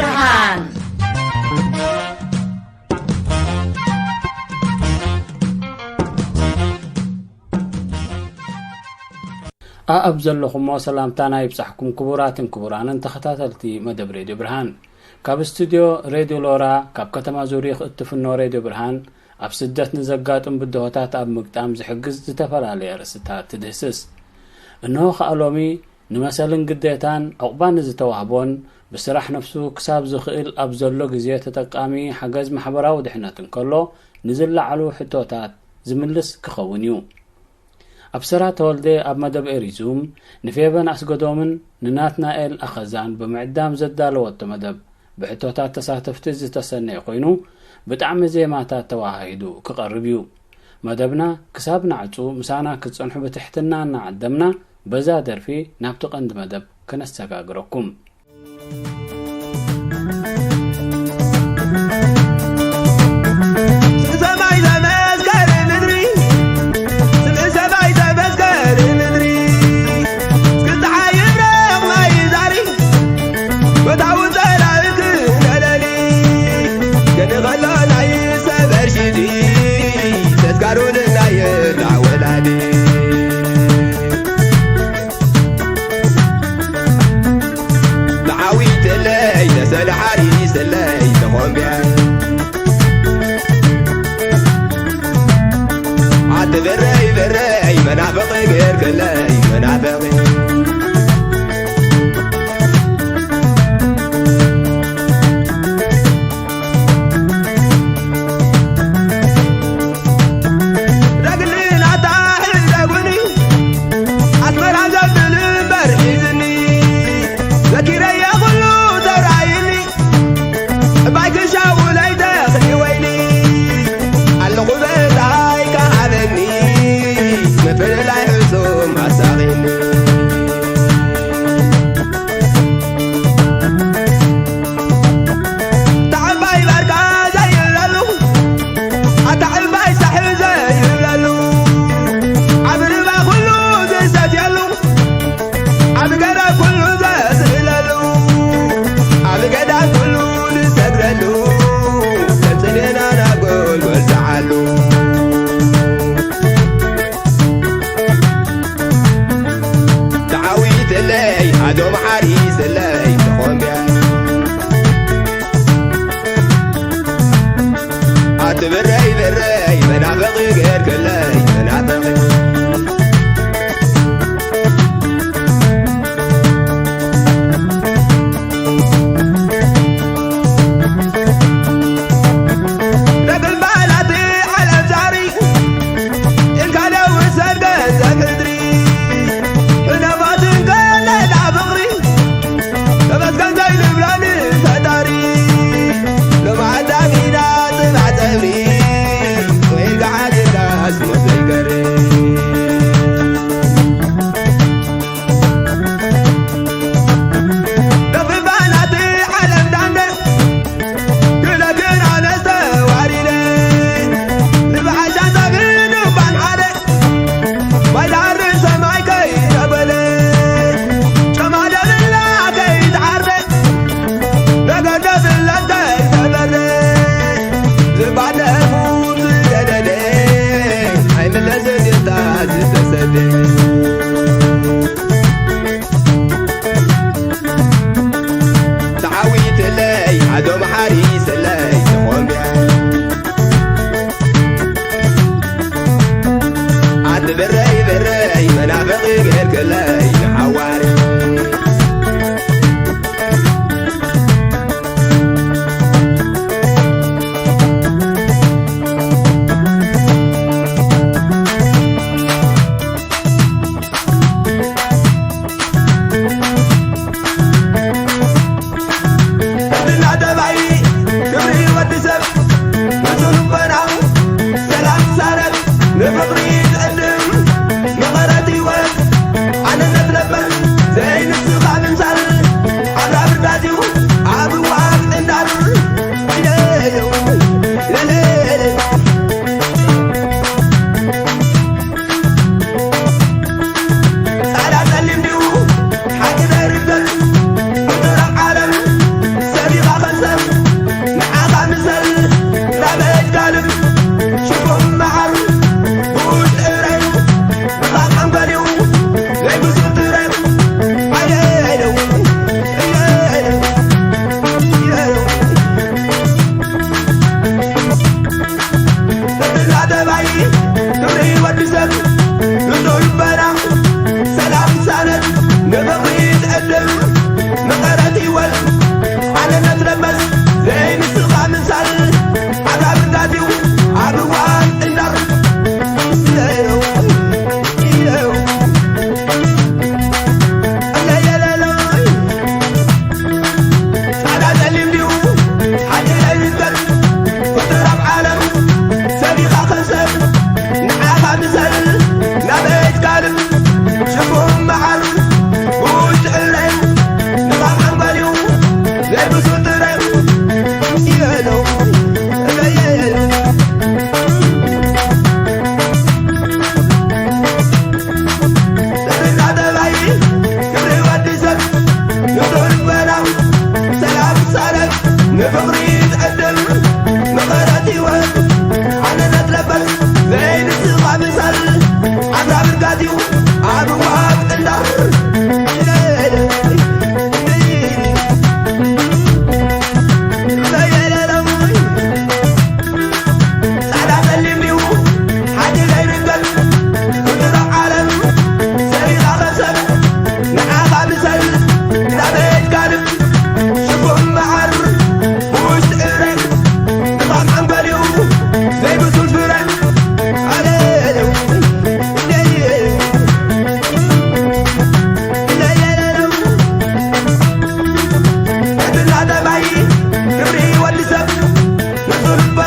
ብርሃን። ኣኣብ ዘለኹሞ ሰላምታና ይብጻሕኩም ክቡራትን ክቡራንን ተኸታተልቲ መደብ ሬድዮ ብርሃን። ካብ ስቱድዮ ሬድዮ ሎራ ካብ ከተማ ዙሪኽ እትፍኖ ሬድዮ ብርሃን ኣብ ስደት ንዘጋጥም ብድሆታት ኣብ ምግጣም ዝሕግዝ ዝተፈላለየ ኣርእስትታት ትድህስስ። እንሆ ከኣ ሎሚ ንመሰልን ግዴታን ዕቑባ ንዝተዋህቦን ብስራሕ ነፍሱ ክሳብ ዝኽእል ኣብ ዘሎ ግዜ ተጠቃሚ ሓገዝ ማሕበራዊ ድሕነት እንከሎ ንዝለዓሉ ሕቶታት ዝምልስ ክኸውን እዩ። ኣብሰራ ተወልደ ኣብ መደብ ኤሪዙም ንፌበን ኣስገዶምን ንናትናኤል ኣኸዛን ብምዕዳም ዘዳለወቶ መደብ ብሕቶታት ተሳተፍቲ ዝተሰነየ ኮይኑ ብጣዕሚ ዜማታት ተወሃሂዱ ክቐርብ እዩ። መደብና ክሳብ ናዕጹ ምሳና ክትጸንሑ ብትሕትና እናዓደምና በዛ ደርፊ ናብቲ ቀንዲ መደብ ከነሰጋግረኩም። ሰማይ ተመስገን ምድሪ፣ ሰማይ ተመስገን ምድሪ፣ እስክትሓይር ማይ ዛሪ፣ መታውን ጸላእክ ገለሊ፣ ገኒ ኸሎ ናይ ሰበር ሽዲ፣ ተስካሩን ናይ ራወላዲ። ንዓዊተለይ ተሰለ ሓሪሰለይ ተኾምብያ። ኣቲ በረይ በረይ መናፍቕ ጌርክለይ መናፍቕ። ረግልን ኣታሕል ረጉኒ ኣስመራ ዘብል እምበር ሒዝኒ ዘኪረየ ኩሉ ተራእይኒ እባይ ክሻው ለይተኽኒ ወይኒ ኣለኹ በታይ ከሃበኒ ምፍልላይ ሕሱም ኣሳቒኒ። ተዓባይ ባርካ ዘይብለሉ ኣታ ዕባይ ሳሕል ዘይብለሉ ኣብ ርባ ኩሉ ዝሰትየሉ ኣብ ገዳ ኩሉ ዘስእለሉ ኣብ ገዳ ኩሉ ዝሰግደሉ ተጽሌና ናብ ጎልጎል ዝዓሉ። ተዓዊተለይ ኣዶ መሓሪ ዘለይ ተኾምብያ ኣቲ ብረይ ብረይ መናፈቒ ገርክለይ መናፈቒ። ረግም ባላት ዓለም ዛሪ ኢልካ ደው ሰብ ገንዘብ ሕድሪ ሕነፋትን ከለላ ፍቕሪ ተመስገን ዘይንብሎ ንፈጣሪ። ሎማዓዳም ኢና ጽባሕ ጸብሪ ኮይንካ ሓዲርካስ ሞት ዘይገሪ።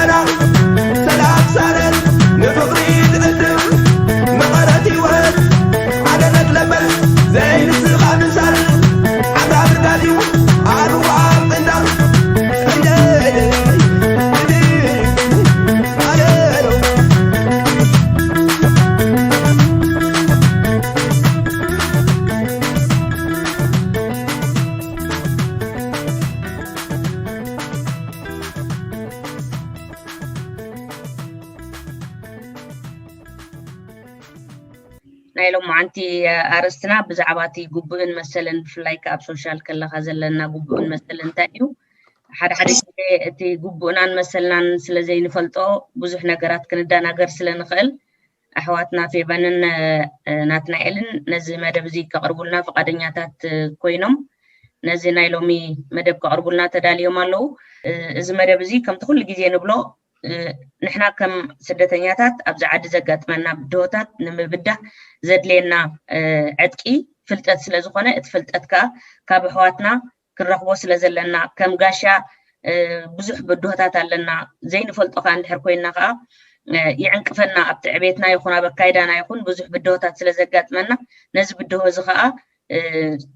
ሰላም ሳረት ንፍቕሪ ትዕድም መቐረት ህይወት ሓደ መግለመ ዘይንስኻ ምሳል ዓጋብር ዳድዩ ኣርዋ እንዳ ናይ ሎማዓንቲ ኣርእስትና ብዛዕባ እቲ ግቡእን መሰልን ብፍላይ ከኣ ኣብ ሶሻል ከለኻ ዘለና ግቡእን መሰልን እንታይ እዩ? ሓደ ሓደ ግዜ እቲ ግቡእናን መሰልናን ስለ ዘይንፈልጦ ብዙሕ ነገራት ክንደናገር ስለ ንኽእል ኣሕዋትና ፌበንን ናትናኤልን ነዚ መደብ እዚ ከቕርቡልና ፍቓደኛታት ኮይኖም ነዚ ናይ ሎሚ መደብ ከቕርቡልና ተዳልዮም ኣለዉ። እዚ መደብ እዚ ከምቲ ኩሉ ግዜ ንብሎ ንሕና ከም ስደተኛታት ኣብዚ ዓዲ ዘጋጥመና ብድሆታት ንምብዳህ ዘድልየና ዕጥቂ ፍልጠት ስለ ዝኾነ እቲ ፍልጠት ከኣ ካብ ኣሕዋትና ክንረኽቦ ስለ ዘለና ከም ጋሻ ብዙሕ ብድሆታት ኣለና ዘይንፈልጦ ከኣ እንድሕር ኮይንና ከኣ ይዕንቅፈና ኣብቲ ዕቤትና ይኹን ኣብ ኣካይዳና ይኹን ብዙሕ ብድሆታት ስለ ዘጋጥመና ነዚ ብድሆ እዚ ከኣ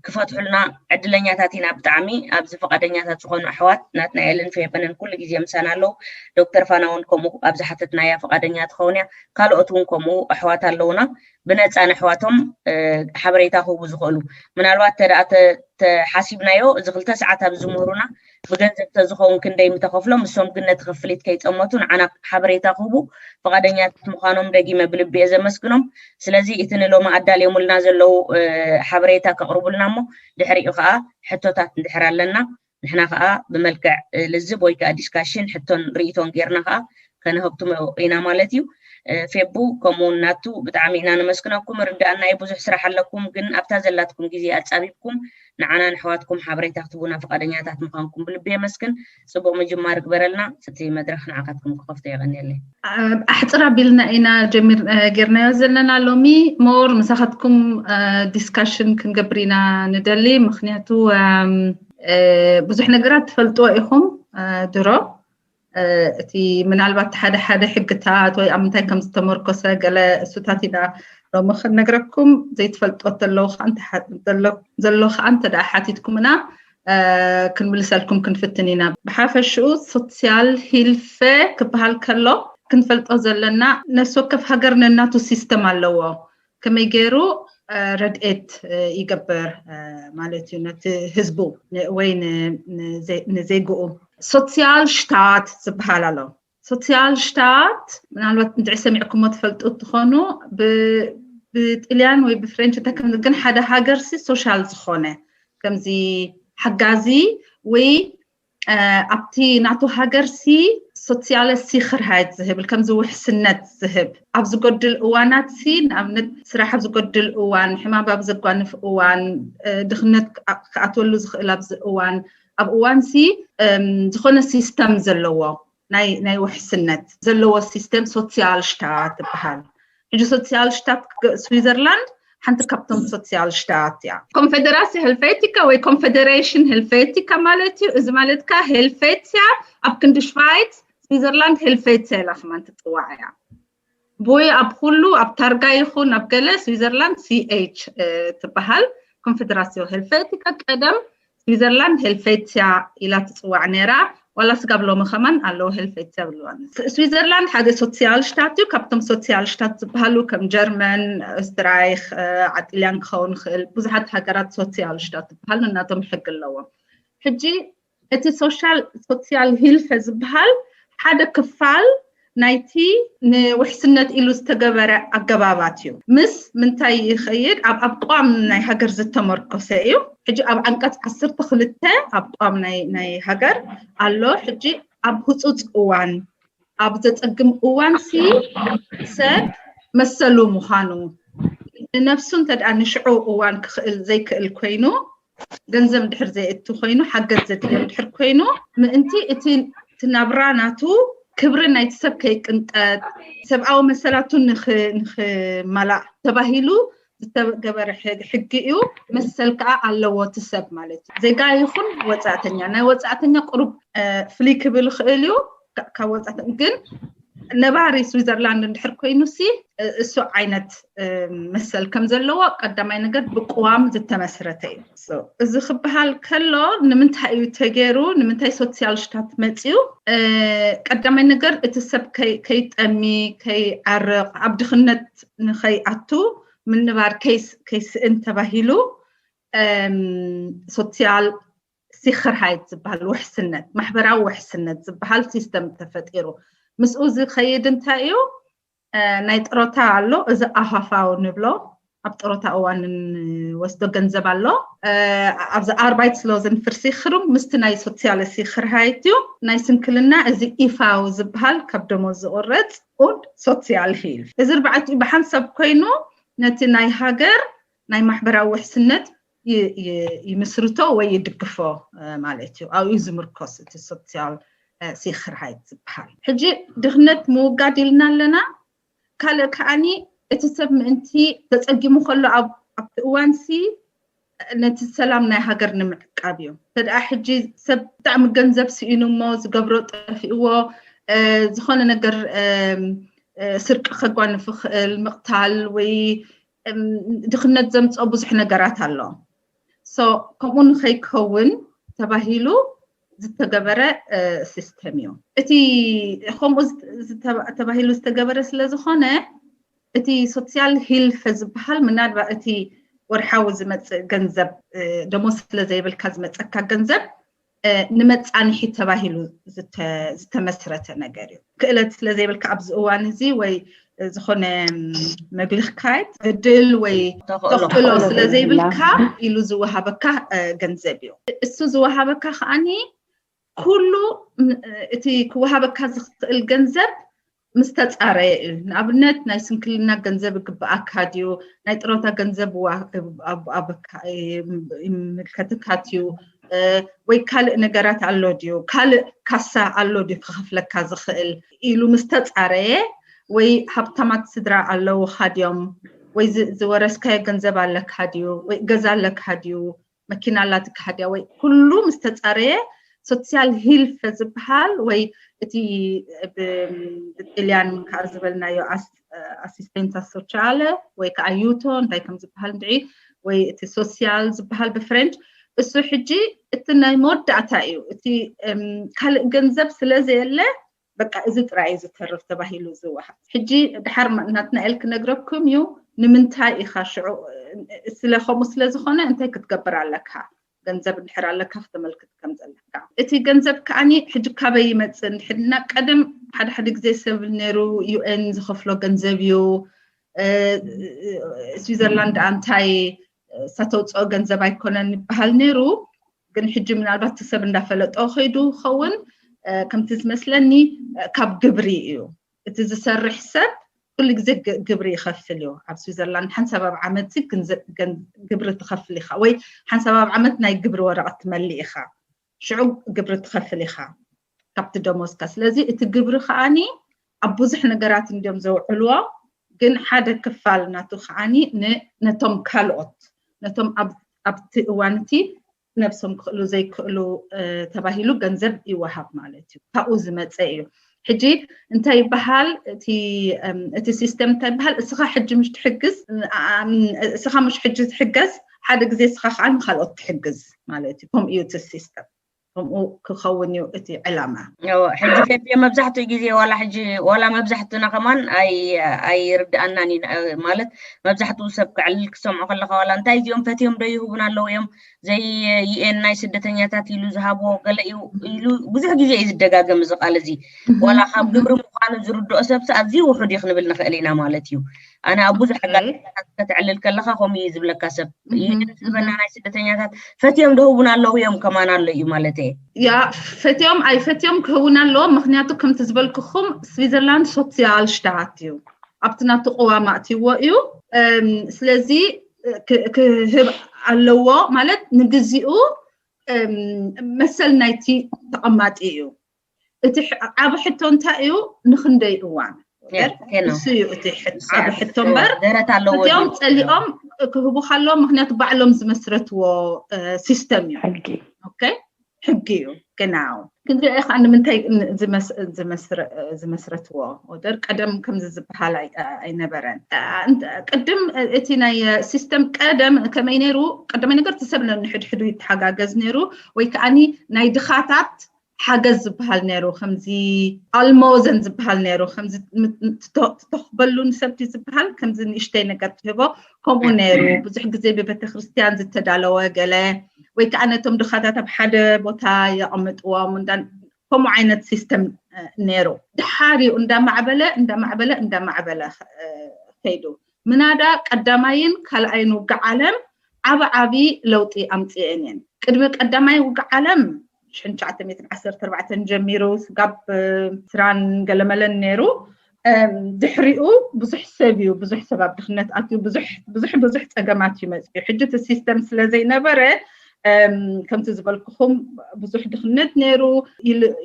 ክፈትሑልና ዕድለኛታት ኢና ብጣዕሚ ኣብዚ ፈቃደኛታት ዝኾኑ ኣሕዋት ናትናኤልን ፌበንን ኩሉ ግዜ ምሳና ኣለዉ ዶክተር ፋና እውን ከምኡ ኣብ ዝሓተትናያ ፈቃደኛ ትኸውን እያ ካልኦት እውን ከምኡ ኣሕዋት ኣለውና ብነፃ ንኣሕዋቶም ሓበሬታ ክህቡ ዝኽእሉ ምናልባት ተደኣ ተሓሲብናዮ እዚ ክልተ ሰዓት ኣብዚ ምህሩና ብገንዘብ ተዝኸውን ክንደይ ምተኸፍሎም እሶም ግን ነቲ ክፍሊት ከይፀመቱ ንዓና ሓበሬታ ክህቡ ፍቓደኛታት ምዃኖም ደጊመ ብልቢ እየ ዘመስግኖም ስለዚ እቲ ንሎሚ ኣዳልዮምልና ዘለዉ ሓበሬታ ከቕርቡልና እሞ ድሕሪኡ ከዓ ሕቶታት እንድሕር ኣለና ንሕና ከዓ ብመልክዕ ልዝብ ወይ ከዓ ዲስካሽን ሕቶን ርእቶን ጌርና ከዓ ከነህብትሞ ኢና ማለት እዩ። ፌቡ ከምኡ እውን ናቱ ብጣዕሚ ኢና ነመስግነኩም። ርድኣና እዩ ብዙሕ ስራሕ ኣለኩም፣ ግን ኣብታ ዘላትኩም ግዜ ኣጻቢብኩም ንዓና ንሕዋትኩም ሓበሬታ ክትቡና ፍቃደኛታት ምዃንኩም ብልቢ የመስግን። ጽቡቅ ምጅማር ግበረልና። እቲ መድረኽ ንዓኻትኩም ክኸፍቶ የቐንየለይ። ኣሕጽር ኣቢልና ኢና ጀሚር ጌርናዮ ዘለና ሎሚ ሞር ምሳኻትኩም ዲስካሽን ክንገብር ኢና ንደሊ ምክንያቱ ብዙሕ ነገራት ትፈልጥዎ ኢኹም ድሮ እቲ ምናልባት ሓደ ሓደ ሕግታት ወይ ኣብ ምንታይ ከም ዝተመርኮሰ ገለ እሱታት ኢና ሎሚ ክንነግረኩም ዘይትፈልጦ ተለዉ ዘሎ ከዓ እንተ ደኣ ሓቲትኩምና ክንምልሰልኩም ክንፍትን ኢና ብሓፈሽኡ ሶስያል ሂልፈ ክበሃል ከሎ ክንፈልጦ ዘለና ነፍሲ ወከፍ ሃገር ነናቱ ሲስተም ኣለዎ ከመይ ገይሩ ረድኤት ይገብር ማለት እዩ ነቲ ህዝቡ ወይ ንዜግኡ ሶስያል ሽታት ዝበሃል ኣሎ ሶስያል ሽታት ምናልባት እንድዒ ሰሚዕኩሞ ትፈልጡ ትኾኑ ብጥልያን ወይ ብፍሬንች እንታይ ከም ግን ሓደ ሃገር ሲ ሶሻል ዝኾነ ከምዚ ሓጋዚ ወይ ኣብቲ ናቱ ሃገር ሲ ሶስያለ ሲኽርሃይት ዝህብል ከምዚ ውሕስነት ዝህብ ኣብ ዝጎድል እዋናት ሲ ንኣብነት ስራሕ ኣብ ዝጎድል እዋን ሕማም ኣብ ዘጓንፍ እዋን ድኽነት ክኣትወሉ ዝኽእል ኣብዚ እዋን ኣብ እዋን ሲ ዝኾነ ሲስተም ዘለዎ ናይ ውሕስነት ዘለዎ ሲስተም ሶስያል ሽታት ትበሃል ሕጂ ሶስያል ሽታት ስዊዘርላንድ ሓንቲ ካብቶም ሶስያል ሽታት እያ ኮንፌደራሲ ሄልፌቲካ ወይ ኮንፌደሬሽን ሄልፌቲካ ማለት እዩ እዚ ማለት ከ ሄልፌትያ ኣብ ክንዲ ሽቫይት ስዊዘርላንድ ሄልፌትያ ኢላ ከማን ትፅዋዕ እያ ብወይ ኣብ ኩሉ ኣብ ታርጋ ይኹን ኣብ ገለ ስዊዘርላንድ ሲኤች ትበሃል ኮንፌደራሲዮ ሄልፌቲካ ቀደም ስዊዘርላንድ ሄልፌትያ ኢላ ትፅዋዕ ነይራ ዋላ ስጋብ ሎሚ ከማን ኣለዉ ሄልፌትያ ብልዋን ስዊዘርላንድ ሓደ ሶስያል ሽታት እዩ ካብቶም ሶስያል ሽታት ዝበሃሉ ከም ጀርመን ኦስትራይክ ዓጢልያን ክኸውን ይኽእል ብዙሓት ሃገራት ሶስያል ሽታት ዝበሃል ነናቶም ሕጊ ኣለዎም ሕጂ እቲ ሶሻል ሶስያል ሂልፈ ዝበሃል ሓደ ክፋል ናይቲ ንውሕስነት ኢሉ ዝተገበረ ኣገባባት እዩ ምስ ምንታይ ይኸይድ ኣብ ኣብ ቋም ናይ ሃገር ዝተመርኮሰ እዩ ሕጂ ኣብ ዓንቀፅ ዓሰርተ ክልተ ኣብ ቋም ናይ ሃገር ኣሎ ሕጂ ኣብ ህፁፅ እዋን ኣብ ዘፀግም እዋን ሲ ሰብ መሰሉ ምዃኑ ንነፍሱ እንተ ንሽዑ እዋን ክኽእል ዘይክእል ኮይኑ ገንዘብ እንድሕር ዘየእቱ ኮይኑ ሓገዝ ዘድልዮ እንድሕር ኮይኑ ምእንቲ እቲ እቲ ናብራ ናቱ ክብሪ ናይቲ ሰብ ከይቅንጠጥ ሰብኣዊ መሰላቱ ንኽማላእ ተባሂሉ ዝተገበረ ሕጊ እዩ መሰል ከዓ ኣለዎ እቲ ሰብ ማለት እዩ ዜጋ ይኹን ወፃእተኛ ናይ ወፃእተኛ ቁሩብ ፍልይ ክብል ይኽእል እዩ ካብ ወፃእ ግን ነባሪ ስዊዘርላንድ እንድሕር ኮይኑ ሲ እሱ ዓይነት መሰል ከም ዘለዎ ቀዳማይ ነገር ብቅዋም ዝተመስረተ እዩ። እዚ ክበሃል ከሎ ንምንታይ እዩ ተገይሩ? ንምንታይ ሶሲያል ሽታት መፅዩ? ቀዳማይ ነገር እቲ ሰብ ከይጠሚ፣ ከይዓርቕ፣ ኣብ ድኽነት ንኸይኣቱ፣ ምንባር ከይስእን ተባሂሉ ሶሲያል ሲክርሃይት ዝበሃል ውሕስነት፣ ማሕበራዊ ውሕስነት ዝበሃል ሲስተም ተፈጢሩ። ምስኡ ዝኸይድ እንታይ እዩ? ናይ ጥሮታ ኣሎ፣ እዚ ኣሃፋው ንብሎ፣ ኣብ ጥሮታ እዋን ንወስዶ ገንዘብ ኣሎ። ኣብዚ ኣርባይት ስሎዝን ፍርሲ ክሩም ምስቲ ናይ ሶሲያለ ሲክርሃይት እዩ። ናይ ስንክልና እዚ ኢፋው ዝበሃል ካብ ደሞዝ ዝቁረፅ ኡንድ ሶሲያል ሂልፍ። እዚ ኣርባዕቲኡ ብሓንሳብ ኮይኑ ነቲ ናይ ሃገር ናይ ማሕበራዊ ውሕስነት ይምስርቶ ወይ ይድግፎ ማለት እዩ። ኣብኡ ዝምርኮስ እቲ ሶሲያል ሲክርሃይት ዝበሃል። ሕጂ ድኽነት ምውጋድ ኢልና ኣለና። ካልእ ከዓኒ እቲ ሰብ ምእንቲ ተፀጊሙ ከሎ ኣብቲ እዋንሲ ነቲ ሰላም ናይ ሃገር ንምዕቃብ እዩ። ተደኣ ሕጂ ሰብ ብጣዕሚ ገንዘብ ስኢኑ እሞ ዝገብሮ ጠፊእዎ ዝኾነ ነገር ስርቂ ከጓንፍ ይኽእል፣ ምቕታል ወይ ድኽነት ዘምፅኦ ብዙሕ ነገራት ኣሎ። ከምኡ ንኸይከውን ተባሂሉ ዝተገበረ ሲስተም እዩ። እቲ ከምኡ ተባሂሉ ዝተገበረ ስለ ዝኾነ እቲ ሶሲያል ሂልፈ ዝበሃል ምናልባት እቲ ወርሓዊ ዝመፅእ ገንዘብ ደሞዝ ስለ ዘይብልካ ዝመፀካ ገንዘብ ንመፃንሒ ተባሂሉ ዝተመስረተ ነገር እዩ። ክእለት ስለ ዘይብልካ ኣብዚ እዋን እዚ ወይ ዝኾነ መግልኽካይት ዕድል ወይ ተኽእሎ ስለ ዘይብልካ ኢሉ ዝወሃበካ ገንዘብ እዩ። እሱ ዝወሃበካ ከዓኒ ኩሉ እቲ ክወሃበካ ዝኽእል ገንዘብ ምስ ተፃረየ እዩ። ንኣብነት ናይ ስንክልና ገንዘብ ይግብኣካ ድዩ? ናይ ጥሮታ ገንዘብ ይምልከትካ ድዩ? ወይ ካልእ ነገራት ኣሎ ድዩ? ካልእ ካሳ ኣሎ ድዩ ክኸፍለካ ዝኽእል ኢሉ ምስ ተፃረየ፣ ወይ ሃብታማት ስድራ ኣለውኻ ድዮም? ወይ ዝወረስካዮ ገንዘብ ኣለካ ድዩ? ወይ ገዛ ኣለካ ድዩ? መኪና ኣላትካ ድያ? ወይ ኩሉ ምስ ተፃረየ ሶሲያል ሂልፈ ዝበሃል ወይ እቲ ብጥልያን ከዓ ዝበልናዮ ኣሲስቴንሳ ሶሲያለ ወይ ከዓ ዩቶ እንታይ ከም ዝበሃል እንድዒ ወይ እቲ ሶሲያል ዝበሃል ብፍሬንች፣ እሱ ሕጂ እቲ ናይ መወዳእታ እዩ። እቲ ካልእ ገንዘብ ስለ ዘየለ በቃ እዚ ጥራይ እዩ ዝተርፍ ተባሂሉ ዝወሃብ። ሕጂ ድሓር ናትናኤል ክነግረኩም እዩ ንምንታይ ኢኻ ሽዑ ስለ ከምኡ ስለ ዝኾነ እንታይ ክትገብር ኣለካ? ገንዘብ እንድሕር ኣለካ ክተመልክት ከም ዘለካ። እቲ ገንዘብ ከዓኒ ሕጂ ካበይ ይመፅእ እንድሕድና ቀደም ሓደ ሓደ ግዜ ሰብ ነይሩ ዩኤን ዝኸፍሎ ገንዘብ እዩ። ስዊዘርላንድ እንታይ እሳ ተውፅኦ ገንዘብ ኣይኮነን ይበሃል ነይሩ። ግን ሕጂ ምናልባት እቲ ሰብ እንዳፈለጦ ከይዱ ክኸውን ከምቲ ዝመስለኒ ካብ ግብሪ እዩ። እቲ ዝሰርሕ ሰብ ኩሉ ግዜ ግብሪ ይኸፍል እዩ። ኣብ ስዊዘርላንድ ሓንሳብ ኣብ ዓመት ግብሪ ትኸፍል ኢኻ ወይ ሓንሳብ ኣብ ዓመት ናይ ግብሪ ወረቐት ትመልእ ኢኻ። ሽዑ ግብሪ ትኸፍል ኢኻ ካብቲ ደሞዝካ። ስለዚ እቲ ግብሪ ከዓኒ ኣብ ብዙሕ ነገራት እንዲዮም ዘውዕልዎ፣ ግን ሓደ ክፋል ናቱ ከዓኒ ነቶም ካልኦት ነቶም ኣብቲ እዋንቲ ነብሶም ክኽእሉ ዘይክእሉ ተባሂሉ ገንዘብ ይወሃብ ማለት እዩ። ካብኡ ዝመፀ እዩ። ሕጂ እንታይ ይበሃል እቲ ሲስተም እንታይ ይበሃል? እስኻ ሕጂ ምሽ ትሕግዝ፣ እስኻ ምሽ ሕጂ ትሕገዝ፣ ሓደ ግዜ እስኻ ከዓ ንካልኦት ትሕግዝ ማለት እዩ። ከምኡ እዩ እቲ ሲስተም። ከምኡ ክኸውን እዩ እቲ ዕላማ። ሕጂ ፌፌ መብዛሕትኡ ግዜ ዋላ ሕጂ ዋላ መብዛሕትኡና ከማን ኣይርድኣናን እዩ። ማለት መብዛሕትኡ ሰብ ክዕልል ክሰምዖ ከለካ ዋላ እንታይ እዚኦም ፈትዮም ዶ ይህቡና ኣለዉ እዮም፣ ዘይ ዩኤን ናይ ስደተኛታት ኢሉ ዝሃብዎ ገለ እዩ ኢሉ ብዙሕ ግዜ እዩ ዝደጋገም እዚ ቃል እዚ። ዋላ ካብ ግብሪ ምዃኑ ዝርድኦ ሰብሲ ኣዝዩ ውሑድ እዩ ክንብል ንኽእል ኢና ማለት እዩ። ኣነ ኣብ ብዙሕ ኣጋጣሚታት ከተዕልል ከለኻ ከምኡ እዩ ዝብለካ ሰብ። ዩኤን ዝህበና ናይ ስደተኛታት ፈትዮም ዝህቡና ኣለዉ እዮም ከማን ኣሎ እዩ ማለት እየ። ያ ፈትዮም ኣይፈትዮም ክህቡና ኣለዎም። ምኽንያቱ ከምቲ ዝበልኩኹም ስዊዘርላንድ ሶሲያል ሽታት እዩ። ኣብቲ ናቱ ቅዋም ኣእትይዎ እዩ። ስለዚ ክህብ ኣለዎ ማለት ንግዚኡ መሰል ናይቲ ተቐማጢ እዩ። እቲ ዓብ ሕቶ እንታይ እዩ? ንክንደይ እዋን? እሱ እዩ እቲ ዓብ ሕቶ እምበር እዚኦም ፀሊኦም ክህቡ ከለዎም ምክንያቱ ባዕሎም ዝመስረትዎ ሲስተም እዩ። ሕጊ እዩ። ግናው ክንሪኦ ከዓ ንምንታይ ዝመስረትዎ ወደር ቀደም ከምዚ ዝበሃል ኣይነበረን። ቅድም እቲ system ቀደም ከመይ ነይሩ? ቀደመይ ነገር እቲ ሰብ ነንሕድሕዱ ይተሓጋገዝ ነይሩ፣ ወይ ከዓኒ ናይ ድኻታት ሓገዝ ዝበሃል ነይሩ። ከምዚ ኣልሞዘን ዝበሃል ነይሩ። ከምዚ ትተኽበሉ ንሰብቲ ዝበሃል ከምዚ ንእሽተይ ነገር ትህቦ። ከምኡ ነይሩ። ብዙሕ ግዜ ብቤተክርስትያን ዝተዳለወ ገለ ወይ ከዓ ነቶም ድኻታት ኣብ ሓደ ቦታ የቐምጥዎም። ከምኡ ዓይነት system ነይሩ። ድሓሪኡ እንዳማዕበለ እንዳማዕበለ እንዳማዕበለ ከይዱ፣ ምናዳ ቀዳማይን ካልኣይን ውግእ ዓለም ዓቢ ዓቢ ለውጢ ኣምፅኤን እየን። ቅድሚ ቀዳማይ ውግእ ዓለም ሽሕን ትሽዓተ ሚእትን ዓሰርተ ኣርባዕተን ጀሚሩ ስጋብ ስራን ገለመለን ነይሩ። ድሕሪኡ ብዙሕ ሰብ እዩ፣ ብዙሕ ሰብ ኣብ ድኽነት ኣትዩ፣ ብዙሕ ብዙሕ ብዙሕ ፀገማት እዩ መፅኡ። ሕጂ እቲ system ስለ ዘይነበረ ከምቲ ዝበልኩኹም ብዙሕ ድኽነት ነይሩ።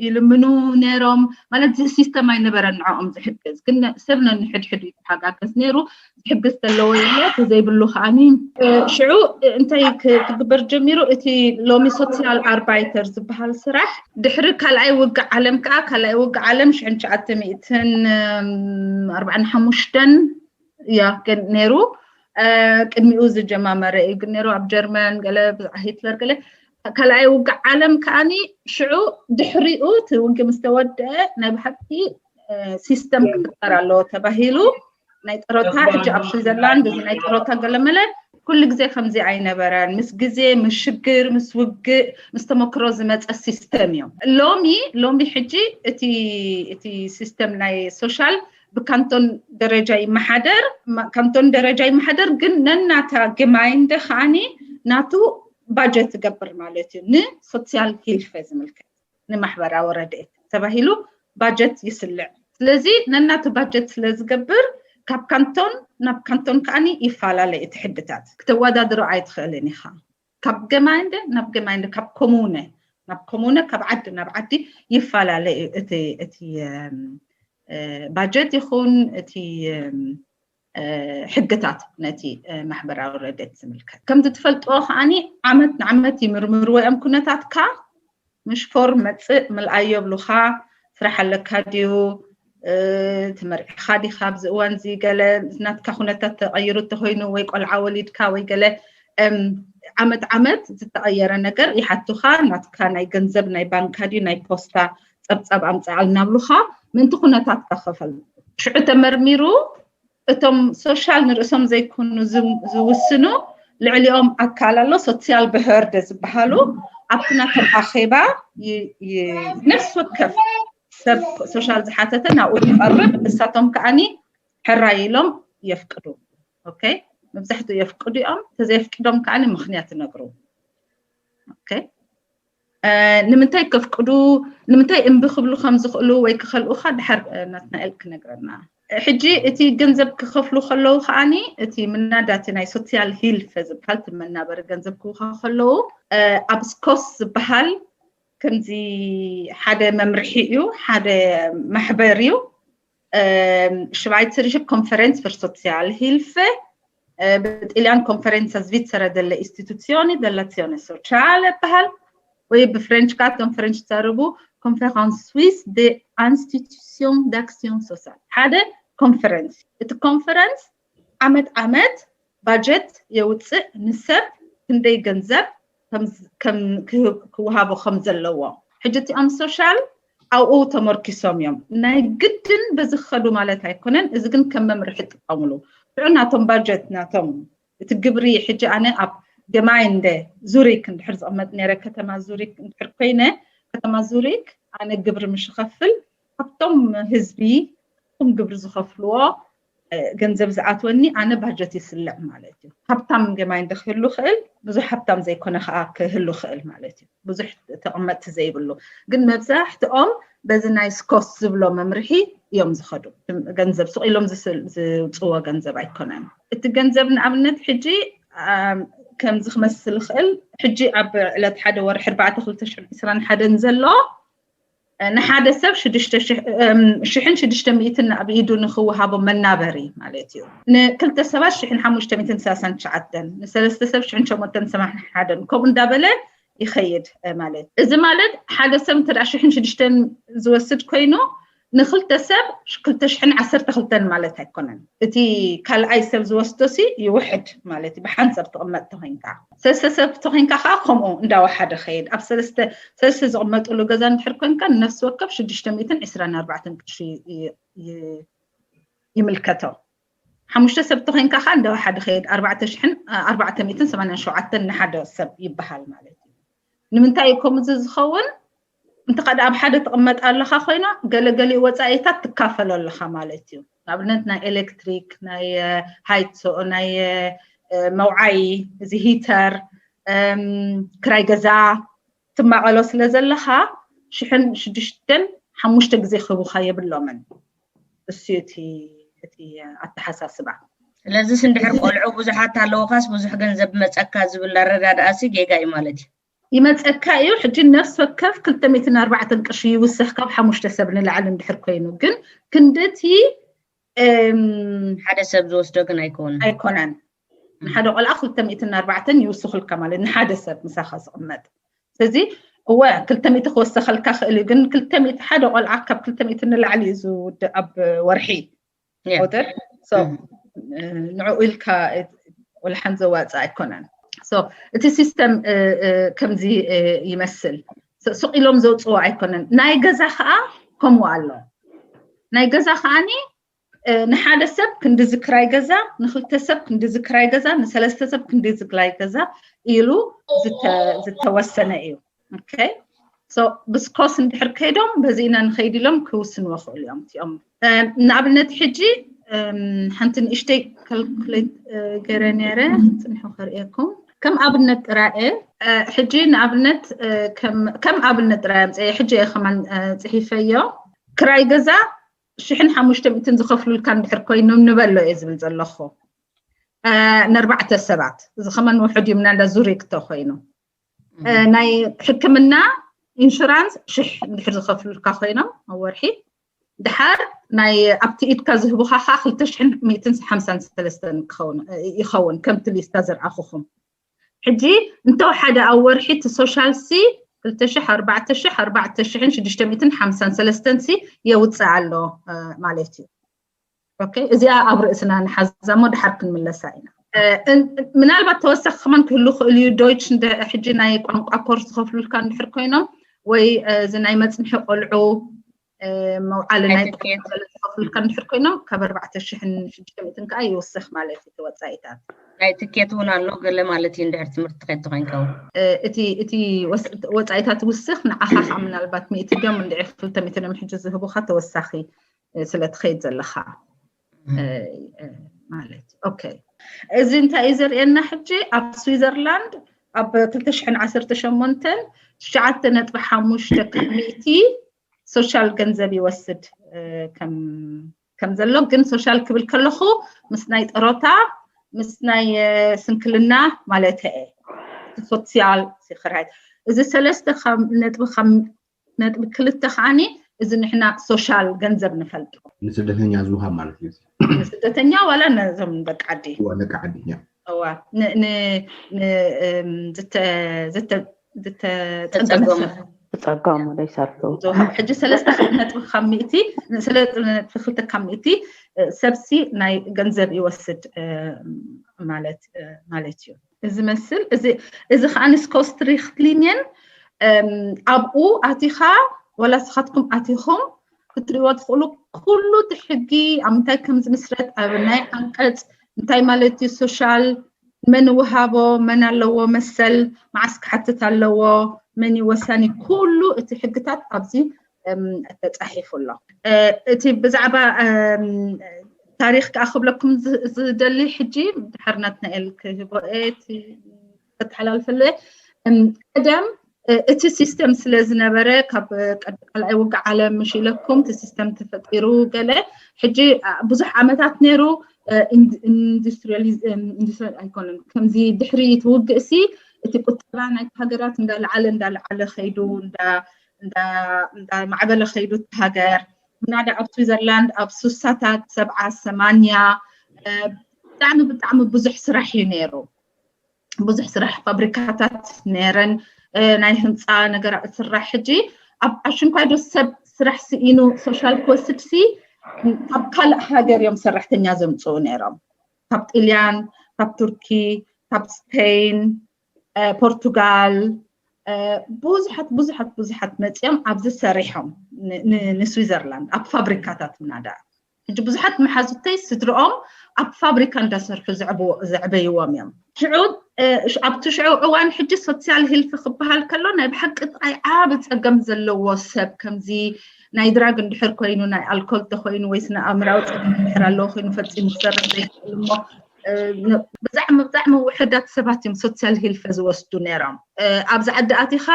ይልምኑ ነይሮም ማለት system ኣይነበረን ንዕኦም ዝሕግዝ፣ ግን ሰብ ነንሕድሕዱ ይተሓጋገዝ ነይሩ። ዝሕግዝ ተለዎ የለ፣ ተዘይብሉ ከዓኒ ሽዑ እንታይ ክግበር ጀሚሩ? እቲ ሎሚ social arbeiter ዝበሃል ስራሕ ድሕሪ ካልኣይ ውግእ ዓለም ከዓ፣ ካልኣይ ውግእ ዓለም ሽሕን ትሽዓተ ሚእትን ኣርባዓን ሓሙሽተን እያ ነይሩ። ቅድሚኡ ዝጀማመረ እዩ ግን ነይሩ ኣብ ጀርመን ገለ ብዛዕባ ሂትለር ገለ። ካልኣይ ውግእ ዓለም ከዓኒ ሽዑ ድሕሪኡ እቲ ውግእ ምስ ተወደአ ናይ ብሓቂ system ክፍጠር ኣለዎ ተባሂሉ ናይ ጥሮታ ሕጂ ኣብ ስዊዘርላንድ እዚ ናይ ጥሮታ ገለመለ ኩሉ ግዜ ከምዚ ኣይነበረን። ምስ ግዜ ምስ ሽግር ምስ ውግእ ምስ ተመክሮ ዝመፀ system እዩ። ሎሚ ሎሚ ሕጂ እቲ እቲ system ናይ social ብካንቶን ደረጃ ይመሓደር። ካንቶን ደረጃ ይመሓደር ግን ነናታ Gemeinde ከዓኒ ናቱ ባጀት ትገብር ማለት እዩ። ንሶሲያል ሂልፈ ዝምልከት ንማሕበራዊ ረድኤት ተባሂሉ ባጀት ይስልዕ። ስለዚ ነናቱ ባጀት ስለ ዝገብር ካብ ካንቶን ናብ ካንቶን ከዓኒ ይፈላለ እቲ ሕግታት። ክተወዳድሮ ኣይትኽእልን ኢኻ። ካብ Gemeinde ናብ Gemeinde፣ ካብ ኮሙነ ናብ ኮሙነ፣ ካብ ዓዲ ናብ ዓዲ ይፈላለ እዩ እቲ እቲ ባጀት ይኹን እቲ ሕግታት ነቲ ማሕበራዊ ረድኤት ዝምልከት። ከምቲ ትፈልጥዎ ከዓኒ ዓመት ንዓመት ይምርምርዎ እዮም ኩነታትካ። ምሽ ፎርም መፅእ ምልኣዮ ይብሉኻ። ስራሕ ኣለካ ድዩ? ተመርዒኻ ዲኻ ኣብዚ እዋን እዚ? ገለ ናትካ ኩነታት ተቐይሩ እንተኾይኑ ወይ ቆልዓ ወሊድካ ወይ ገለ ዓመት ዓመት ዝተቐየረ ነገር ይሓቱኻ። ናትካ ናይ ገንዘብ ናይ ባንካ ድዩ ናይ ፖስታ ፀብፃብ ኣምፅኣልና ይብሉኻ። ምእንቲ ኩነታትካ ክፈልጡ ሽዑ ተመርሚሩ እቶም social ንርእሶም ዘይኮኑ ዝውስኑ ልዕሊኦም ኣካል ኣሎ፣ social behörde ዝበሃሉ ኣብቲ ናቶም ኣኼባ ነፍሲ ወከፍ ሰብ social ዝሓተተ ናብኡ ይቐርብ። እሳቶም ከዓኒ ሕራይ ኢሎም የፍቅዱ። ኦኬ፣ መብዛሕትኡ የፍቅዱ እዮም። ተዘየፍቅዶም ከዓኒ ምኽንያት ይነግሩ። ኦኬ፣ ንምንታይ ከፍቅዱ ንምንታይ እምቢ ክብሉ ከም ዝኽእሉ ወይ ክኸልኡኻ ድሓር ናትናኤል ክነግረና። ሕጂ እቲ ገንዘብ ክኸፍሉ ከለዉ ከዓኒ እቲ ምናዳ እቲ ናይ ሶሲያል ሂልፈ ዝበሃል እቲ መናበሪ ገንዘብ ክውሃ ከለዉ ኣብ ስኮስ ዝበሃል ከምዚ ሓደ መምርሒ እዩ፣ ሓደ ማሕበር እዩ። Schweizerische Konferenz für Sozialhilfe፣ ብጥልያን Conferenza Svizzera delle Istituzioni dell'Azione Sociale ይበሃል፣ ወይ ብፍሬንች ከዓ እቶም ፍሬንች ዝዛረቡ Conférence Suisse des Institutions d'Action Sociale ሓደ ኮንፈረንስ። እቲ ኮንፈረንስ ዓመት ዓመት ባጀት የውፅእ፣ ንሰብ ክንደይ ገንዘብ ክወሃቦ ከም ዘለዎ። ሕጂ እቲኦም ሶሻል ኣብኡ ተመርኪሶም እዮም። ናይ ግድን በዚ ክኸዱ ማለት ኣይኮነን። እዚ ግን ከም መምርሒ ይጥቀምሉ። ሽዑ ናቶም ባጀት ናቶም እቲ ግብሪ ሕጂ ኣነ ኣብ ገማይንደ ዙሪክ እንድሕር ዝቕመጥ ነይረ፣ ከተማ ዙሪክ እንድሕር ኮይነ፣ ከተማ ዙሪክ ኣነ ግብሪ ምሽ ኸፍል ካብቶም ህዝቢ ቶም ግብሪ ዝኸፍልዎ ገንዘብ ዝኣትወኒ ኣነ ባጀት ይስልዕ ማለት እዩ። ሃብታም ገማይንደ ክህሉ ክእል፣ ብዙሕ ሃብታም ዘይኮነ ከዓ ክህሉ ክእል ማለት እዩ። ብዙሕ ተቐመጥቲ ዘይብሉ ግን መብዛሕትኦም በዚ ናይ ስኮስ ዝብሎ መምርሒ እዮም ዝኸዱ። ገንዘብ ስቕ ኢሎም ዝውፅዎ ገንዘብ ኣይኮነን። እቲ ገንዘብ ንኣብነት ሕጂ ከምዚ ክመስል ይኽእል። ሕጂ ኣብ ዕለት ሓደ ወርሒ ኣርባዕተ ክልተ ሽሕን ዕስራን ሓደን ዘሎ ንሓደ ሰብ ሽዱሽተ ሽሕን ሽዱሽተ ሚእትን ኣብ ኢዱ ንክወሃቦ መናበሪ ማለት እዩ። ንክልተ ሰባት ሽሕን ሓሙሽተ ሚእትን ሰላሳን ትሽዓተን፣ ንሰለስተ ሰብ ሽሕን ሸሞንተን ሰማንያን ሓደን ከምኡ እንዳበለ ይኸይድ ማለት። እዚ ማለት ሓደ ሰብ እንተ ሽሕን ሽዱሽተን ዝወስድ ኮይኑ ንክልተ ሰብ ክልተ ሽሕን ዓሰርተ ክልተን ማለት ኣይኮነን። እቲ ካልኣይ ሰብ ዝወስዶ ሲ ይውሕድ ማለት እዩ። ብሓንሳብ ትቕመጥ ተኮይንካ፣ ሰለስተ ሰብ ተኮይንካ ከዓ ከምኡ እንዳወሓደ ኸይድ። ኣብ ሰለስተ ሰለስተ ዝቕመጥሉ ገዛ እንድሕር ኮንካ ንነፍሲ ወከፍ ሽዱሽተ ሚእትን ዕስራን ኣርባዕተን ቅርሺ ይምልከቶ። ሓሙሽተ ሰብ ተኮይንካ ከዓ እንዳወሓደ ኸይድ ኣርባዕተ ሽሕን ኣርባዕተ ሚእትን ሰማንያን ሸውዓተን ንሓደ ሰብ ይበሃል ማለት እዩ። ንምንታይ እዩ ከምዚ ዝኸውን? እንተ ኸደ ኣብ ሓደ ትቕመጥ ኣለኻ ኮይና ገለገሊ ወፃኢታት ትካፈሎ ኣለኻ ማለት እዩ። ንኣብነት ናይ ኤሌክትሪክ፣ ናይ ሃይቶ፣ ናይ መውዓይ፣ እዚ ሂተር፣ ክራይ ገዛ ትማቐሎ ስለ ዘለኻ ሽሕን ሽዱሽተን ሓሙሽተ ግዜ ክህቡኻ የብሎምን። እሱ እቲ ኣተሓሳስባ። ስለዚስ እንድሕር ቆልዑ ብዙሓት ኣለውኻስ ብዙሕ ገንዘብ መፀካ ዝብል ኣረዳድኣሲ ጌጋ እዩ ማለት እዩ። ይመፀካ እዩ። ሕጂ ነፍሲ ወከፍ ክልተ ሚእትን ኣርባዕተን ቅርሺ ይውስኽ ካብ ሓሙሽተ ሰብ ንላዕሊ እንድሕር ኮይኑ፣ ግን ክንድቲ ሓደ ሰብ ዝወስዶ ግን ኣይኮን ኣይኮነን። ንሓደ ቆልዓ ክልተ ሚእትን ኣርባዕተን ይውስኹልካ ማለት ንሓደ ሰብ ምሳኻ ዝቕመጥ። ስለዚ እወ ክልተ ሚእቲ ክወሰኸልካ ክእል እዩ፣ ግን ክልተ ሚእቲ ሓደ ቆልዓ ካብ ክልተ ሚእቲ ንላዕሊ እዩ ዝውድእ ኣብ ወርሒ ቁጥር። ንዕኡ ኢልካ ወልሓን ዘዋፅእ ኣይኮነን። እቲ ሲስተም ከምዚ ይመስል። ሱቕ ኢሎም ዘውፅዎ ኣይኮነን። ናይ ገዛ ከዓ ከምኡ ኣሎ። ናይ ገዛ ከዓኒ ንሓደ ሰብ ክንዲ ዝክራይ ገዛ፣ ንክልተ ሰብ ክንዲ ዝክራይ ገዛ፣ ንሰለስተ ሰብ ክንዲ ዝክራይ ገዛ ኢሉ ዝተወሰነ እዩ። ብስኮስ እንድሕር ከይዶም በዚ ኢና ንኸይድ ኢሎም ክውስንዎ ክእሉ እዮም እቲኦም። ንኣብነት ሕጂ ሓንቲ ንእሽተይ ካልኩሌት ገይረ ነይረ፣ ፅንሑ ከርእየኩም። ከም ኣብነት ጥራየ ሕጂ ንኣብነት ከም ኣብነት ጥራይ ኣምፀየ ሕጂ እየ ከማን ፅሒፈዮ። ክራይ ገዛ ሽሕን ሓሙሽተ ሚእትን ዝኸፍሉልካ እንድሕር ኮይኖም ንበሎ እየ ዝብል ዘለኹ። ንኣርባዕተ ሰባት እዚ ከመን ውሑድ እዩ፣ ምናልባት ዙሪክ ተኮይኑ ናይ ሕክምና ኢንሹራንስ ሽሕ እንድሕር ዝኸፍሉልካ ኮይኖም ኣብ ወርሒ፣ ድሓር ናይ ኣብቲ ኢድካ ዝህቡኻ ከዓ ክልተ ሽሕን ሚእትን ሓምሳን ሰለስተን ይኸውን ከምቲ ሊስታ ዘርኣኹኹም። ሕጂ እንተወሓደ ኣብ ወርሒ እቲ ሶሻል ሲ ክልተ ሽሕ ኣርባዕተ ሽሕ ኣርባዕተ ሽሕን ሽዱሽተ ሚእትን ሓምሳን ሰለስተን ሲ የውፅእ ኣሎ ማለት እዩ። እዚኣ ኣብ ርእስና ንሓዛ እሞ ድሓር ክንምለሳ ኢና። ምናልባት ተወሳኺ ከማን ክህሉ ክእል እዩ። ዶይች ሕጂ ናይ ቋንቋ ኮርስ ዝኸፍሉልካ እንድሕር ኮይኖም ወይ እዚ ናይ መፅንሒ ቆልዑ መውዓሊ ናይ ዝኸፍሉልካ እንድሕር ኮይኖም ካብ ኣርባዕተ ሽሕን ሽዱሽተ ሚእትን ከዓ ይውስኽ ማለት እዩ ወፃኢታት። ናይ ትኬት እውን ኣሎ ገለ ማለት እዩ እንድሕር ትምህርቲ ትኸድ ተኮይንካ እውን። እቲ እቲ ወፃኢታት ውስኽ ንዓኻ ከዓ ምናልባት ሚእቲ ድዮም እንድዒ ክልተ ሚእቲ እዮም ሕጂ ዝህቡኻ ተወሳኺ ስለ ትኸይድ ዘለኻ ማለት እዩ። ኦኬ፣ እዚ እንታይ እዩ ዘርእየና ሕጂ? ኣብ ስዊዘርላንድ ኣብ ክልተ ሽሕን ዓሰርተ ሸሞንተን ትሽዓተ ነጥቢ ሓሙሽተ ካብ ሚእቲ ሶሻል ገንዘብ ይወስድ ከም ዘሎ፣ ግን ሶሻል ክብል ከለኹ ምስ ናይ ጠሮታ ምስ ናይ ስንክልና ማለት እየ። ሶሲያል ሲክራይት እዚ ሰለስተ ነጥቢ ነጥቢ ክልተ ከዓኒ እዚ ንሕና ሶሻል ገንዘብ ንፈልጦ ንስደተኛ ዝውሃብ ማለት እዩ። ንስደተኛ ዋላ ነዞም ደቂ ዓዲ ደቂ ዓዲ እዋ ዝተፀገመ ሰብ ዝፀገሙ ዘይሰርሑ ዝውሃብ። ሕጂ ሰለስተ ነጥቢ ካብ ሚእቲ ሰለስተ ነጥቢ ክልተ ካብ ሚእቲ ሰብሲ ናይ ገንዘብ ይወስድ ማለት ማለት እዩ። እዚ መስል እዚ እዚ ከዓ ንስኮስት ሪክትሊንየን ኣብኡ ኣቲኻ ወላ ስኻትኩም ኣቲኹም ክትሪእዎ ትኽእሉ። ኩሉ እቲ ሕጊ ኣብ ምንታይ ከም ዝምስረት ኣብ ናይ ዓንቀፅ እንታይ ማለት እዩ ሶሻል መን ውሃቦ መን ኣለዎ መሰል መዓስ ክሓትት ኣለዎ መን ወሳኒ ኩሉ እቲ ሕግታት ኣብዚ ተፃሒፉ ኣሎ። እቲ ብዛዕባ ታሪክ ከዓ ክብለኩም ዝደሊ ሕጂ ድሕር ናትናኤል ክህቦ እየ ከተሓላልፈለ ቀደም እቲ ሲስተም ስለ ዝነበረ ካብ ካልኣይ ውግእ ዓለም ምሽ ኢለኩም እቲ ሲስተም ተፈጢሩ ገለ ሕጂ ብዙሕ ዓመታት ነይሩ። ኢንዱስትሪያሊዝም ኣይኮነን ከምዚ ድሕሪ ትውግእ ሲ እቲ ቁጠባ ናይቲ ሃገራት እንዳለዓለ እንዳለዓለ ከይዱ እንዳማዕበለ ከይዱ እቲ ሃገር ምናዳ ኣብ ስዊዘርላንድ ኣብ ሱሳታት ሰብዓ ሰማንያ ብጣዕሚ ብጣዕሚ ብዙሕ ስራሕ እዩ ነይሩ። ብዙሕ ስራሕ ፋብሪካታት ነይረን ናይ ህንፃ ነገር ኣብ ስራሕ ሕጂ ኣብ ኣሽንኳይ ዶ ሰብ ስራሕ ስኢኑ ሶሻል ክወስድ ሲ ካብ ካልእ ሃገር እዮም ሰራሕተኛ ዘምፅኡ ነይሮም። ካብ ጢልያን፣ ካብ ቱርኪ፣ ካብ ስፔን፣ ፖርቱጋል፣ ብዙሓት ብዙሓት ብዙሓት መፂኦም ኣብዚ ሰሪሖም ንስዊዘርላንድ ኣብ ፋብሪካታት ምናዳ። ሕጂ ብዙሓት መሓዙተይ ስድርኦም ኣብ ፋብሪካ እንዳሰርሑ ዘዕበይዎም እዮም። ሽዑ ኣብቲ ሽዑ እዋን ሕጂ ሶሲያል ሂልፍ ክበሃል ከሎ ናይ ብሓቂ ጥራይ ዓብ ፀገም ዘለዎ ሰብ ከምዚ ናይ ድራግ እንድሕር ኮይኑ ናይ ኣልኮል ተኮይኑ ወይ ስነ ኣእምራዊ ፀገም እንድሕር ኣለዎ ኮይኑ ፈፂሙ ክሰርሕ ዘይክእል እሞ ብጣዕሚ ብጣዕሚ ውሕዳት ሰባት እዮም ሶሲያል ሂልፍ ዝወስዱ ነይሮም። ኣብዚ ዓዲ ኣቲኻ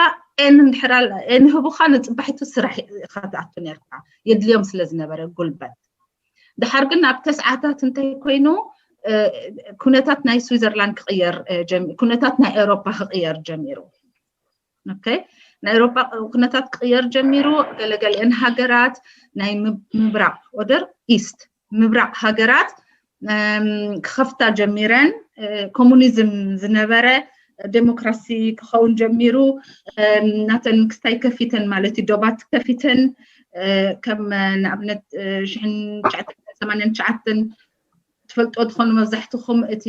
ኤን እንድሕር ኤን ህቡኻ ንፅባሒቱ ስራሕ ኢኻ ትኣቱ ነርካ የድልዮም ስለ ዝነበረ ጉልበት። ድሓር ግን ኣብ ተስዓታት እንታይ ኮይኑ ኩነታት ናይ ስዊዘርላንድ ክቕየር ኩነታት ናይ ኤውሮፓ ክቕየር ጀሚሩ። ኦኬ፣ ናይ ኤውሮፓ ኩነታት ክቕየር ጀሚሩ። ገለገለአን ሃገራት ናይ ምብራቕ ወደር ኢስት ምብራቕ ሃገራት ክኸፍታ ጀሚረን። ኮሙኒዝም ዝነበረ ዴሞክራሲ ክኸውን ጀሚሩ። ናተን ክስታይ ከፊተን ማለት እዩ ዶባት ከፊተን ከም ንኣብነት ሽሕን ትሽዓተ ሰማንያን ትሽዓተን ትፈልጦ ትኾኑ መብዛሕትኹም እቲ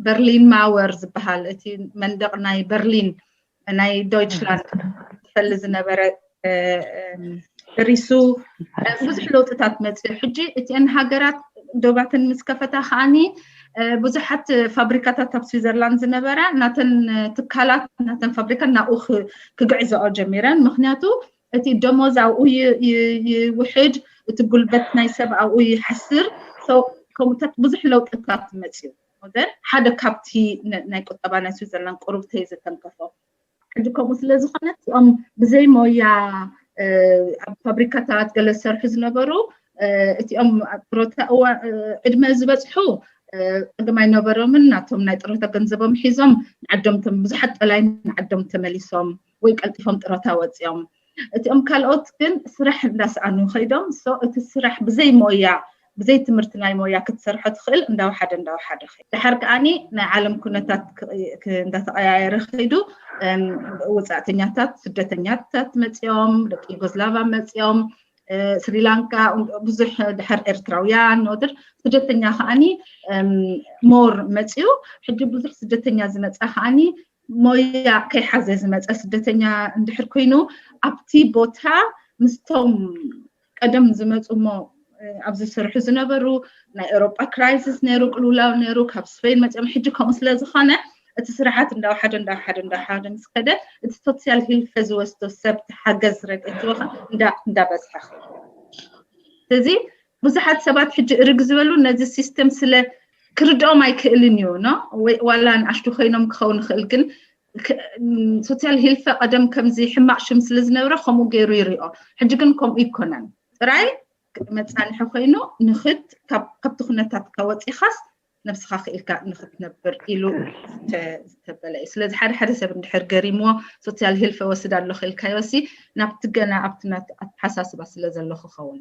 በርሊን ማወር ዝበሃል እቲ መንደቕ ናይ በርሊን ናይ ዶይችላንድ ትፈሊ ዝነበረ ሪሱ ብዙሕ ለውጥታት መፅኡ። ሕጂ እቲአን ሃገራት ዶባተን ምስ ከፈታ ከዓኒ ብዙሓት ፋብሪካታት ኣብ ስዊዘርላንድ ዝነበረ ናተን ትካላት ናተን ፋብሪካ ናብኡ ክግዕዘኦ ጀሚረን። ምክንያቱ እቲ ደሞዝ ኣብኡ ይውሕድ፣ እቲ ጉልበት ናይ ሰብ ኣብኡ ይሓስር። ከምኡታት ብዙሕ ለውጥታት መፅኡ። ሓደ ካብቲ ናይ ቁጠባ ናይ ስዊዘርላንድ ቁሩብተይ ዝተንከፎ ሕጂ ከምኡ ስለ ዝኾነ እቲኦም ብዘይ ሞያ ኣብ ፋብሪካታት ገለ ዝሰርሑ ዝነበሩ እቲኦም ኣብ ጥሮታ ዕድመ ዝበፅሑ ፀገም ኣይነበሮምን። ናቶም ናይ ጥሮታ ገንዘቦም ሒዞም ንዓዶም ብዙሓት ጠላይ ንዓዶም ተመሊሶም ወይ ቀልጢፎም ጥሮታ ወፂኦም። እቲኦም ካልኦት ግን ስራሕ እንዳሰኣኑ ከይዶም። So እቲ ስራሕ ብዘይ ሞያ ብዘይ ትምህርቲ ናይ ሞያ ክትሰርሖ ትኽእል እንዳወሓደ እንዳወሓደ ኸይዱ። ድሓር ከዓኒ ናይ ዓለም ኩነታት እንዳተቐያየረ ኸይዱ። ውፃእተኛታት ስደተኛታት መፂኦም፣ ደቂ ዩጎዝላቫ መፂኦም፣ ስሪላንካ ብዙሕ ድሓር ኤርትራውያን ወድር ስደተኛ ከዓኒ ሞር መፅኡ። ሕጂ ብዙሕ ስደተኛ ዝመፃ ከዓኒ ሞያ ከይሓዘ ዝመፀ ስደተኛ እንድሕር ኮይኑ ኣብቲ ቦታ ምስቶም ቀደም ዝመፁ እሞ ኣብ ዝሰርሑ ዝነበሩ ናይ ኤውሮጳ ክራይሲስ ነይሩ፣ ቅልውላው ነይሩ፣ ካብ ስፔን መፅኦም። ሕጂ ከምኡ ስለ ዝኾነ እቲ ስራሓት እንዳወሓደ እንዳወሓደ እንዳወሓደ ምስ ከደ እቲ ሶሲያል ሂልፈ ዝወስዶ ሰብ ተሓገዝ ረድኤት ዝወኻ እንዳበዝሐ ስለዚ ብዙሓት ሰባት ሕጂ እርግ ዝበሉ ነዚ ሲስተም ስለ ክርድኦም ኣይክእልን እዩ ኖ ዋላ ንኣሽቱ ኮይኖም ክኸውን ይኽእል ግን ሶሲያል ሂልፈ ቀደም ከምዚ ሕማቕ ሽም ስለ ዝነበረ ከምኡ ገይሩ ይሪኦ። ሕጂ ግን ከምኡ ይኮነን። ጥራይ መፃንሒ ኮይኑ ንኽድ ካብቲ ኩነታትካ ወፂኻስ ነብስኻ ክኢልካ ንኽትነብር ኢሉ ዝተበለ እዩ። ስለዚ ሓደ ሓደ ሰብ እንድሕር ገሪምዎ ሶሲያል ሂልፈ ወስድ ኣለኹ ኢልካዮ ሲ ናብቲ ገና ኣብቲ ናት ኣተሓሳስባ ስለ ዘሎ ክኸውን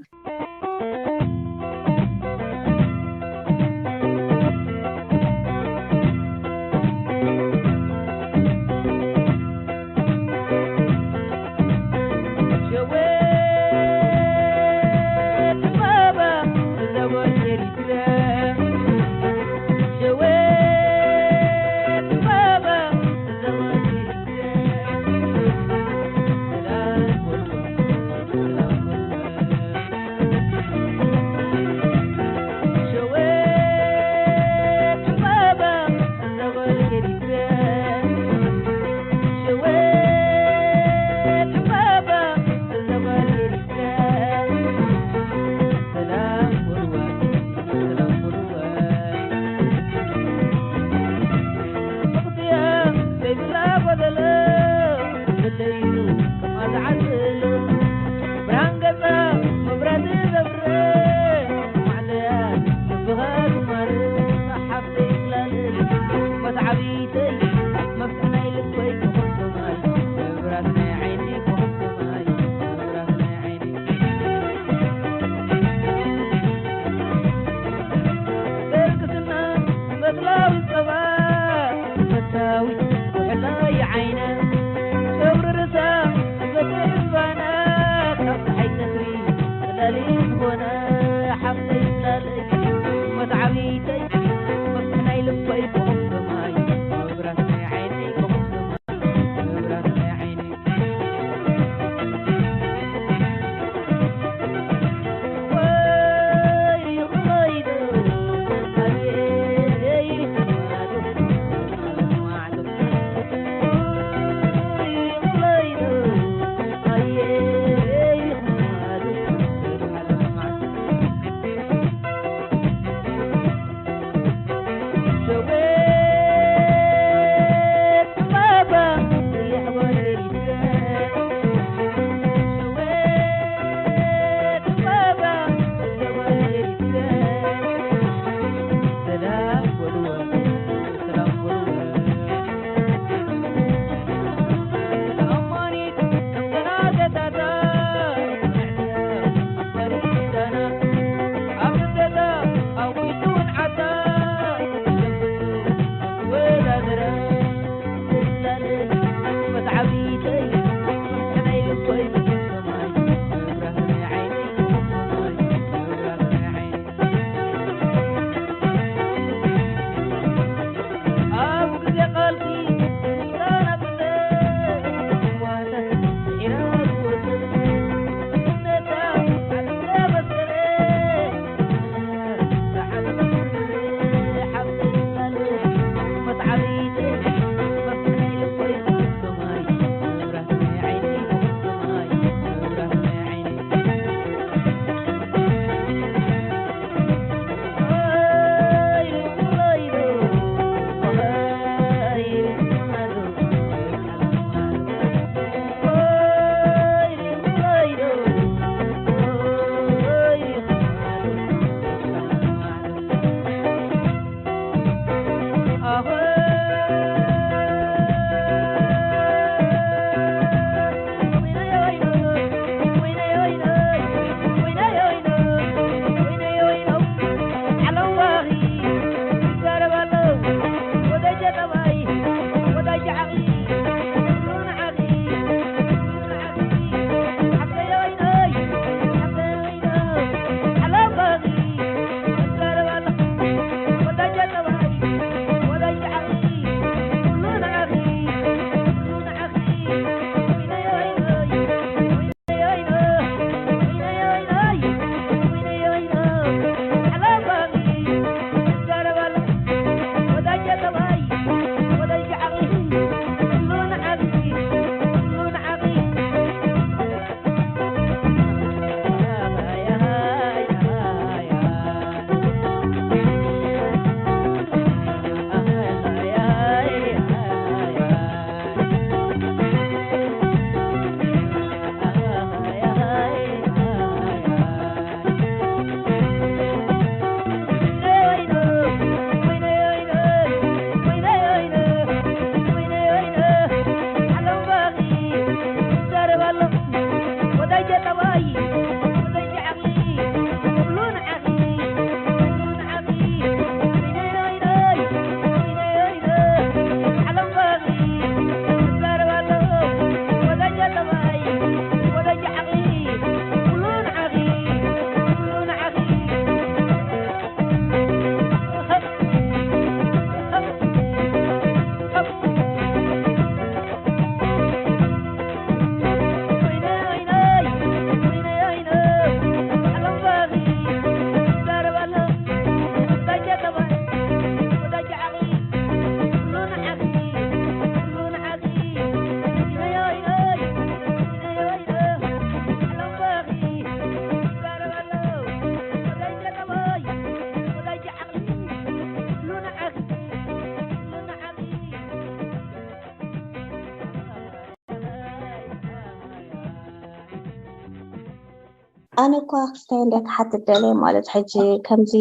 ኣነ እኳ ክስታይ እንደ ክሓትት ደለየ ማለት ሕጂ ከምዚ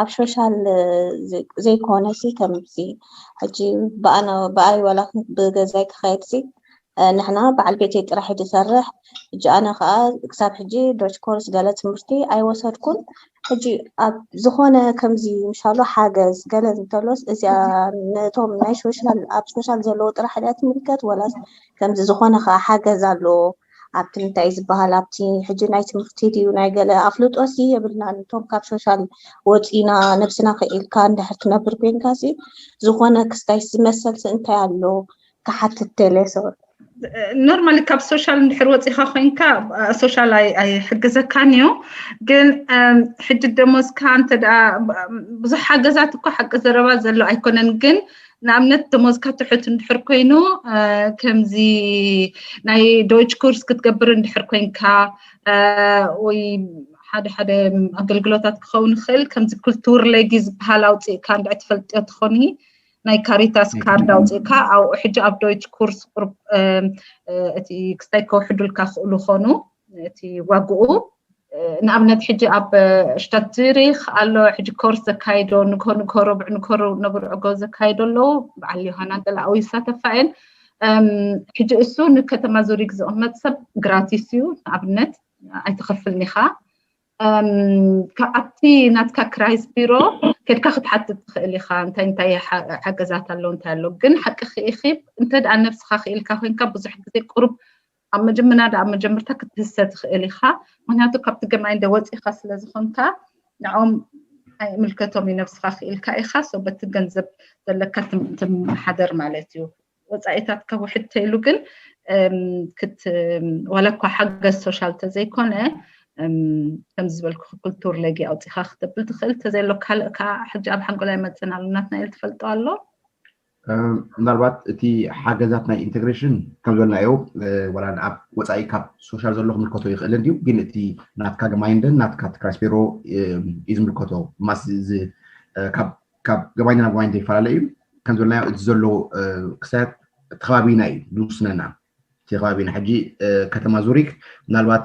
ኣብ ሶሻል ዘይኮነ ሲ ከምዚ ሕጂ ብኣነ ብኣይ ዋላ ብገዛይ ክኸይድ ሲ ንሕና በዓል ቤተይ ጥራሕ እዩ ዝሰርሕ። ሕጂ ኣነ ከዓ ክሳብ ሕጂ ዶች ኮርስ ገለ ትምህርቲ ኣይወሰድኩን። ሕጂ ኣብ ዝኾነ ከምዚ ምሻሎ ሓገዝ ገለ እንተሎስ እዚኣ ነቶም ናይ ሶሻል ኣብ ሶሻል ዘለዎ ጥራሕ ድያ ትምልከት ወላስ ከምዚ ዝኾነ ከዓ ሓገዝ ኣለዎ? ኣብቲ እንታይ ዝበሃል ኣብቲ ሕጂ ናይ ትምህርቲ ድዩ ናይ ገለ ኣፍልጦ ሲ የብልናን። እቶም ካብ ሶሻል ወፂና ነብስና ክኢልካ እንድሕር ትነብር ኮይንካ ሲ ዝኾነ ክስታይ ዝመሰል ሲ እንታይ ኣሎ ክሓትት ቴሌ ሶሪ። ኖርማሊ ካብ ሶሻል እንድሕር ወፂኻ ኮይንካ ሶሻል ኣይሕግዘካን እዩ። ግን ሕጂ ደሞዝካ እንተ ብዙሕ ሓገዛት እኮ ሓቂ ዘረባ ዘሎ ኣይኮነን። ግን ንኣብነት ደሞዝካ ትሑት እንድሕር ኮይኑ ከምዚ ናይ ዶይች ኩርስ ክትገብር እንድሕር ኮይንካ ወይ ሓደ ሓደ ኣገልግሎታት ክኸውን ይኽእል። ከምዚ ኩልቱር ሌጊ ዝበሃል ኣውፅእካ እንድዕ ትፈልጥዮ ትኾኒ ናይ ካሪታስ ካርድ ኣውፅእካ ኣብኡ ሕጂ ኣብ ዶይች ኩርስ ቁርብ እቲ ክስታይ ከውሕዱልካ ክእሉ ኾኑ እቲ ዋግኡ ንኣብነት ሕጂ ኣብ ሽታት ዙሪክ ኣሎ ሕጂ ኮርስ ዘካይዶ ንኮ ንኮ ረብዕ ንኮ ነብርዕጎ ዘካይዶ ኣለዉ። በዓል ዮሃና ገላዊ ይሳተፋ እየን። ሕጂ እሱ ንከተማ ዙሪክ ዝቕመጥ ሰብ ግራቲስ እዩ። ንኣብነት ኣይትኸፍልን ኢኻ። ኣብቲ ናትካ ክራይስ ቢሮ ከድካ ክትሓትት ትኽእል ኢኻ። እንታይ እንታይ ሓገዛት ኣሎ እንታይ ኣሎ ግን ሓቂ ክኢኺ እንተ ደኣ ነብስኻ ክኢልካ ኮይንካ ብዙሕ ግዜ ቁሩብ ኣብ መጀመርያ ደኣ መጀመርታ ክትህሰ ትኽእል ኢኻ። ምክንያቱ ካብቲ ገማይ እንደ ወፂኻ ስለ ዝኾንካ ንዖም ኣይምልከቶም እዩ። ነብስኻ ክኢልካ ኢኻ። ሶ በቲ ገንዘብ ዘለካ ትመሓደር ማለት እዩ። ወፃኢታት ከውሕድ ተይሉ ግን ዋላ እኳ ሓገዝ ሶሻል ተዘይኮነ ከም ዝበልኩ ኩልቱር ለጊ ኣውፂኻ ክተብል ትኽእል። ተዘይሎ ካልእ ከዓ ሕጂ ኣብ ሓንጎላይ መፅን ኣሎ ናትናኤል ትፈልጦ ኣሎ። ምናልባት እቲ ሓገዛት ናይ ኢንቴግሬሽን ከም ዝበልናዮ ዋላ ኣብ ወፃኢ ካብ ሶሻል ዘሎ ክምልከቶ ይኽእል እንድዩ። ግን እቲ ናትካ ገማይንደን ናትካ ክራይስ ቢሮ እዩ ዝምልከቶ። ማስ ካብ ገማይንደ ናብ ገማይንደ ይፈላለ እዩ። ከም ዝበልናዮ እቲ ዘሎ ክሳያት እቲ ከባቢና እዩ ዝውስነና። እቲ ከባቢና ሕጂ ከተማ ዙሪክ ምናልባት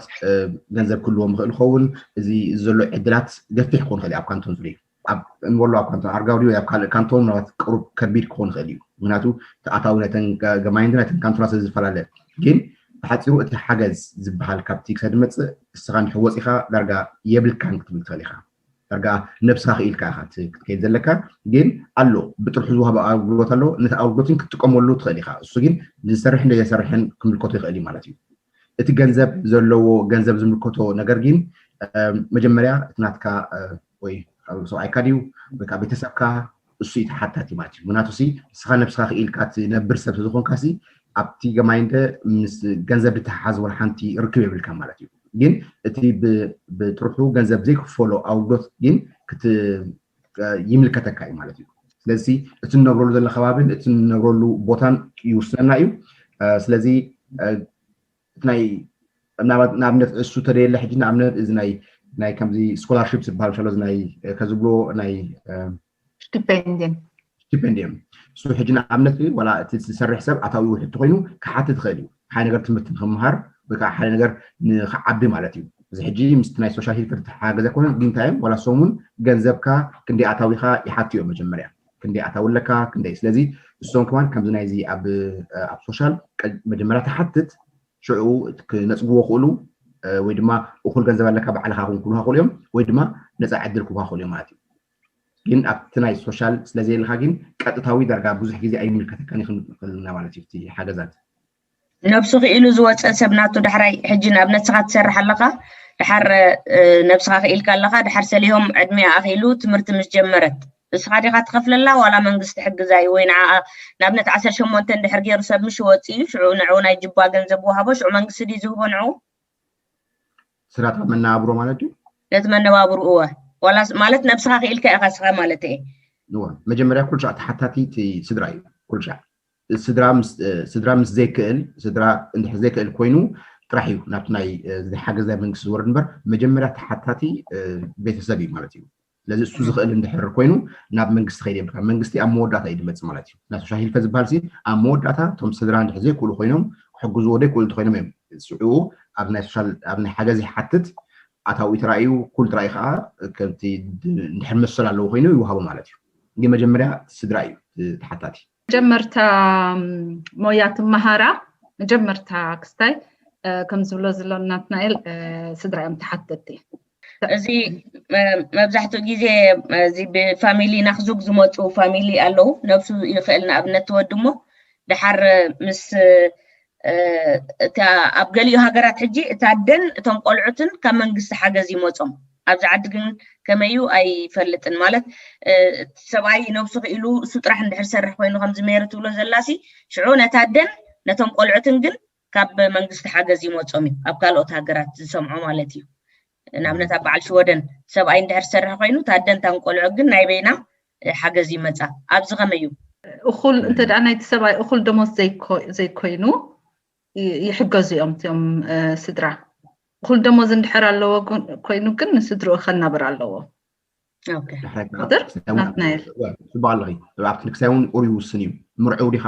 ገንዘብ ክህልዎም ይኽእል ይኸውን። እዚ ዘሎ ዕድላት ገፊሕ ክኾን ይኽእል ኣብ ካንቶን ዙሪክ ኣብ እንበሎ ኣብ ካንቶን ኣርጋውዲ ወይ ኣብ ካልእ ካንቶን ምናልባት ቅሩብ ከቢድ ክኾን ይኽእል እዩ። ምክንያቱ ተኣታዊ ነተን ገማይንድ ነተን ካንቶና ስለ ዝፈላለ። ግን ብሓፂሩ እቲ ሓገዝ ዝበሃል ካብቲ ክሳድ መፅእ እስኻ እንድሕር ወፂኻ ዳርጋ የብልካን ክትብል ትኽእል ኢኻ። ዳርጋ ነብስኻ ክኢልካ ኢኻ ክትከይድ ዘለካ። ግን ኣሎ ብጥርሑ ዝወሃብ ኣገልግሎት ኣሎ። ነቲ ኣገልግሎትን ክትጥቀመሉ ትኽእል ኢኻ። እሱ ግን ዝሰርሕን ዘይሰርሕን ክምልከቶ ይኽእል እዩ ማለት እዩ። እቲ ገንዘብ ዘለዎ ገንዘብ ዝምልከቶ ነገር ግን መጀመርያ እቲ ናትካ ወይ ሰብኣይካ ድዩ ወይ ከዓ ቤተሰብካ እሱ እዩ ተሓታቲ ማለት እዩ። ምክንያቱ ሲ ንስኻ ነብስኻ ክኢልካ ትነብር ሰብ ስለዝኾንካ ሲ ኣብቲ ገማይንደ ምስ ገንዘብ ዝተሓሓዝ ወላ ሓንቲ ርክብ የብልካ ማለት እዩ። ግን እቲ ብጥርሑ ገንዘብ ዘይክፈሎ ኣውዶት ግን ይምልከተካ እዩ ማለት እዩ። ስለዚ እቲ ንነብረሉ ዘሎ ከባብን እቲ ንነብረሉ ቦታን ይውስነና እዩ። ስለዚ እቲ ናይ ንኣብነት እሱ ተደየለ ሕጂ ንኣብነት እዚ ናይ ናይ ከምዚ ስኮላርሽፕ ዝበሃል ሸሎ ናይ ከዝብሎ ናይ ስቲፔንዲየም ስቲፔንዲየም እሱ ሕጂ ንኣብነት ዋላ እቲ ዝሰርሕ ሰብ ኣታዊ ውሕድ ተኮይኑ ክሓትት ይኽእል እዩ። ሓደ ነገር ትምህርቲ ንክምሃር ወይ ከዓ ሓደ ነገር ንክዓቢ ማለት እዩ። እዚ ሕጂ ምስቲ ናይ ሶሻል ሂልከር ዝተሓጋገዘ ኮነ ግንታዮም ዋላ ሰሙን ገንዘብካ ክንደይ ኣታዊካ ይሓትዮ መጀመርያ ክንደይ ኣታዊ ኣለካ ክንደይ። ስለዚ እሶም ከማን ከምዚ ናይዚ ኣብ ኣብ ሶሻል መጀመርያ ትሓትት ሽዑ ክነፅግዎ ክእሉ ወይ ድማ እኩል ገንዘብ ኣለካ ባዕልካ ክን ክብሉካ ክእሉ እዮም ወይ ድማ ነፃ ዕድል ክብካ ክእሉ እዮም ማለት እዩ። ግን ኣብቲ ናይ ሶሻል ስለዘየለካ ግን ቀጥታዊ ዳርጋ ብዙሕ ግዜ ኣይምልከተካን ይኽእል ንኽእልና ማለት እዩ እቲ ሓገዛት። ነብሱ ክኢሉ ዝወፀ ሰብ ናቱ ዳሕራይ ሕጂ ንኣብነት ስኻ ትሰርሕ ኣለኻ ድሓር ነብስኻ ክኢልካ ኣለኻ ድሓር ሰሊሆም ዕድሜ ኣኺሉ ትምህርቲ ምስ ጀመረት እስኻ ዲኻ ትኸፍለላ ዋላ መንግስቲ ሕግዛ እዩ ወይ ንዓ ንኣብነት ዓሰርተ ሸሞንተ እንድሕር ገይሩ ሰብ ምሽ ወፂ እዩ ሽዑ ንዑ ናይ ጅባ ገንዘብ ወሃቦ ሽዑ መንግስቲ ድዩ ዝህቦ ንዑ ስራታ መነባብሮ ማለት እዩ። ነቲ መነባብርኡ እወ ዋላ ማለት ነብስኻ ክኢልካ ኢኻ ስኻ ማለት እየ። እወ መጀመርያ ኩልሻዕ ተሓታቲ እቲ ስድራ እዩ። ኩልሻዕ ስድራ ምስ ዘይክእል ስድራ እንድሕር ዘይክእል ኮይኑ ጥራሕ እዩ ናብቲ ናይ ሓገዝ ናይ መንግስቲ ዝወርድ እምበር መጀመርያ ተሓታቲ ቤተሰብ እዩ ማለት እዩ። ስለዚ እሱ ዝኽእል እንድሕር ኮይኑ ናብ መንግስቲ ከይድ የብልካ። መንግስቲ ኣብ መወዳእታ እዩ ዝመፅእ ማለት እዩ። ናይ ሶሻል ሂልከ ዝበሃል ሲ ኣብ መወዳእታ እቶም ስድራ እንድሕር ዘይክእሉ ኮይኖም ክሕግዝዎ ዘይክእሉ እንተኮይኖም እዮም ሽዑ ኣብ ናይ ሶሻል ኣብ ናይ ሓገዝ ይሓትት ኣታዊ ተራእዩ ኩል ተራእዩ ከዓ ከምቲ እንድሕር መሰል ኣለዎ ኮይኑ ይወሃቦ ማለት እዩ። ግን መጀመርያ ስድራ እዩ ተሓታቲ። መጀመርታ ሞያ ትመሃራ መጀመርታ ክስታይ ከም ዝብሎ ዘሎ ናትናኤል ስድራ እዮም ተሓተቲ። እዚ መብዛሕትኡ ግዜ እዚ ብፋሚሊ ናክዙግ ዝመፁ ፋሚሊ ኣለዉ ነብሱ ይኽእል ንኣብነት ትወዲ እሞ ድሓር ምስ እታ ኣብ ገሊኡ ሃገራት ሕጂ እታ ኣደን እቶም ቆልዑትን ካብ መንግስቲ ሓገዝ ይመጾም። ኣብዚ ዓዲ ግን ከመዩ ኣይፈልጥን። ማለት እቲ ሰብኣይ ነብሱ ክኢሉ እሱ ጥራሕ እንድሕር ሰርሕ ኮይኑ ከምዚ ሜሪ ትብሎ ዘላሲ ሽዑ ነታ ኣደን ነቶም ቆልዑትን ግን ካብ መንግስቲ ሓገዝ ይመጾም እዩ። ኣብ ካልኦት ሃገራት ዝሰምዖ ማለት እዩ። ንኣብነት ኣብ በዓል ሽወደን ሰብኣይ እንድሕር ሰርሕ ኮይኑ እታ ኣደን እታን ቆልዑ ግን ናይ በይና ሓገዝ ይመጻ። ኣብዚ ከመዩ? እኹል እንተ ደኣ ናይቲ ሰብኣይ እኹል ደሞዝ ዘይኮይኑ ይሕገዙ እዮም እቲኦም ስድራ። እኹል ደሞዝ እንድሕር ኣለዎ ኮይኑ ግን ንስድርኡ ከናብር ኣለዎ። ቁጥር ናትናኤል ጽቡቅ ኣለኺ። ኣብቲ ክሳይ እውን ቁር ይውስን እዩ። ምርዑው ዲኻ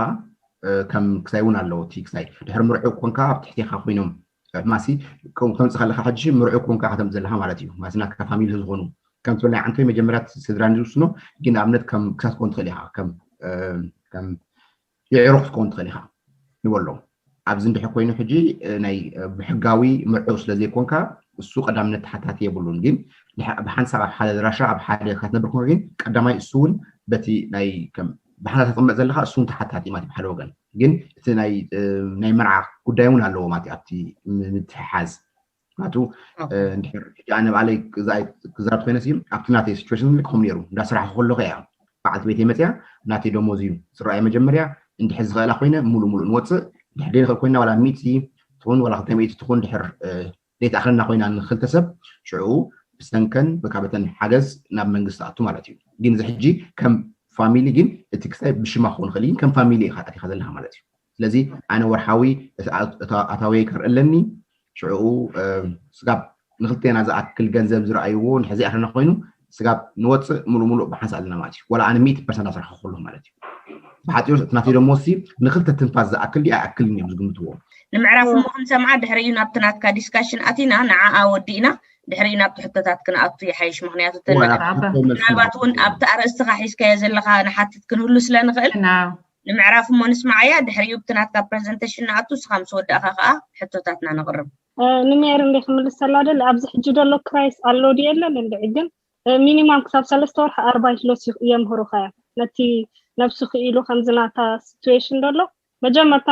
ከም ክሳይ እውን ኣለዎ እቲ ክሳይ ድሕሪ ምርዑው ኮንካ ኣብ ትሕቴኻ ኮይኖም ማሲ ከምጽእ ከለካ ሕጂ ምርዑ ኮንካ ከተምጽእ ዘለካ ማለት እዩ። ማሲ ናትካ ፋሚሊ ዝኾኑ ከም ትብል ናይ ዓንቶይ መጀመርያ ስድራ ዝውስኖ ግን ኣብነት ከም ክሳት ኮን ትኽእል ኢኻ ከም ከም የዕሩኽ ክትኮን ትኽእል ኢኻ ንበሎ። ኣብዚ እንድሕር ኮይኑ ሕጂ ናይ ብሕጋዊ ምርዑ ስለ ዘይኮንካ እሱ ቀዳምነት ተሓታቲ የብሉን። ግን ብሓንሳብ ኣብ ሓደ ኣድራሻ ኣብ ሓደ ክትነብር ኮንካ ግን ቀዳማይ እሱ እውን በቲ ናይ ብሓንሳብ ተቐመጥ ዘለካ እሱ እውን ተሓታቲ ማለት ብሓደ ወገን ግን እቲ ናይ ናይ መርዓ ጉዳይ እውን ኣለዎ ማለት ኣብቲ ምትሕሓዝ ናቱ እንድሕር ሕጂ ኣነ ባዕለይ ክዛረብ ኮይነ ሲ ኣብቲ ናተይ ሲቹዌሽን ክኹም ነይሩ እንዳ ስራሕ ከለኹ እያ በዓልቲ ቤተይ መፅያ ናተይ ደሞዝ እዩ ዝረኣየ መጀመርያ እንድሕር ዝኽእላ ኮይነ ሙሉእ ሙሉእ ንወፅእ እንድሕር ዘይንኽእል ኮይና ዋላ ሚእቲ ትኹን ዋላ ክልተ ሚእቲ ትኹን እንድሕር ዘይትኣኽለና ኮይና ንክልተ ሰብ ሽዑ ብሰንከን ብካበተን ሓገዝ ናብ መንግስቲ ኣቱ ማለት እዩ ግን እዚ ሕጂ ከም ፋሚሊ ግን እቲ ክሳይ ብሽማ ክኸውን ይኽእል እዩ ከም ፋሚሊ ኢኻ ኣቲኻ ዘለኻ ማለት እዩ ስለዚ ኣነ ወርሓዊ ኣታወይ ከርእለኒ ሽዕኡ ስጋብ ንክልቴና ዝኣክል ገንዘብ ዝረኣይዎ ንሕዚ ኣኽልና ኮይኑ ስጋብ ንወፅእ ሙሉእ ሙሉእ ብሓንሳ ኣለና ማለት እዩ ወላ ኣነ ሚእቲ ፐርሰንት ኣስራሕ ከሎ ማለት እዩ ብሓፂሩ እቲ ናተይ ደሞ ሲ ንክልተ ትንፋስ ዝኣክል ድኣ ኣክልን እዮም ዝግምትዎ ንምዕራፍ እሞ ክንሰምዓ ድሕሪኡ ናብቲ ናትካ ዲስካሽን ኣቲና ንዓኣ ወዲእና ድሕሪኡ ናብቲ ሕቶታት ክንኣቱ ይሓይሽ ምክንያቱ ተናናባት እውን ኣብቲ ኣርእስትኻ ሒዝካዮ ዘለካ ንሓትት ክንህሉ ስለ ንኽእል ንምዕራፍ እሞ ንስማዓያ ድሕሪኡ ብቲ ናትካ ፕረዘንቴሽን ንኣቱ እስኻ ምስ ወዳእኻ ከዓ ሕቶታትና ነቕርብ ንሜር እንደ ክምልሰላ ደል ኣብዚ ሕጂ ደሎ ክራይስ ኣሎ ድየለን እንድዒ ግን ሚኒማም ክሳብ ሰለስተ ወርሒ ኣርባይት ሎስ የምህሩኻ እዮም ነቲ ነብሱ ክኢሉ ከምዚ ናታ ሲትዌሽን ደሎ መጀመርታ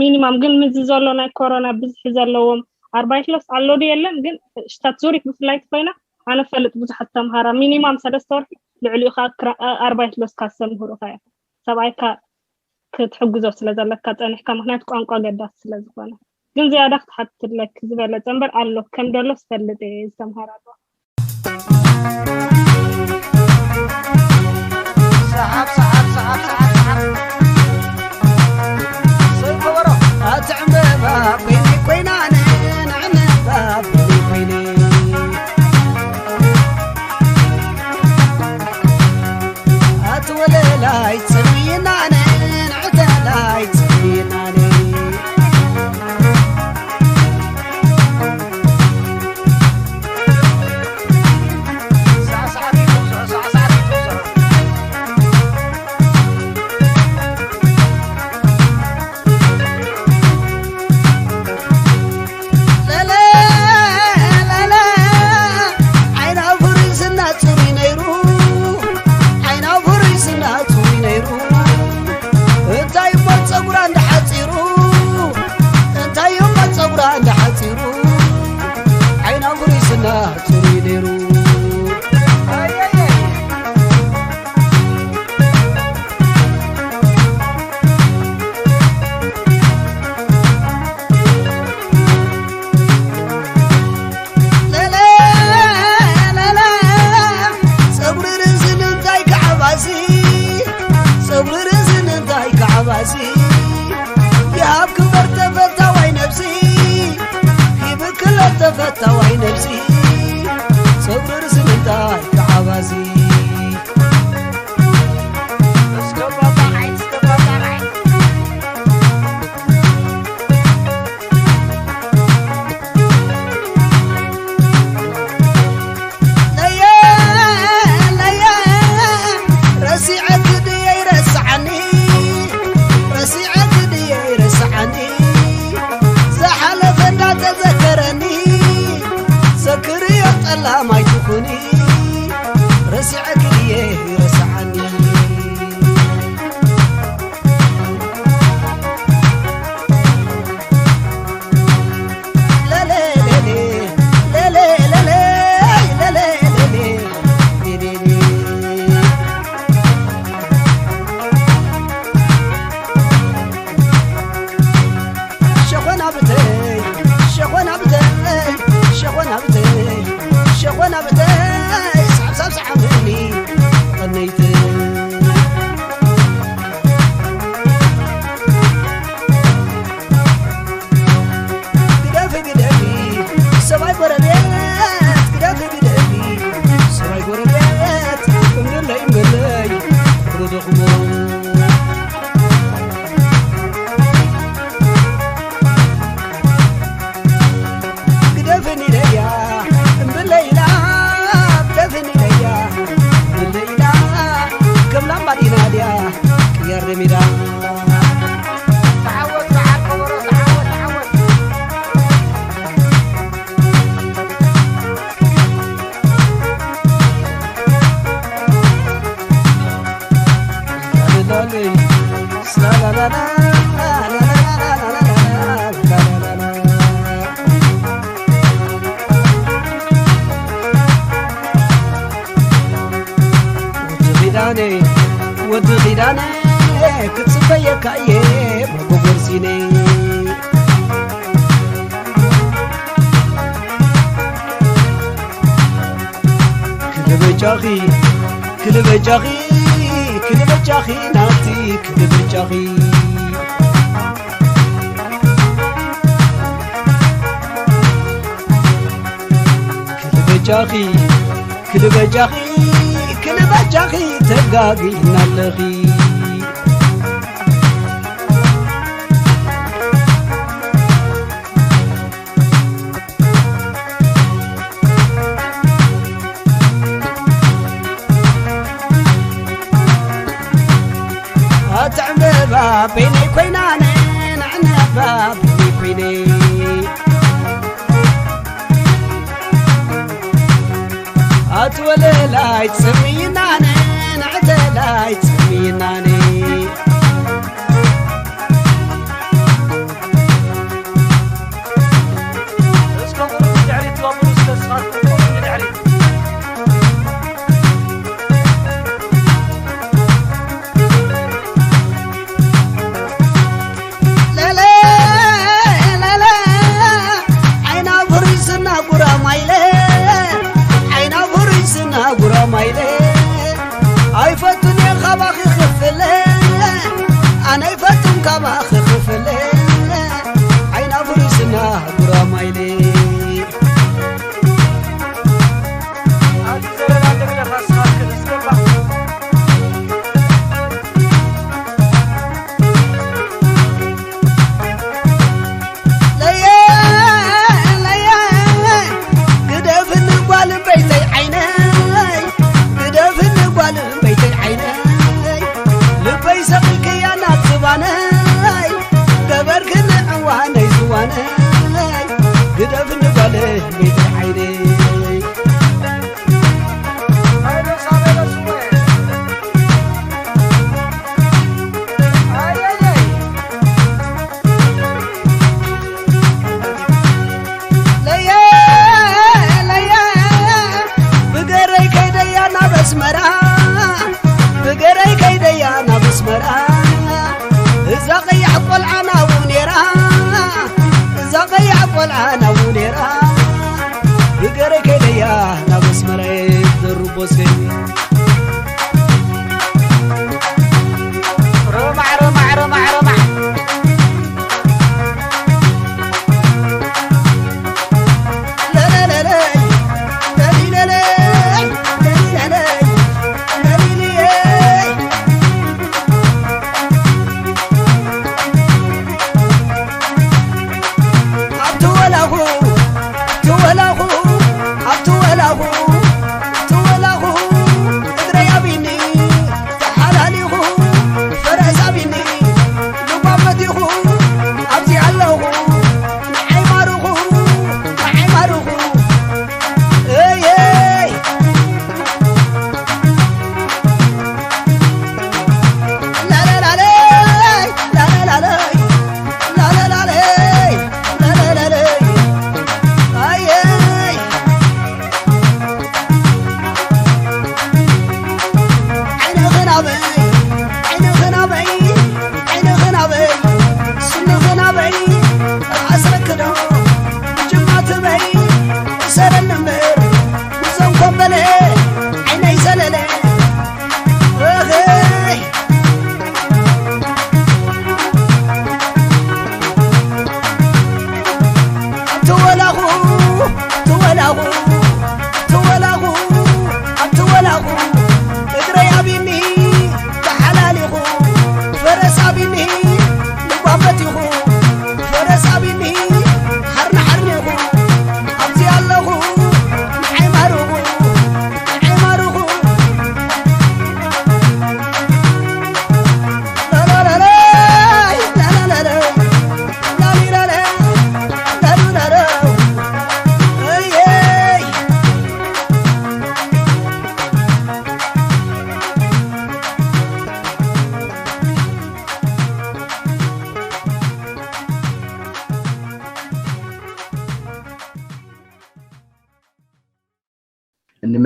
ሚኒማም ግን ምዚ ዘሎ ናይ ኮሮና ብዝሒ ዘለዎም ኣርባይት ሎስ ኣሎ ድየለን ግን ሽታት ዙሪክ ብፍላይ ኮይና ኣነ ፈልጥ ብዙሓት ተምሃራ ሚኒማም ሰለስተ ወርሒ ልዕሊኡ ከዓ ኣርባይት ሎስ ካብ ዘምህሩኻ እዮም ሰብኣይካ ክትሕግዞ ስለ ዘለካ ጸኒሕካ ምክንያቱ ቋንቋ ገዳሲ ስለ ዝኾነ ግን ዝያዳ ክትሓትትለኪ ዝበለጸ እምበር ኣሎ ከም ደሎ ዝፈልጥ እየ ዝተምሃራ ኣለዋ ሜዳ። ተዓወት በዓል ከበሮ፣ ተዓወት፣ ተዓወት። ወዲ ኺዳነ፣ ወዲ ኺዳነ፣ ክጽበየካ እየ መጎጎርሲነ። ክልበጃኺ፣ ክልበጃኺ፣ ክልበጃኺ ናቲ፣ ክልበጃኺ። ክልበጃኺ፣ ክልበጃኺ፣ ክልበጃኺ ተጋጊና ኣለኺ። ኣቲ ዕምበባ በይነይ ኮይና ኣነ፣ ንዕምበባ በይነይ ኮይነ። ኣቲ ወለላይ ትሰምይናነ፣ ንዕተላይ ትሰምይናነ። እስከ ቁሩብ ንድሕሪት ትወብሉ፣ እስከ ንስኻትኩም ቁሩብ ንድሕሪት። ለለ፣ ለለ፣ ዓይና ፍሩይ ስና ጉራማይለ፣ ዓይና ፍሩይ ስና ጉራማይለ፣ ኣይፈቱን እየ ካባኺ ክፍለ፣ ኣነ ኣይፈቱን ካባኺ ክፍለ፣ ዓይና ፍሩይ ስና ጉራማይለ። ኣቲ ዘለላ ድሕረ ኻስኻት ክትስገባ። ለየ፣ ለየ፣ ግደፍኒ ጓል እምበይተይ ዓይነይ፣ ግደፍኒ ጓል እምበይተይ ዓይነይ፣ ልበይ ሰቒልክያ ናብ ዝባነይ፣ ገበርክኒ ዕዋነይ ዝዋነይ፣ ግደፍኒ ጓል እምበይተይ ዓይነይ። ለየ፣ ለየ፣ ብገረይ ከይደያ ናብ ኣስመራ፣ ብገረይ ከይደያ ናብ ኣስመራ፣ እዛ ቀያሕ ቆልዓ ናብኡ ነይራ፣ እዛ ቀያሕ ቆልዓ ናብኡ ነይራ፣ ብገረይ ከይደያ ናብ ኣስመራ ዘሩቦሰይ። ረማዕ፣ ረማዕ፣ ረማዕ፣ ረማዕ። ለለለለይ፣ ለሊለለይ፣ ለሊለለይ፣ ለሊለይ። ኣብቲ ወላኹ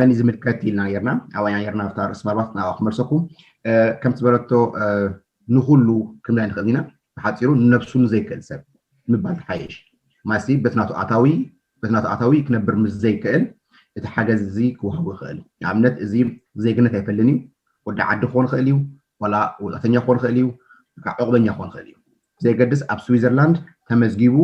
መን እዩ ዝምልከት ኢልና ነርና፣ ኣብኣ ኢና ነርና ኣብታ ርእሲ። ምናልባት ናብኣ ክመልሰኩም። ከምቲ ዝበለቶ ንኹሉ ክንብል ኣይንኽእል ኢና። ብሓፂሩ ንነብሱ ንዘይክእል ሰብ ምባል ትሓይሽ። ማሲ በቲ ናቱ ኣታዊ በቲ ናቱ ኣታዊ ክነብር ምስ ዘይክእል እቲ ሓገዝ እዚ ክወሃቡ ይኽእል። ንኣብነት እዚ ዜግነት ኣይፈልን እዩ። ወዲ ዓዲ ክኾን ይኽእል እዩ፣ ዋላ ወፃእተኛ ክኾን ይኽእል እዩ፣ ዕቑበኛ ክኾን ይኽእል እዩ። ብዘየገድስ ኣብ ስዊዘርላንድ ተመዝጊቡ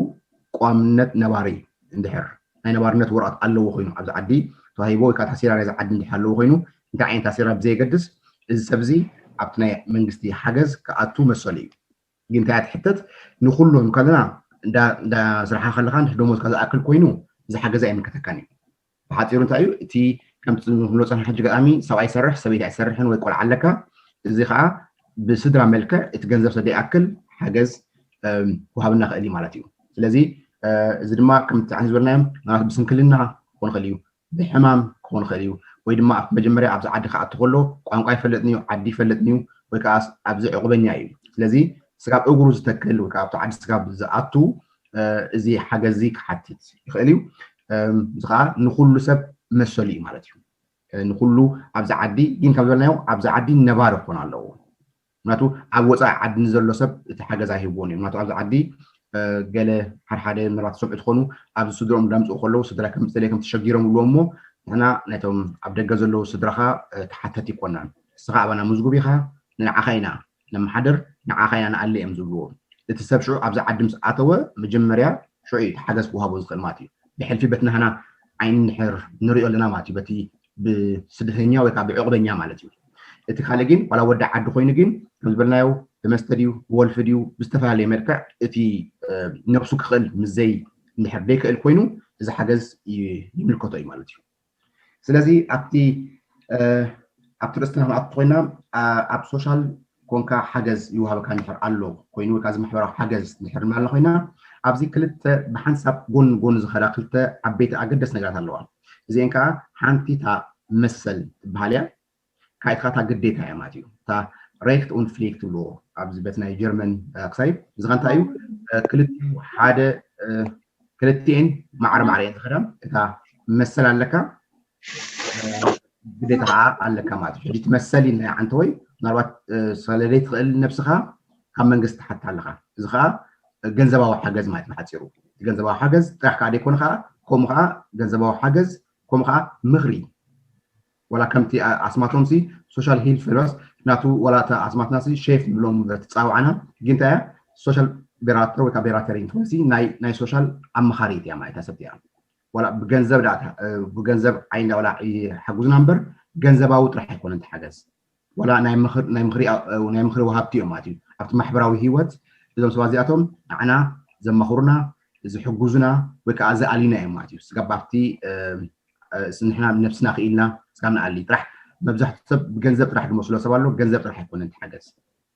ቋምነት ነባሪ እንድሕር ናይ ነባርነት ወረቐት ኣለዎ ኮይኑ ኣብዚ ዓዲ ተዋሂቦ ወይ ከዓ ታሴራ ናይዚ ዓዲ እንድሕር ኣለዎ ኮይኑ እንታይ ዓይነት ታሴራ ብዘየገድስ እዚ ሰብ እዚ ኣብቲ ናይ መንግስቲ ሓገዝ ክኣቱ መሰሉ እዩ። ግን እንታይ ትሕተት ንኩሉ ከለና እንዳ ስራሓ ከለካ ደሞዝካ ዝኣክል ኮይኑ እዚ ሓገዝ ኣይምልከተካን እዩ። ብሓፂሩ እንታይ እዩ እቲ ከምቲ ንብሎ ፀናሕ ሕጂ ገጣሚ ሰብኣይ ይሰርሕ ሰበይቲ ኣይሰርሕን ወይ ቆልዓ ኣለካ እዚ ከዓ ብስድራ መልክዕ እቲ ገንዘብ ሰደይ ኣክል ሓገዝ ክውሃብና ክእል እዩ ማለት እዩ። ስለዚ እዚ ድማ ከምቲ ዓን ዝበልናዮም ናት ብስንክልና ክኾን ክእል እዩ፣ ብሕማም ክኾን ክእል እዩ፣ ወይ ድማ ኣብቲ መጀመርያ ኣብዚ ዓዲ ክኣቱ ከሎ ቋንቋ ይፈለጥን እዩ፣ ዓዲ ይፈለጥን እዩ፣ ወይ ከዓ ኣብዚ ዕቑበኛ እዩ። ስለዚ ስጋብ እግሩ ዝተክል ወይ ከዓ ኣብቲ ዓዲ ስጋብ ዝኣቱ እዚ ሓገዚ ክሓትት ይኽእል እዩ። እዚ ከዓ ንኩሉ ሰብ መሰሉ እዩ ማለት እዩ። ንኩሉ ኣብዚ ዓዲ ግን ካብ ዝበልናዮ ኣብዚ ዓዲ ነባሪ ክኾን ኣለዎ። ምክንያቱ ኣብ ወፃኢ ዓዲ ንዘሎ ሰብ እቲ ሓገዝ ኣይህብዎን እዮም። ምክንያቱ ኣብዚ ዓዲ ገለ ሓድሓደ ምናልባት ዝሰምዑ ትኾኑ ኣብዚ ስድሮም እንዳምፅኡ ከለዉ ስድራ ከምፅለ ከም ተሸጊሮም ይብልዎ እሞ ንሕና ነቶም ኣብ ደገ ዘለዉ ስድራኻ ተሓተቲ ይኮናን። እስኻ ኣባና ምዝጉብ ኢኻ፣ ንዓኻ ኢና ነመሓድር፣ ንዓኻ ኢና ንኣሊ እዮም ዝብልዎ። እቲ ሰብ ሽዑ ኣብዚ ዓዲ ምስ ኣተወ መጀመርያ ሽዑ እዩ እቲ ሓገዝ ክወሃቦ ዝኽእል ማለት እዩ። ብሕልፊ በቲ ናህና ዓይኒ እንድሕር ንሪኦ ኣለና ማለት እዩ፣ በቲ ብስደተኛ ወይ ከዓ ብዕቑበኛ ማለት እዩ። እቲ ካልእ ግን ዋላ ወዲ ዓዲ ኮይኑ ግን ከም ዝበልናዮ ብመስተ ድዩ ብወልፊ ድዩ ብዝተፈላለየ መልክዕ እቲ ነብሱ ክኽእል ምዘይ እንድሕር ደይክእል ኮይኑ እዚ ሓገዝ ይምልከቶ እዩ ማለት እዩ። ስለዚ ኣብቲ ኣብቲ ርእስትና ክንኣቱ ኮይና ኣብ ሶሻል ኮንካ ሓገዝ ይወሃበካ እንድሕር ኣሎ ኮይኑ ወይ ከዓ እዚ ማሕበራዊ ሓገዝ እንድሕር ንብላልና ኮይና ኣብዚ ክልተ ብሓንሳብ ጎን ጎን ዝኸዳ ክልተ ዓበይቲ ኣገደስ ነገራት ኣለዋ። እዚአን ከዓ ሓንቲ እታ መሰል ትበሃል እያ። ካይትካ እታ ግዴታ እያ ማለት እዩ። እታ ሬክት ኡን ፍሊክት ትብልዎ ኣብዚ በት ናይ ጀርመን ክሳይ እዚ ከ እንታይ እዩ ክልቲኡ ሓደ ክልቲኤን ማዕረ ማዕረ እየን ዝኸዳ። እታ መሰል ኣለካ ግዴታ ከዓ ኣለካ ማለት እዩ። ሕጂ ትመሰል ኢልና ዓንተወይ ምናልባት ሰለደይ ትኽእል ነብስኻ ካብ መንግስቲ ትሓታ ኣለኻ። እዚ ከዓ ገንዘባዊ ሓገዝ ማለት ብሓፂሩ ገንዘባዊ ሓገዝ ጥራሕ ከዓ ደይኮነ ከዓ ከምኡ ከዓ ገንዘባዊ ሓገዝ ከምኡ ከዓ ምኽሪ ዋላ ከምቲ ኣስማቶም ሲ ሶሻል ሂል ፌሎስ ናቱ ዋላ እታ ኣስማትና ሲ ሼፍ ንብሎም ትፃውዓና ግን እንታይ እያ ሶሻል ቤራተር ወይ ከዓ ቤራተር እንትኾን ሲ ናይ ሶሻል ኣመኻሪት እያ ማለት እያ ሰብ እያ ዋላ ብገንዘብ ዳታ ብገንዘብ ዓይን ዋላ ይሓጉዝና እምበር ገንዘባዊ ጥራሕ ኣይኮነን ተሓገዝ ዋላ ናይ ምኽሪ ወሃብቲ እዮም ማለት እዩ። ኣብቲ ማሕበራዊ ህይወት እዞም ሰባት እዚኣቶም ንዓና ዘማኽሩና ዝሕጉዙና ወይ ከዓ ዝኣሊና እዮም ማለት እዩ። ስጋብ ኣብቲ ንሕና ነብስና ክኢልና ስጋብ ንኣሊ ጥራሕ መብዛሕትኡ ሰብ ብገንዘብ ጥራሕ ዝመስሎ ሰብ ኣሎ። ገንዘብ ጥራሕ ኣይኮነን ተሓገዝ።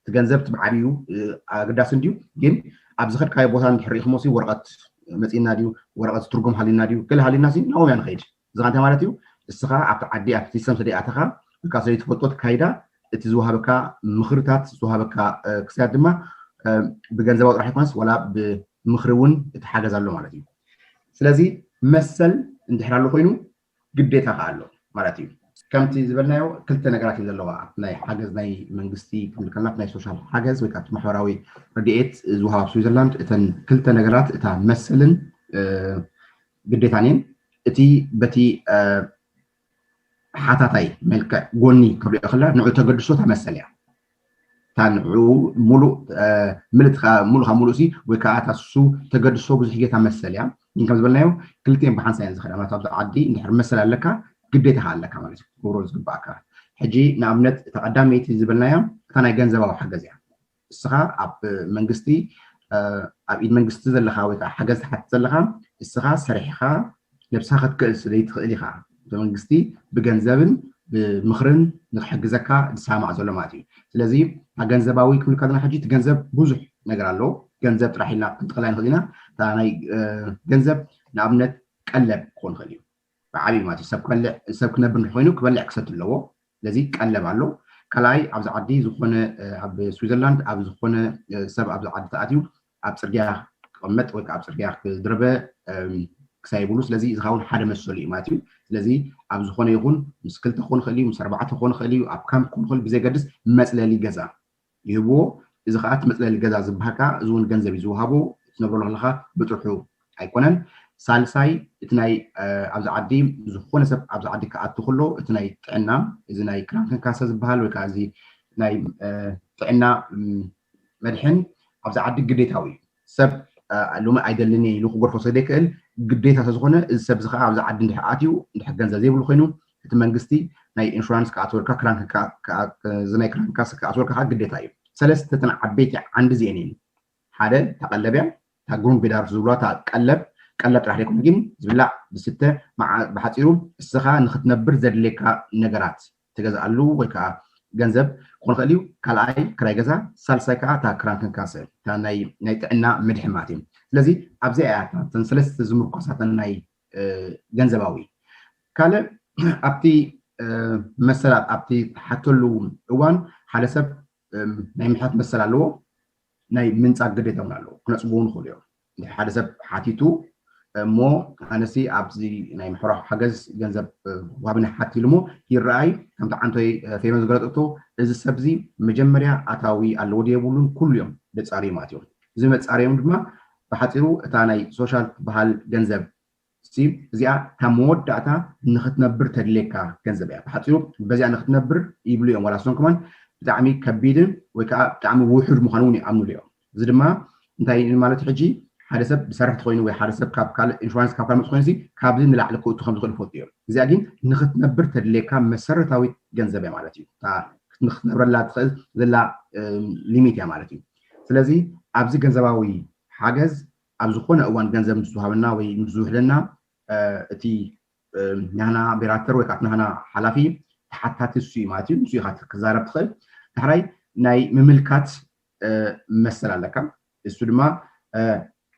እቲ ገንዘብ እቲ ብዓብዩ ኣገዳሲ እንድዩ፣ ግን ኣብ ዝኸድካዮ ቦታ እንድሕር ርኢኹሞ ሲ ወረቐት መፂእና ድዩ ወረቐት ትርጉም ሃሊና ድዩ ገለ ሃሊና ሲ ናብኦም እያ ንኸይድ። እዚ እንታይ ማለት እዩ? እስኻ ኣብቲ ዓዲ ኣብቲ ሲስተም ስለ ኣተኻ ወይ ከዓ ስለ ትፈልጦ ትካይዳ እቲ ዝወሃበካ ምኽርታት ዝወሃበካ ክስያት ድማ ብገንዘባዊ ጥራሕ ይኮነስ ዋላ ብምኽሪ እውን እቲ ሓገዝ ኣሎ ማለት እዩ። ስለዚ መሰል እንድሕር ኣሎ ኮይኑ ግዴታ ከዓ ኣሎ ማለት እዩ። ከምቲ ዝበልናዮ ክልተ ነገራት እዩ ዘለዋ ናይ ሓገዝ ናይ መንግስቲ ክንብል ከለና ናይ ሶሻል ሓገዝ ወይ ከዓ ማሕበራዊ ረድኤት ዝወሃብ ኣብ ስዊዘርላንድ እተን ክልተ ነገራት እታ መሰልን ግዴታን እየን። እቲ በቲ ሓታታይ መልክዕ ጎኒ ክሪኦ ከለና ንዑ ተገድሶ እታ መሰል እያ። እታ ንዑ ሙሉእ ምልእትካ ሙሉእ ካብ ሙሉእ ሲ ወይ ከዓ እታ ሱ ተገድሶ ብዙሕ ጌታ መሰል እያ። ግን ከም ዝበልናዮ ክልቲኤን ብሓንሳ እየን ዝኸዳ ማለት ኣብዚ ዓዲ እንድሕር መሰል ኣለካ ግዴታ ከዓ ኣለካ ማለት እዩ ክብሮ ዝግባኣካ። ሕጂ ንኣብነት እታ ቀዳመይቲ ዝበልናያ እታ ናይ ገንዘባዊ ሓገዝ እያ። እስኻ ኣብ መንግስቲ ኣብ ኢድ መንግስቲ ዘለኻ ወይ ከዓ ሓገዝ ትሓትት ዘለኻ እስኻ ሰሪሕኻ ነብስኻ ክትክእል ስለይትኽእል ኢኻ። እቲ መንግስቲ ብገንዘብን ብምኽርን ንክሕግዘካ ዝሰማማዕ ዘሎ ማለት እዩ። ስለዚ ኣብ ገንዘባዊ ክብል ከለና ሕጂ እቲ ገንዘብ ብዙሕ ነገር ኣለዎ። ገንዘብ ጥራሕ ኢልና ክንጥቕላ ንኽእል ኢና። እታ ናይ ገንዘብ ንኣብነት ቀለብ ክኾን ይኽእል እዩ። ብዓብዩ ማለት እዩ ሰብ ክበልዕ ሰብ ክነብር እንድሕር ኮይኑ ክበልዕ ክሰቲ ኣለዎ። ስለዚ ቀለብ ኣሎ። ካልኣይ ኣብዚ ዓዲ ዝኾነ ኣብ ስዊዘርላንድ ኣብ ዝኾነ ሰብ ኣብዚ ዓዲ ተኣትዩ ኣብ ፅርግያ ክቕመጥ ወይ ከዓ ኣብ ፅርግያ ክድርበ ክሳይ ይብሉ። ስለዚ እዚ እውን ሓደ መሰሉ እዩ ማለት እዩ። ስለዚ ኣብ ዝኾነ ይኹን ምስ ክልተ ክኾን ይኽእል እዩ፣ ምስ ኣርባዕተ ክኾን ይኽእል እዩ፣ ኣብ ካምፕ ክኾን ይኽእል፣ ብዘይገድስ መፅለሊ ገዛ ይህብዎ። እዚ ከዓ እቲ መፅለሊ ገዛ ዝበሃል ከዓ እዚ እውን ገንዘብ እዩ ዝወሃቦ። ትነብረሉ ከለካ ብጥርሑ ኣይኮነን። ሳልሳይ እቲ ናይ ኣብዚ ዓዲ ዝኾነ ሰብ ኣብዚ ዓዲ ክኣቱ ከሎ እቲ ናይ ጥዕና፣ እዚ ናይ ክራንክንካሰ ዝበሃል ወይ ከዓ እዚ ናይ ጥዕና መድሕን ኣብዚ ዓዲ ግዴታዊ እዩ። ሰብ ሎሚ ኣይደልን ኢሉ ክገድፎ ስለ ዘይክእል ግዴታ ስለዝኾነ እዚ ሰብ እዚ ከዓ ኣብዚ ዓዲ እንድሕር ኣትዩ እንድሕር ገንዘብ ዘይብሉ ኮይኑ እቲ መንግስቲ ናይ ኢንሹራንስ ክኣትወልካ ክራንክንካሰ ክኣትወልካ ከዓ ግዴታ እዩ። ሰለስተ እተን ዓበይቲ ዓንዲ እዚአን እየን። ሓደ እታ ቀለብ እያ፣ እታ ግሩንድ ቤዳርፍ ዝብሉዋ እታ ቀለብ፣ ቀለብ ጥራሕ ዘይኮነ ግን ዝብላዕ ዝስተ፣ ብሓፂሩ እስኻ ንክትነብር ዘድልየካ ነገራት ትገዝኣሉ ወይ ከዓ ገንዘብ ክኾን ይኽእል እዩ። ካልኣይ ክራይ ገዛ፣ ሳልሳይ ከዓ እታ ክራንክንካሰ እታ ናይ ጥዕና መድሕን ማለት እዩ። ስለዚ ኣብዚኣ እያ እተን ሰለስተ ዝምርኮሳተን ናይ ገንዘባዊ ካልእ ኣብቲ መሰላት ኣብቲ ትሓተሉ እዋን ሓደ ሰብ ናይ ምሕታት መሰል ኣለዎ። ናይ ምንፃግ ግዴታ እውን ኣለዎ። ክነፅጉ እውን ይኽእሉ እዮም። ሓደ ሰብ ሓቲቱ እሞ ኣነሲ ኣብዚ ናይ ምሕራፍ ሓገዝ ገንዘብ ዋብነ ሓት ኢሉ እሞ ይረኣይ ከምቲ ዓንቶይ ፌኖ ዝገለጠቶ እዚ ሰብ እዚ መጀመርያ ኣታዊ ኣለዎ ድየብሉን ኩሉ እዮም ደፃርዩ ማለት እዮም። እዚ መፃርዮም ድማ ብሓፂሩ እታ ናይ ሶሻል ትበሃል ገንዘብ እዚኣ እታ መወዳእታ ንክትነብር ተድልየካ ገንዘብ እያ። ብሓፂሩ በዚኣ ንክትነብር ይብሉ እዮም። ዋላ እሶም ከማን ብጣዕሚ ከቢድን ወይ ከዓ ብጣዕሚ ውሑድ ምዃኑ እውን ይኣምኑሉ እዮም። እዚ ድማ እንታይ ማለት ሕጂ ሓደ ሰብ ብሰራሕቲ ኮይኑ ወይ ሓደ ሰብ ካብ ካልእ ኢንሹራንስ ካብ ካልእ መፅ ኮይኑ ካብዚ ንላዕሊ ክእቱ ከም ዝኽእል ይፈልጡ እዮም። እዚኣ ግን ንክትነብር ተድልየካ መሰረታዊት ገንዘብ እያ ማለት እዩ። ንክትነብረላ ትኽእል ዘላ ሊሚት እያ ማለት እዩ። ስለዚ ኣብዚ ገንዘባዊ ሓገዝ ኣብ ዝኾነ እዋን ገንዘብ ምስ ዝሃበና ወይ ምስ ዝውሕደና እቲ ናህና ቤራተር ወይ ከዓ ናህና ሓላፊ ተሓታቲ እሱ እዩ ማለት እዩ። ንሱ ኢኻ ክዛረብ ትኽእል። ዳሕራይ ናይ ምምልካት መሰል ኣለካ። እሱ ድማ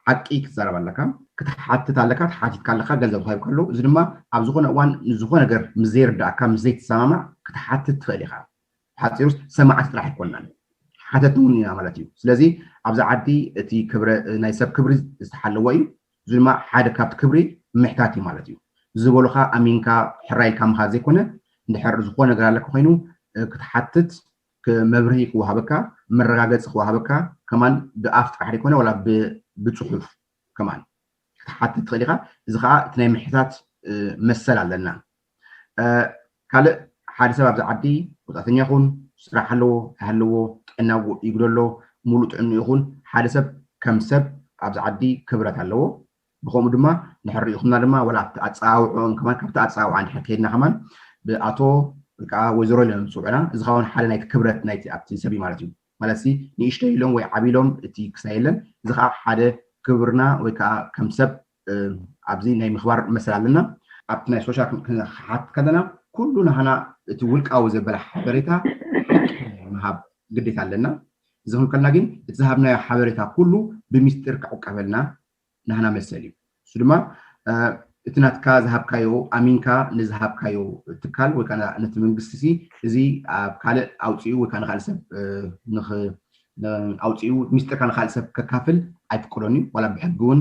ሓቂ ክትዛረብ ኣለካ፣ ክትሓትት ኣለካ። ተሓቲትካ ኣለካ፣ ገንዘብ ክህብካ ኣለዎ። እዚ ድማ ኣብ ዝኾነ እዋን ንዝኾነ ነገር ምስ ዘይርዳእካ ምስ ዘይትሰማማዕ ክትሓትት ትኽእል ኢኻ። ሓፂሩስ ሰማዕቲ ጥራሕ ኣይኮናን ሓተቲ እውን ኢና ማለት እዩ። ስለዚ ኣብዚ ዓዲ እቲ ክብረ ናይ ሰብ ክብሪ ዝተሓለወ እዩ። እዚ ድማ ሓደ ካብቲ ክብሪ ምሕታት እዩ ማለት እዩ። ዝበሉካ ኣሚንካ ሕራይ ኢልካ ምኻድ ዘይኮነ እንድሕር ዝኾነ ነገር ኣለካ ኮይኑ ክትሓትት መብርሂ ክወሃበካ መረጋገፂ ክወሃበካ ከማን ብኣፍ ጥራሕ ዘይኮነ ዋላ ብፅሑፍ ከማን ክትሓትት ትኽእል ኢኻ። እዚ ከዓ እቲ ናይ ምሕታት መሰል ኣለና። ካልእ ሓደ ሰብ ኣብዚ ዓዲ ወፃእተኛ ይኹን ስራሕ ኣለዎ ኣይሃለዎ ጥዕና ይጉደሎ ሙሉእ ጥዕኑ ይኹን ሓደ ሰብ ከም ሰብ ኣብዚ ዓዲ ክብረት ኣለዎ። ብከምኡ ድማ ንሕር ሪኢኹምና ድማ ዋላ ኣብቲ ኣፀዋውዕኦም ከማን ካብቲ ኣፀዋውዓ እንድሕር ከይድና ከማን ብኣቶ ወይ ከዓ ወይዘሮ ኢሎም ዝፅውዑና እዚ ከዓ ሓደ ናይቲ ክብረት ናይቲ ኣብቲ ሰብ ማለት እዩ። ማለት ንእሽተይ ኢሎም ወይ ዓቢ ኢሎም እቲ ክሳይ የለን። እዚ ከዓ ሓደ ክብርና ወይ ከዓ ከም ሰብ ኣብዚ ናይ ምኽባር መሰል ኣለና። ኣብቲ ናይ ሶሻል ክሓት ከለና ኩሉ ናህና እቲ ውልቃዊ ዘበለ ሓበሬታ ምሃብ ግዴታ ኣለና። እዚ ክንከልና ግን እቲ ዝሃብናዮ ሓበሬታ ኩሉ ብሚስጢር ክዕቀበልና ናህና መሰል እዩ። እሱ ድማ እቲ ናትካ ዝሃብካዮ ኣሚንካ ንዝሃብካዮ ትካል ወይ ከዓ ነቲ መንግስቲ እዚ ኣብ ካልእ ኣውፅኡ ወይ ከዓ ንካልእ ሰብ ኣውፅኡ ሚስጢርካ ንካልእ ሰብ ከካፍል ኣይፍቀዶን እዩ። ዋላ ብሕጊ እውን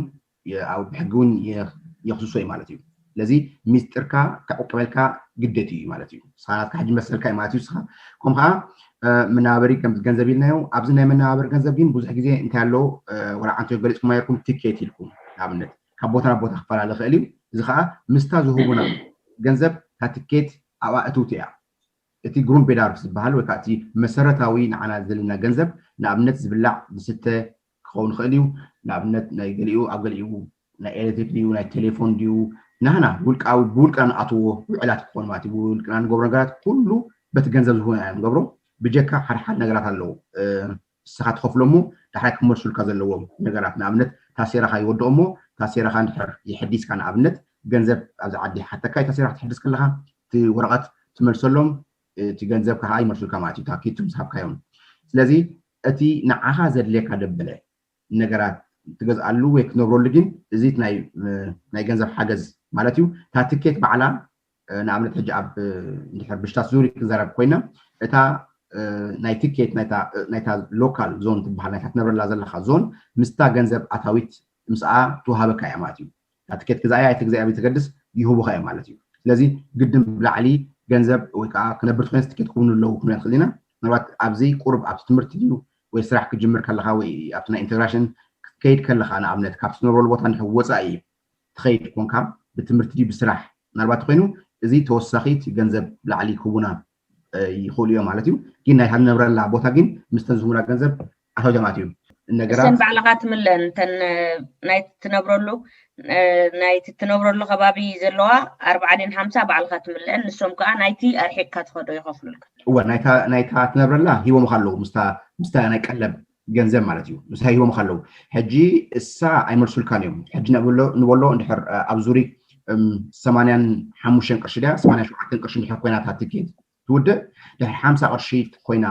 ብሕጊ እውን የኽስሶ እዩ ማለት እዩ። ስለዚ ሚስጢርካ ክዕቀበልካ ግደት እዩ ማለት እዩ። ንስኻ ናትካ ሕጂ መሰልካ እዩ ማለት እዩ። ንስኻ ከም ከዓ መናበሪ ገንዘብ ኢልናዮ። ኣብዚ ናይ መናበሪ ገንዘብ ግን ብዙሕ ግዜ እንታይ ኣሎ ወላ ዓንቶ ገሊፅኩም ኣይርኩም ቲኬት ኢልኩም ንኣብነት ካብ ቦታ ናብ ቦታ ክፈላለ ይኽእል እዩ። እዚ ከዓ ምስታ ዝህቡና ገንዘብ እታ ትኬት ኣብኣ እትውቲ እያ። እቲ ግሩንድ ቤዳርፍ ዝበሃል ወይ ከዓ እቲ መሰረታዊ ንዓና ዘለና ገንዘብ ንኣብነት ዝብላዕ ዝስተ ክኸውን ይኽእል እዩ። ንኣብነት ናይ ገሊኡ ኣብ ገሊኡ ናይ ኤሌክትሪክ ድዩ ናይ ቴሌፎን ድዩ ናህና ውልቃዊ ብውልቅና ንኣትዎ ውዕላት ክኾኑ ማለት እዩ። ብውልቅና ንገብሮ ነገራት ኩሉ በቲ ገንዘብ ዝህቡና ኢና ንገብሮ። ብጀካ ሓደ ሓደ ነገራት ኣለዉ ንስኻ ትኸፍሎ እሞ ዳሕራይ ክመልሱልካ ዘለዎም ነገራት ንኣብነት ታሴራኻ ይወድኦ እሞ ታሴራኻ እንድሕር ይሕዲስካ ንኣብነት ገንዘብ ኣብዚ ዓዲ ይሓተካ እዩ። ታሴራ ክትሕድስ ከለኻ እቲ ወረቐት ትመልሰሎም እቲ ገንዘብ ከዓ ይመልሱልካ ማለት እዩ። ታኪቱ ምስ ሃብካዮም ስለዚ እቲ ንዓኻ ዘድልየካ ደበለ ነገራት ትገዝኣሉ ወይ ክትነብረሉ ግን እዚ ናይ ገንዘብ ሓገዝ ማለት እዩ። እታ ትኬት ባዕላ ንኣብነት ሕጂ ኣብ እንድሕር ብሽታት ዙሪ ክንዛረብ ኮይና እታ ናይ ትኬት ናይታ ሎካል ዞን ትበሃል ናይታ ትነብረላ ዘለካ ዞን ምስታ ገንዘብ ኣታዊት ምስኣ ትወሃበካ እያ ማለት እዩ። ትኬት ግዛእያ ኣይትግዛእያ ብትገድስ ይህቡኻ እዮም ማለት እዩ። ስለዚ ግድን ብላዕሊ ገንዘብ ወይ ከዓ ክነብር ትኮይንስ ትኬት ክውኑ ኣለዉ ክንብል ንኽእል ኢና። ምናልባት ኣብዚ ቁርብ ኣብቲ ትምህርቲ ድዩ ወይ ስራሕ ክጅምር ከለካ ወይ ኣብቲ ናይ ኢንተግራሽን ክትከይድ ከለካ ንኣብነት ካብቲ ትነብረሉ ቦታ እንድሕር ወፃኢ ትኸይድ ኮንካ ብትምህርቲ ድዩ ብስራሕ ምናልባት ኮይኑ እዚ ተወሳኺት ገንዘብ ብላዕሊ ክህቡና ይኽእሉ እዮም ማለት እዩ። ግን ናይ ንነብረላ ቦታ ግን ምስተን ዝህቡና ገንዘብ ኣታዊ ጀማት እዩ። ነገራት እሰን ባዕልኻ ትምለን እተን ናይ ትነብረሉ ናይ ትነብረሉ ከባቢ ዘለዋ ኣርባዓ ድን ሓምሳ ባዕልኻ ትምለን ንሶም ከዓ ናይቲ ኣርሒቅካ ትኸዶ ይኸፍሉልካ። እወ ናይታ ትነብረላ ሂቦምካ ኣለዉ ምስታ ናይ ቀለብ ገንዘብ ማለት እዩ። ምስታ ሂቦምካ ኣለዉ። ሕጂ እሳ ኣይመልሱልካን እዮም። ሕጂ ንበሎ እንድሕር ኣብ ዙሪክ ሰማንያን ሓሙሽተን ቅርሺ ድያ ሰማንያን ሸውዓተን ቅርሺ እንድሕር ኮይና እታ ትኬት ትውድእ ድሕሪ ሓምሳ ቅርሺ ኮይና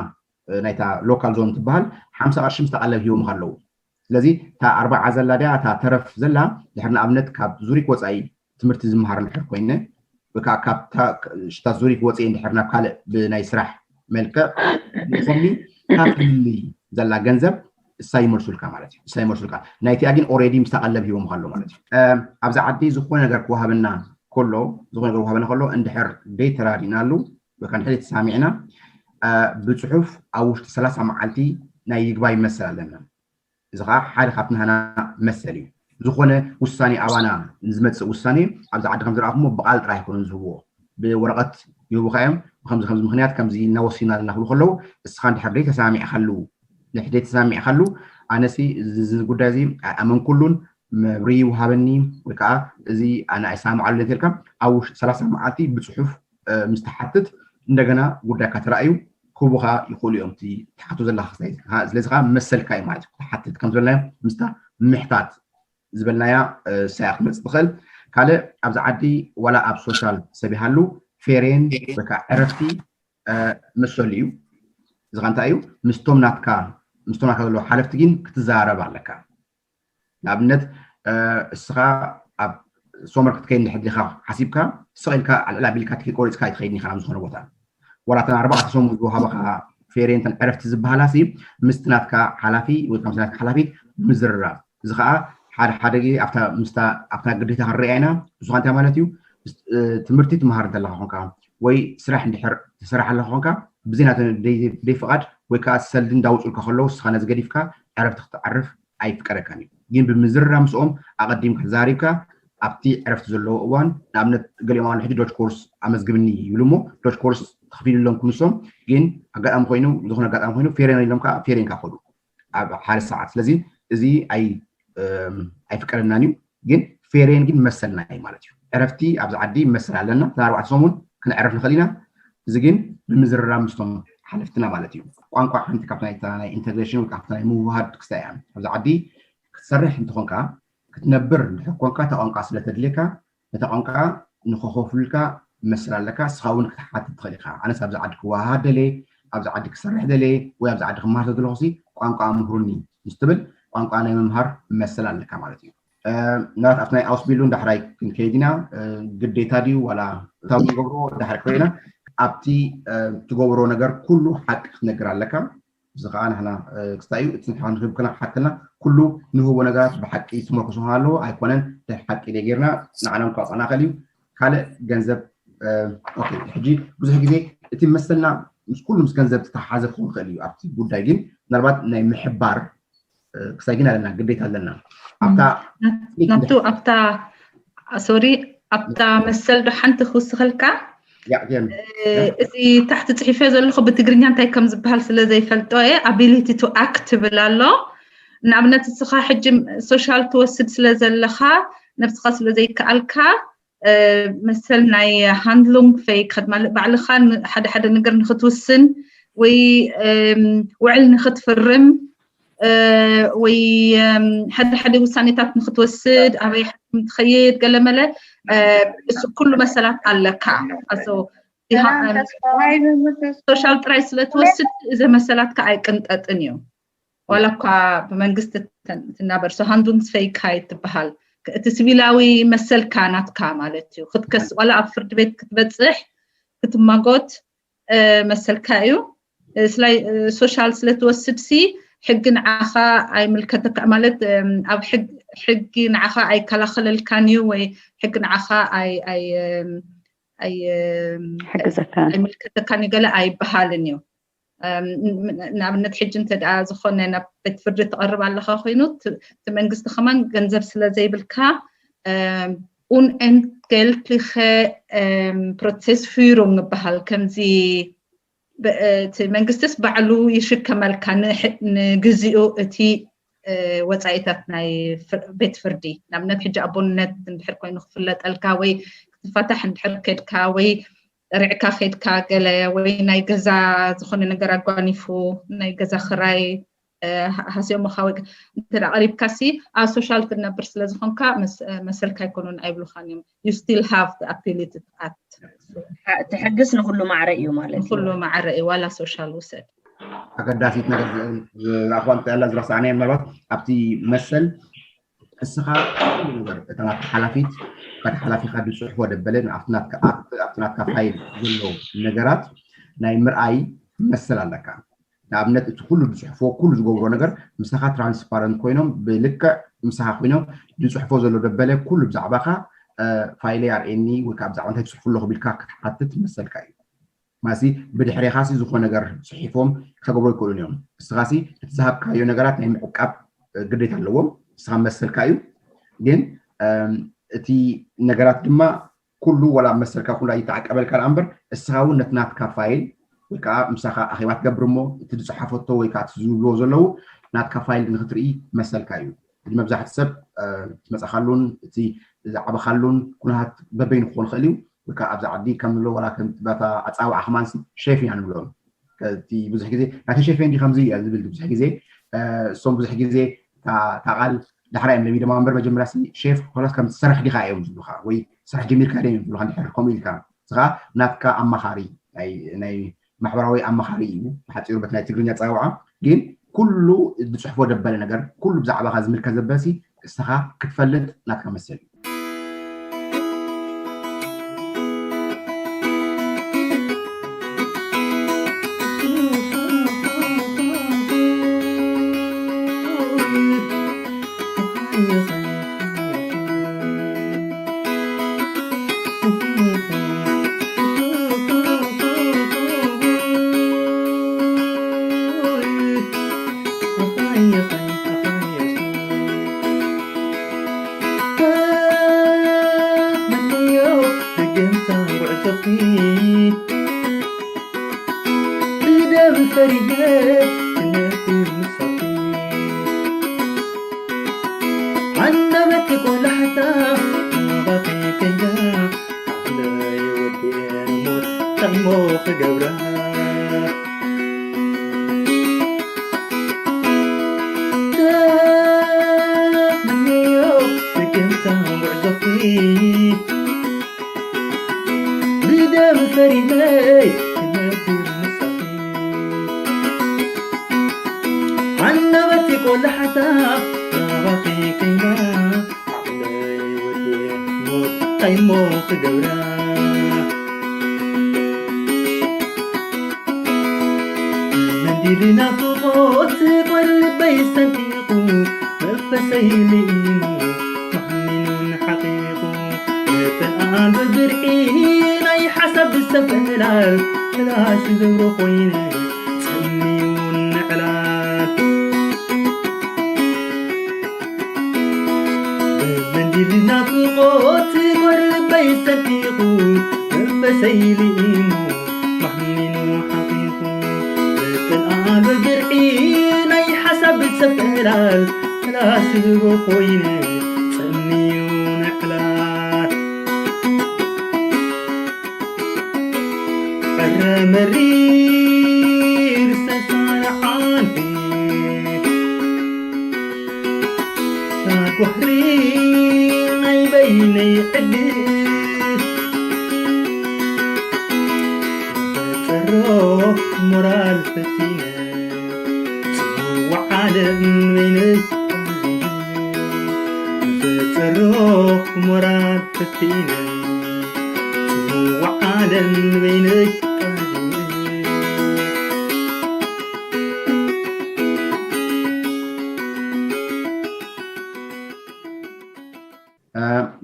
ናይታ ሎካል ዞን ትበሃል ሓምሳ ቅርሺ ምስታ ቀለብ ሂቦምካ ኣለዉ። ስለዚ እታ ኣርባዓ ዘላ ድያ እታ ተረፍ ዘላ ድሕሪ ንኣብነት ካብ ዙሪክ ወፃኢ ትምህርቲ ዝመሃር እንድሕር ኮይነ ወይ ከዓ ካብታ ሽታት ዙሪክ ወፅኢ እንድሕር ናብ ካልእ ብናይ ስራሕ መልክዕ ይኾኒ እታ ፍልልይ ዘላ ገንዘብ እሳ ይመልሱልካ ማለት እዩ። እሳ ይመልሱልካ ናይቲኣ ግን ኦሬዲ ምስታ ቀለብ ሂቦምካ ኣሎ ማለት እዩ። ኣብዚ ዓዲ ዝኾነ ነገር ክወሃበና ከሎ ዝኾነ ነገር ክወሃበና ከሎ እንድሕር ደይ ተራዲናሉ ወይ ከዓ እንድሕር ተሳሚዕና ብፅሑፍ ኣብ ውሽጢ ሰላሳ መዓልቲ ናይ ይግባይ መሰል ኣለና። እዚ ከዓ ሓደ ካብቲ ናህና መሰል እዩ። ዝኾነ ውሳኔ ኣባና ንዝመፅእ ውሳኔ ኣብዚ ዓዲ ከም ዝረኣኹሞ ብቃል ጥራሕ ኣይኮኑን ዝህብዎ ብወረቐት ይህቡካ እዮም። ብከምዚ ከምዚ ምክንያት ከምዚ እናወሲና ኣለና ክብሉ ከለዉ እስኻ እንድሕር ደይ ተሳሚዕካሉ ንሕደይ ተሳሚዕካሉ ኣነሲ እዚ ጉዳይ እዚ ኣመንኩሉን መብሪ ይውሃበኒ ወይ ከዓ እዚ ኣነ ኣይሰማማዓሉ ተልካ ኣብ ውሽጢ ሰላሳ መዓልቲ ብፅሑፍ ምስ ትሓትት እንደገና ጉዳይካ ተራእዩ ክህቡኻ ይኽእሉ እዮም። እቲ ትሓቶ ዘለካ ክስታይ ስለዚ ከዓ መሰልካ እዩ ማለት እዩ። ክትሓትት ከም ዝበልናዮ ምስታ ምሕታት ዝበልናያ ሳያ ክትመፅእ ትኽእል። ካልእ ኣብዚ ዓዲ ዋላ ኣብ ሶሻል ሰብ ይሃሉ ፌሬን ወይ ከዓ ዕረፍቲ መሰሉ እዩ። እዚ ከዓ እንታይ እዩ ምስቶም ናትካ ምስቶም ናትካ ዘለዉ ሓለፍቲ ግን ክትዘራረብ ኣለካ። ንኣብነት እስኻ ኣብ ሶመር ክትከይድ እንድሕር ዲኻ ሓሲብካ ስቕ ኢልካ ልዕል ኣቢልካ ትኬት ቆሪፅካ ኣይትኸይድን ኢኻ ናብ ዝኾነ ቦታ ዋላ እተን ኣርባዕተ ሰሙን ዝወሃበኻ ፌሬንተን ዕረፍቲ ዝበሃላ ሲ ምስቲ ናትካ ሓላፊ ወይ ከዓ ምስቲ ናትካ ሓላፊት ብምዝርራብ እዚ ከዓ ሓደ ሓደ ግዜ ኣብታ ምስታ ኣብታ ግዴታ ክንሪኣ ኢና። ንሱ እንታይ ማለት እዩ ትምህርቲ ትመሃር እንተለካ ኮንካ ወይ ስራሕ እንድሕር ትስራሕ ኣለካ ኮንካ ብዜና ደይ ፍቓድ ወይ ከዓ ሰልዲ እንዳውፅልካ ከለዉ እስኻ ነዚ ገዲፍካ ዕረፍቲ ክትዓርፍ ኣይፍቀደካን እዩ። ግን ብምዝርራ ምስኦም ኣቐዲምካ ተዛሪብካ ኣብቲ ዕረፍቲ ዘለዎ እዋን ንኣብነት ገሊኦም ኣሉ ሕጂ ዶች ኮርስ ኣመዝግብኒ ይብሉ እሞ ዶች ኮርስ ተኽፊሉሎም ክንሶም ግን ኣጋጣሚ ኮይኑ ዝኾነ ኣጋጣሚ ኮይኑ ፌሬን ኢሎም ከዓ ፌሬን ካኸዱ ኣብ ሓደ ሰዓት ስለዚ እዚ ኣይፍቀደናን እዩ። ግን ፌሬን ግን መሰልና እዩ ማለት እዩ። ዕረፍቲ ኣብዚ ዓዲ መሰል ኣለና እተን ኣርባዕተ ሰሙን ክንዕረፍ ንኽእል ኢና። እዚ ግን ብምዝርራብ ምስቶም ሓለፍትና ማለት እዩ። ቋንቋ ሓንቲ ካብቲ ናይ ኢንተግሬሽን ወይ ካብቲ ናይ ምውሃድ ክስታይ እያ። ኣብዚ ዓዲ ክትሰርሕ እንትኾንካ ክትነብር እንድሕር ኮንካ እታ ቋንቋ ስለተድልየካ ነታ ቋንቋ ንኸኸፍሉልካ መሰል ኣለካ። እስኻ እውን ክትሓትት ትኽእል ኢኻ። ኣነስ ኣብዚ ዓዲ ክወሃሃድ ደልየ፣ ኣብዚ ዓዲ ክሰርሕ ደልየ ወይ ኣብዚ ዓዲ ክመሃር ተደለኹሲ ቋንቋ ኣምህሩኒ ምስ ትብል ቋንቋ ናይ ምምሃር መሰል ኣለካ ማለት እዩ። ምናልባት ኣብቲ ናይ ኣውስቢልዱን ዳሕራይ ክንከይድ ኢና። ግዴታ ድዩ ዋላ እታዊ ንገብርዎ ዳሕራይ ኮይና ኣብቲ ትገብሮ ነገር ኩሉ ሓቂ ክትነግር ኣለካ። እዚ ከዓ ንሕና ክስታይ እዩ እቲ ንሕና ንክብክና ሓክልና ኩሉ ንህቦ ነገራት ብሓቂ ዝመርኮሱ ኣለዎ ኣይኮነን። ሓቂ ደይ ጌርና ንዓለም ክባፅዕና ክእል እዩ። ካልእ ገንዘብ ሕጂ ብዙሕ ግዜ እቲ መሰልና ምስ ኩሉ ምስ ገንዘብ ዝተሓሓዘ ክኸውን ክእል እዩ ኣብቲ ጉዳይ ግን ምናልባት ናይ ምሕባር ክሳይ ግን ኣለና ግዴታ ኣለና ኣብታ ናቱ ኣብታ ሶሪ ኣብታ መሰል ዶ ሓንቲ ክውስኸልካ እዚ ታሕቲ ፅሒፈ ዘለኹ ብትግርኛ እንታይ ከም ዝበሃል ስለ ዘይፈልጦ እየ ability to act ትብል ኣሎ ንኣብነት እስኻ ሕጂ ሶሻል ትወስድ ስለ ዘለኻ ነብስኻ ስለ ዘይከኣልካ መሰል ናይ ሃንድሉንግ ፈይክ ማለት ባዕልኻ ሓደ ሓደ ነገር ንክትውስን ወይ ውዕል ንክትፍርም ወይ ሓደ ሓደ ውሳኔታት ንክትወስድ ኣበይ ሓኪም ትኸይድ ገለመለ እሱ ኩሉ መሰላት ኣለካ ሶሻል ጥራይ ስለትወስድ እዚ መሰላትካ ኣይቅንጠጥን እዩ ዋላ እኳ ብመንግስቲ ትናበር ሶሃንዱንስ ፈይካይ ትበሃል እቲ ስቢላዊ መሰልካ ናትካ ማለት እዩ ክትከስ ዋላ ኣብ ፍርዲ ቤት ክትበፅሕ ክትማጎት መሰልካ እዩ ስላይ ሶሻል ስለትወስድ ሲ ሕጊ ንዓኻ ኣይምልከተካ ማለት ኣብ ሕግ ሕጊ ንዓኻ ኣይከላኸለልካን እዩ ወይ ሕጊ ንዓኻ ኣይ ኣይ ኣይ ሕግዘካ ኣይምልከተካን እዩ ገለ ኣይበሃልን እዩ። ንኣብነት ሕጂ እንተ ደኣ ዝኾነ ናብ ቤት ፍርዲ ትቐርብ ኣለኻ ኮይኑ እቲ መንግስቲ ከማን ገንዘብ ስለ ዘይብልካ unentgeltliche Prozessführung ይበሃል። ከምዚ እቲ መንግስትስ ባዕሉ ይሽከመልካ ንግዜኡ እቲ ወፃኢታት ናይ ቤት ፍርዲ። ንኣብነት ሕጂ ኣቦነት እንድሕር ኮይኑ ክፍለጠልካ ወይ ክትፋታሕ እንድሕር ከድካ ወይ ጠሪዕካ ከድካ ገለ ወይ ናይ ገዛ ዝኾነ ነገር ኣጓኒፉ ናይ ገዛ ክራይ ሃስዮምኻ ወይ እንተ ቀሪብካ ሲ ኣብ ሶሻል ትነብር ስለ ዝኾንካ መሰልካ ኣይኮኑን ኣይብሉኻን እዮም። You still have the ability to act. እቲ ሕግስ ንኩሉ ማዕረ እዩ ማለት እዩ። ኩሉ ማዕረ እዩ ዋላ ሶሻል ውሰድ። ኣገዳሲት ነገር ዝረኣኽዋ እንታይ ኣላ ዝረሳዕናዮ ምናልባት ኣብቲ መሰል እስኻ ኩሉ ነገር እታ ናትካ ሓላፊት እታ ሓላፊኻ ዝፅሕፎ ደበለ ኣብቲ ናትካ ፋይል ዘሎ ነገራት ናይ ምርኣይ መሰል ኣለካ። ንኣብነት እቲ ኩሉ ዝፅሕፎ ኩሉ ዝገብሮ ነገር ምሳኻ ትራንስፓረንት ኮይኖም ብልክዕ ምሳኻ ኮይኖም ዝፅሕፎ ዘሎ ደበለ ኩሉ ብዛዕባኻ ፋይለይ ኣርእየኒ ወይ ከዓ ብዛዕባ እንታይ ትፅሕፉ ኣለኹ ቢልካ ክትሓትት መሰልካ እዩ። ማሲ ብድሕሬኻሲ ዝኾነ ነገር ፅሒፎም ከገብሮ ይክእሉን እዮም። እስኻሲ እቲ ዝሃብካዮ ነገራት ናይ ምዕቃብ ግዴታ ኣለዎም። እስኻ መሰልካ እዩ። ግን እቲ ነገራት ድማ ኩሉ ወላ መሰልካ ኩላ ይተዓቀበልካ ደኣ እምበር እስኻ እውን ነቲ ናትካ ፋይል ወይ ከዓ ምሳኻ ኣኼባ ትገብር እሞ እቲ ዝፀሓፈቶ ወይ ከዓ እቲ ዝብልዎ ዘለዉ ናትካ ፋይል ንክትርኢ መሰልካ እዩ። እዚ መብዛሕቲ ሰብ ዝመፃኻሉን እቲ ዝዓበኻሉን ኩነታት በበይኑ ክኾን ይኽእል እዩ። ወይ ከዓ ኣብዚ ዓዲ ከም ንብሎ ዋላ ከም በታ ኣፃውዓ ከማንሲ ሼፍ ኢና ንብሎም። እቲ ብዙሕ ግዜ ናተ ሸፌ እንዲ ከምዚ እያ ዝብል ብዙሕ ግዜ እሶም ብዙሕ ግዜ እታ ቃል ዳሕራ እዮም ለሚዶማ እምበር መጀመርያ ሲ ሼፍ ኮላስ ከም ትሰርሕ ዲኻ እዮም ዝብሉኻ ወይ ስራሕ ጀሚርካ ድዮም ዝብሉኻ እንድሕር ከምኡ ኢልካ ንስኻ ናትካ ኣማኻሪ ናይ ናይ ማሕበራዊ ኣማኻሪ እዩ ብሓፂሩ በቲ ናይ ትግርኛ ኣፀዋውዓ ግን ኩሉ ዝፅሕፎ ደበለ ነገር ኩሉ ብዛዕባኻ ዝምልከት ዘበለ ሲ እስኻ ክትፈልጥ ናትካ መሰል እዩ።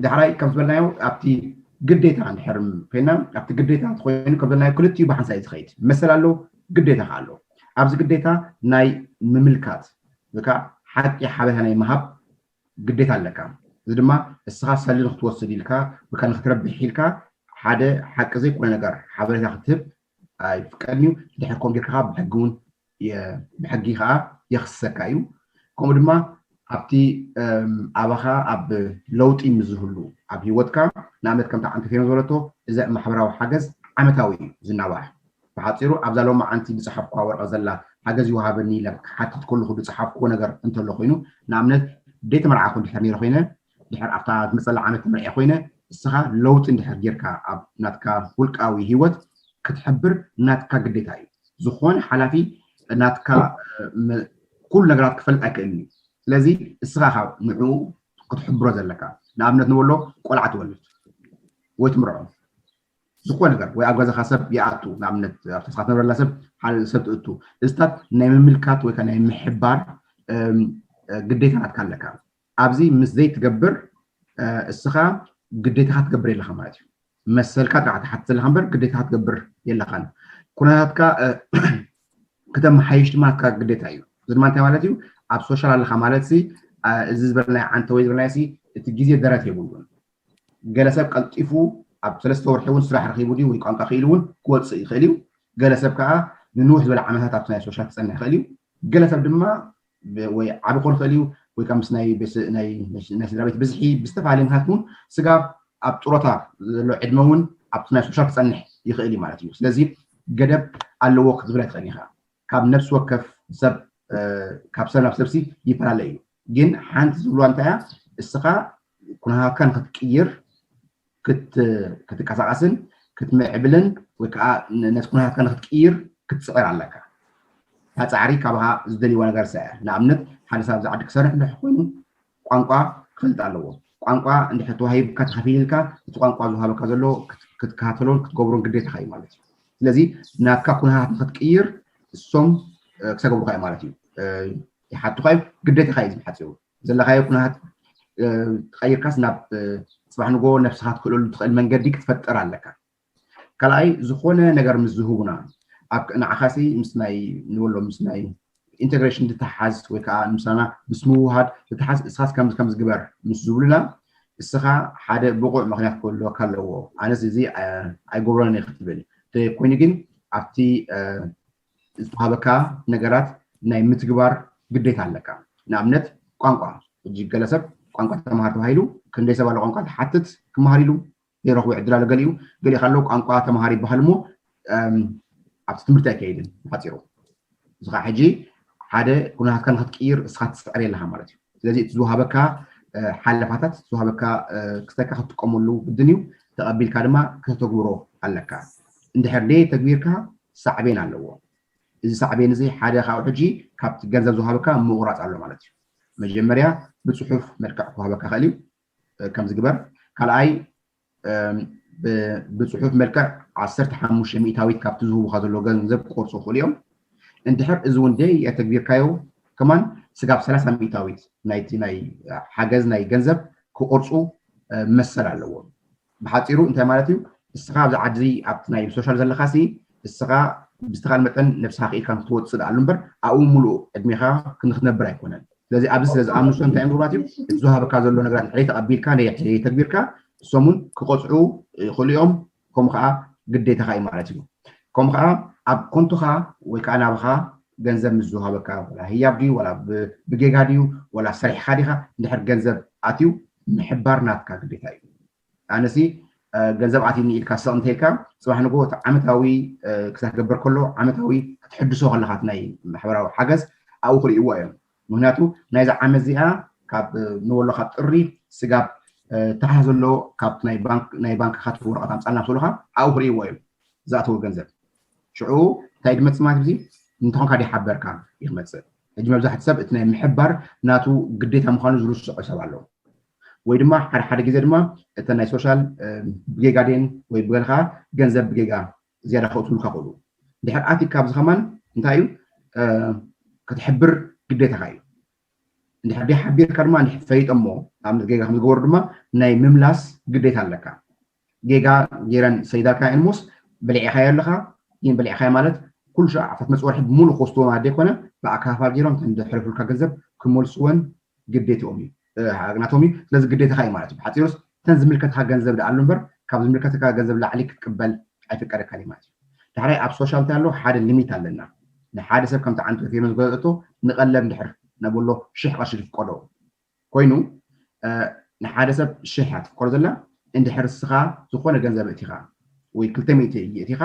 ዳሕራይ ከም ዝበልናዮ ኣብቲ ግዴታ እንድሕር ኮይና ኣብቲ ግዴታ እንተኮይኑ ከም ዝበልናዮ ክልቲኡ ብሓንሳእ እዩ ዝኸይድ። መሰል ኣሎ፣ ግዴታ ከዓ ኣሎ። ኣብዚ ግዴታ ናይ ምምልካት ወይ ከዓ ሓቂ ሓበሬታ ናይ ምሃብ ግዴታ ኣለካ። እዚ ድማ እስኻ ሰሊ ንክትወስድ ኢልካ ወይ ከዓ ንክትረብሕ ኢልካ ሓደ ሓቂ ዘይኮነ ነገር ሓበሬታ ክትህብ ኣይፍቀድን እዩ። ድሕር ከምኡ ጌርካ ከዓ ብሕጊ እውን ብሕጊ ከዓ የኽስሰካ እዩ። ከምኡ ድማ ኣብቲ ኣባኻ ኣብ ለውጢ ምዝህሉ ኣብ ህይወትካ ንኣብነት ከምቲ ዓንተፌኖ ዝበለቶ እዚ ማሕበራዊ ሓገዝ ዓመታዊ እዩ ዝናዋሕ። ብሓፂሩ ኣብዛ ሎም ዓንቲ ዝፀሓፍኳ ወረቐት ዘላ ሓገዝ ይወሃበኒ ኢለ ክሓትት ከለኹ ዝፀሓፍክዎ ነገር እንተሎ ኮይኑ ንኣብነት ደይተመርዓኹ ድሕር ነይረ ኮይነ ድሕር ኣብታ ዝመፀላ ዓመት ተመርዒ ኮይነ እስኻ ለውጢ እንድሕር ጌርካ ኣብ ናትካ ውልቃዊ ህይወት ክትሕብር ናትካ ግዴታ እዩ። ዝኾነ ሓላፊ ናትካ ኩሉ ነገራት ክፈልጥ ኣይክእልን እዩ። ስለዚ እስኻ ካብ ንዕኡ ክትሕብሮ ዘለካ ንኣብነት ንበሎ ቆልዓ ትወልድ ወይ ትምርዖ ዝኾነ ነገር ወይ ኣብ ገዛኻ ሰብ ይኣቱ ንኣብነት ኣብ ተስኻ ትነብረላ ሰብ ሓደ ሰብ ትእቱ እዚታት ናይ ምምልካት ወይ ናይ ምሕባር ግዴታ ናትካ ኣለካ። ኣብዚ ምስ ዘይትገብር እስኻ ግዴታኻ ትገብር የለኻ ማለት እዩ። መሰልካ ጥራሕ ትሓትት ዘለኻ እምበር ግዴታኻ ትገብር የለኻን። ኩነታትካ ክተመሓይሽ ድማ ናትካ ግዴታ እዩ። እዚ ድማ እንታይ ማለት እዩ? ኣብ ሶሻል ኣለኻ ማለት እዚ ዝበልናዮ ዓንተ ወይ ዝበልናዮ እቲ ግዜ ደረት የብሉን። ገለ ሰብ ቀልጢፉ ኣብ ሰለስተ ወርሒ እውን ስራሕ ረኺቡ ድዩ ወይ ቋንቋ ክኢሉ እውን ክወፅእ ይኽእል እዩ። ገለ ሰብ ከዓ ንንውሕ ዝበለ ዓመታት ኣብቲ ናይ ሶሻል ክፀንሕ ይኽእል እዩ። ገለ ሰብ ድማ ወይ ዓቢ ክኾን ይኽእል እዩ ወይ ከዓ ምስ ናይ ስድራ ቤት ብዝሒ ብዝተፈላለየ ምክንያት እውን ስጋብ ኣብ ጥሮታ ዘሎ ዕድመ እውን ኣብቲ ናይ ሶሻል ክፀንሕ ይኽእል እዩ ማለት እዩ። ስለዚ ገደብ ኣለዎ ክትብል ኣይትኽእል ኢኻ። ካብ ነፍሲ ወከፍ ሰብ ካብ ሰብ ናብ ሰብሲ ይፈላለ እዩ። ግን ሓንቲ ዝብልዋ እንታይ እያ? እስኻ ኩነታትካ ንክትቅይር ክትንቀሳቀስን ክትምዕብልን ወይ ከዓ ነቲ ኩነታትካ ንክትቅይር ክትፅዕር ኣለካ። እታ ፃዕሪ ካባኻ ዝደልይዋ ነገር ሰ ንኣብነት ሓደ ሰብ ኣብዚ ዓዲ ክሰርሕ እንድሕ ኮይኑ ቋንቋ ክፈልጥ ኣለዎ። ቋንቋ እንድሕ ተዋሂብካ ተኸፊልልካ እቲ ቋንቋ ዝውሃበካ ዘሎ ክትከታተሎን ክትገብሮን ግዴታኻ እዩ ማለት እዩ። ስለዚ ናትካ ኩነታት ንክትቅይር እሶም ክሰገብሩካ እዩ ማለት እዩ። ይሓቱካ እዩ ግዴታካ እዩ ዝሓፅሩ ዘለካዮ ኩነታት ትቀይርካስ ናብ ፅባሕ ንጎ ነብስካ ትክእለሉ ትክእል መንገዲ ክትፈጥር ኣለካ። ካልኣይ ዝኾነ ነገር ምስ ዝህቡና ንዓኻሲ ምስ ናይ ንበሎ ምስ ናይ ኢንቴግሬሽን ዝተሓዝ ወይ ከዓ ምሳና ምስ ምውሃድ ዝተሓዝ እስኻስ ከምዚ ከምዚ ግበር ምስ ዝብሉና እስኻ ሓደ ብቑዕ ምክንያት ክህልወካ ኣለዎ። ኣነስ እዚ ኣይገብሮን እየ ክትብል እንተኮይኑ ግን ኣብቲ ዝተዋሃበካ ነገራት ናይ ምትግባር ግዴታ ኣለካ። ንኣብነት ቋንቋ ሕጂ ገለ ሰብ ቋንቋ ተምሃር ተባሂሉ ክንደይ ሰብ ኣሎ ቋንቋ ትሓትት ክመሃር ኢሉ ዘይረኽቦ ዕድል ኣሎ። ገሊኡ ገሊኡ ካሎ ቋንቋ ተምሃር ይበሃል እሞ ኣብቲ ትምህርቲ ኣይከይድን ብሓፂሩ። እዚ ከዓ ሕጂ ሓደ ኩነታትካ ንክትቅይር እስኻ ትፅዕር የለካ ማለት እዩ። ስለዚ እቲ ዝወሃበካ ሓለፋታት ዝወሃበካ ክስተካ ክትጥቀመሉ ግድን እዩ። ተቐቢልካ ድማ ከተተግብሮ ኣለካ። እንድሕር ደይ ተግቢርካ ሳዕቤን ኣለዎ። እዚ ሳዕቤን እዚ ሓደ ካብኡ ሕጂ ካብቲ ገንዘብ ዝወሃበካ ምቑራፅ ኣሎ ማለት እዩ። መጀመርያ ብፅሑፍ መልክዕ ክወሃበካ ክእል እዩ። ከምዚ ግበር። ካልኣይ ብፅሑፍ መልክዕ ዓሰርተ ሓሙሽተ ሚእታዊት ካብቲ ዝህቡካ ዘሎ ገንዘብ ክቆርፁ ክኽእሉ እዮም። እንድሕር እዚ እውን ደይ የተግቢርካዮ ከማን ስጋብ ሰላሳ ሚእታዊት ናይቲ ናይ ሓገዝ ናይ ገንዘብ ክቆርፁ መሰል ኣለዎም። ብሓፂሩ እንታይ ማለት እዩ? እስኻ ኣብዚ ዓዲ ኣብቲ ናይ ሶሻል ዘለካ ሲ እስኻ ብዝተኻል መጠን ነብስኻ ክኢልካ ክትወፅእ ደኣሉ እምበር ኣብኡ ሙሉእ ዕድሜኻ ክንክትነብር ኣይኮነን። ስለዚ ኣብዚ ስለ ዝኣምኑ እንታይ እዮም ግብራት እዩ ዝሃበካ ዘሎ ነገራት ሕይ ተቐቢልካ ነየሕይ ተግቢርካ እሶም እውን ክቆፅዑ ይኽእሉ እዮም። ከምኡ ከዓ ግዴታኻ እዩ ማለት እዩ። ከምኡ ከዓ ኣብ ኮንቶኻ ወይ ከዓ ናብኻ ገንዘብ ምስ ዝሃበካ ወላ ህያብ ድዩ ወላ ብጌጋ ድዩ ወላ ሰሪሕካ ዲኻ እንድሕር ገንዘብ ኣትዩ ምሕባር ናትካ ግዴታ እዩ። ኣነሲ ገንዘብ ኣትኒ ኢልካ ስቕ እንተኢልካ ፅባሕ ንጎ እቲ ዓመታዊ ክሳብ ክገበር ከሎ ዓመታዊ ክትሕድሶ ከለካ ናይ ማሕበራዊ ሓገዝ ኣብኡ ክርእይዎ እዮም። ምክንያቱ ናይዚ ዓመት እዚኣ ካብ ንበሎ ካብ ጥሪ ስጋብ ታሕታ ዘሎ ካብ ናይ ባንክ ናይ ባንክ ካት ወረቐት ኣምፃልና ክብሉካ ኣብኡ ክርእይዎ እዮም። ዝኣተወ ገንዘብ ሽዑ እንታይ ድመፅእ ማለት እዚ እንተኾንካ ዲሓበርካ ይክመፅእ። ሕጂ መብዛሕቲ ሰብ እቲ ናይ ምሕባር ናቱ ግዴታ ምዃኑ ዝርስዖ ሰብ ኣሎ። ወይ ድማ ሓደ ሓደ ግዜ ድማ እተን ናይ ሶሻል ብጌጋ ደን ወይ ብገልካ ገንዘብ ብጌጋ ዝያዳ ከእትሉካ ክእሉ። ድሕር ኣቲካ ኣብዚ ከማን እንታይ እዩ ክትሕብር ግዴታካ እዩ። እንድሕር ደይ ሓቢርካ ድማ እንድሕር ፈሊጦሞ ኣብነት ጌጋ ከም ዝገበሩ ድማ ናይ ምምላስ ግዴታ ኣለካ። ጌጋ ጌረን ሰይዳልካ እንሞስ በሊዕኻዮ ኣለኻ። ግን በሊዕኻዮ ማለት ኩሉ ሸዓ ፈት መፅወርሒ ብምሉእ ክወስድዎ ማለት ዘይኮነ ብኣካፋል ገይሮም ተን ዝሕለፉልካ ገንዘብ ክመልስወን ግዴትኦም እዩ ናቶም እዩ። ስለዚ ግዴታኻ እዩ ማለት እዩ። ብሓፂሩስ እተን ዝምልከትካ ገንዘብ ደኣሉ እምበር ካብ ዝምልከትካ ገንዘብ ላዕሊ ክትቅበል ኣይፍቀደካን እዩ ማለት እዩ። ዳሕራይ ኣብ ሶሻል እንታይ ኣሎ ሓደ ሊሚት ኣለና። ንሓደ ሰብ ከምቲ ዓንቶ ፌመ ዝገለፀቶ ንቐለብ እንድሕር ነበሎ ሽሕ ቅርሺ ዝፍቀዶ ኮይኑ ንሓደ ሰብ ሽሕ እያ ትፍቀዶ ዘላ። እንድሕር እስኻ ዝኾነ ገንዘብ እቲኻ ወይ ክልተ ሚእቲ እቲኻ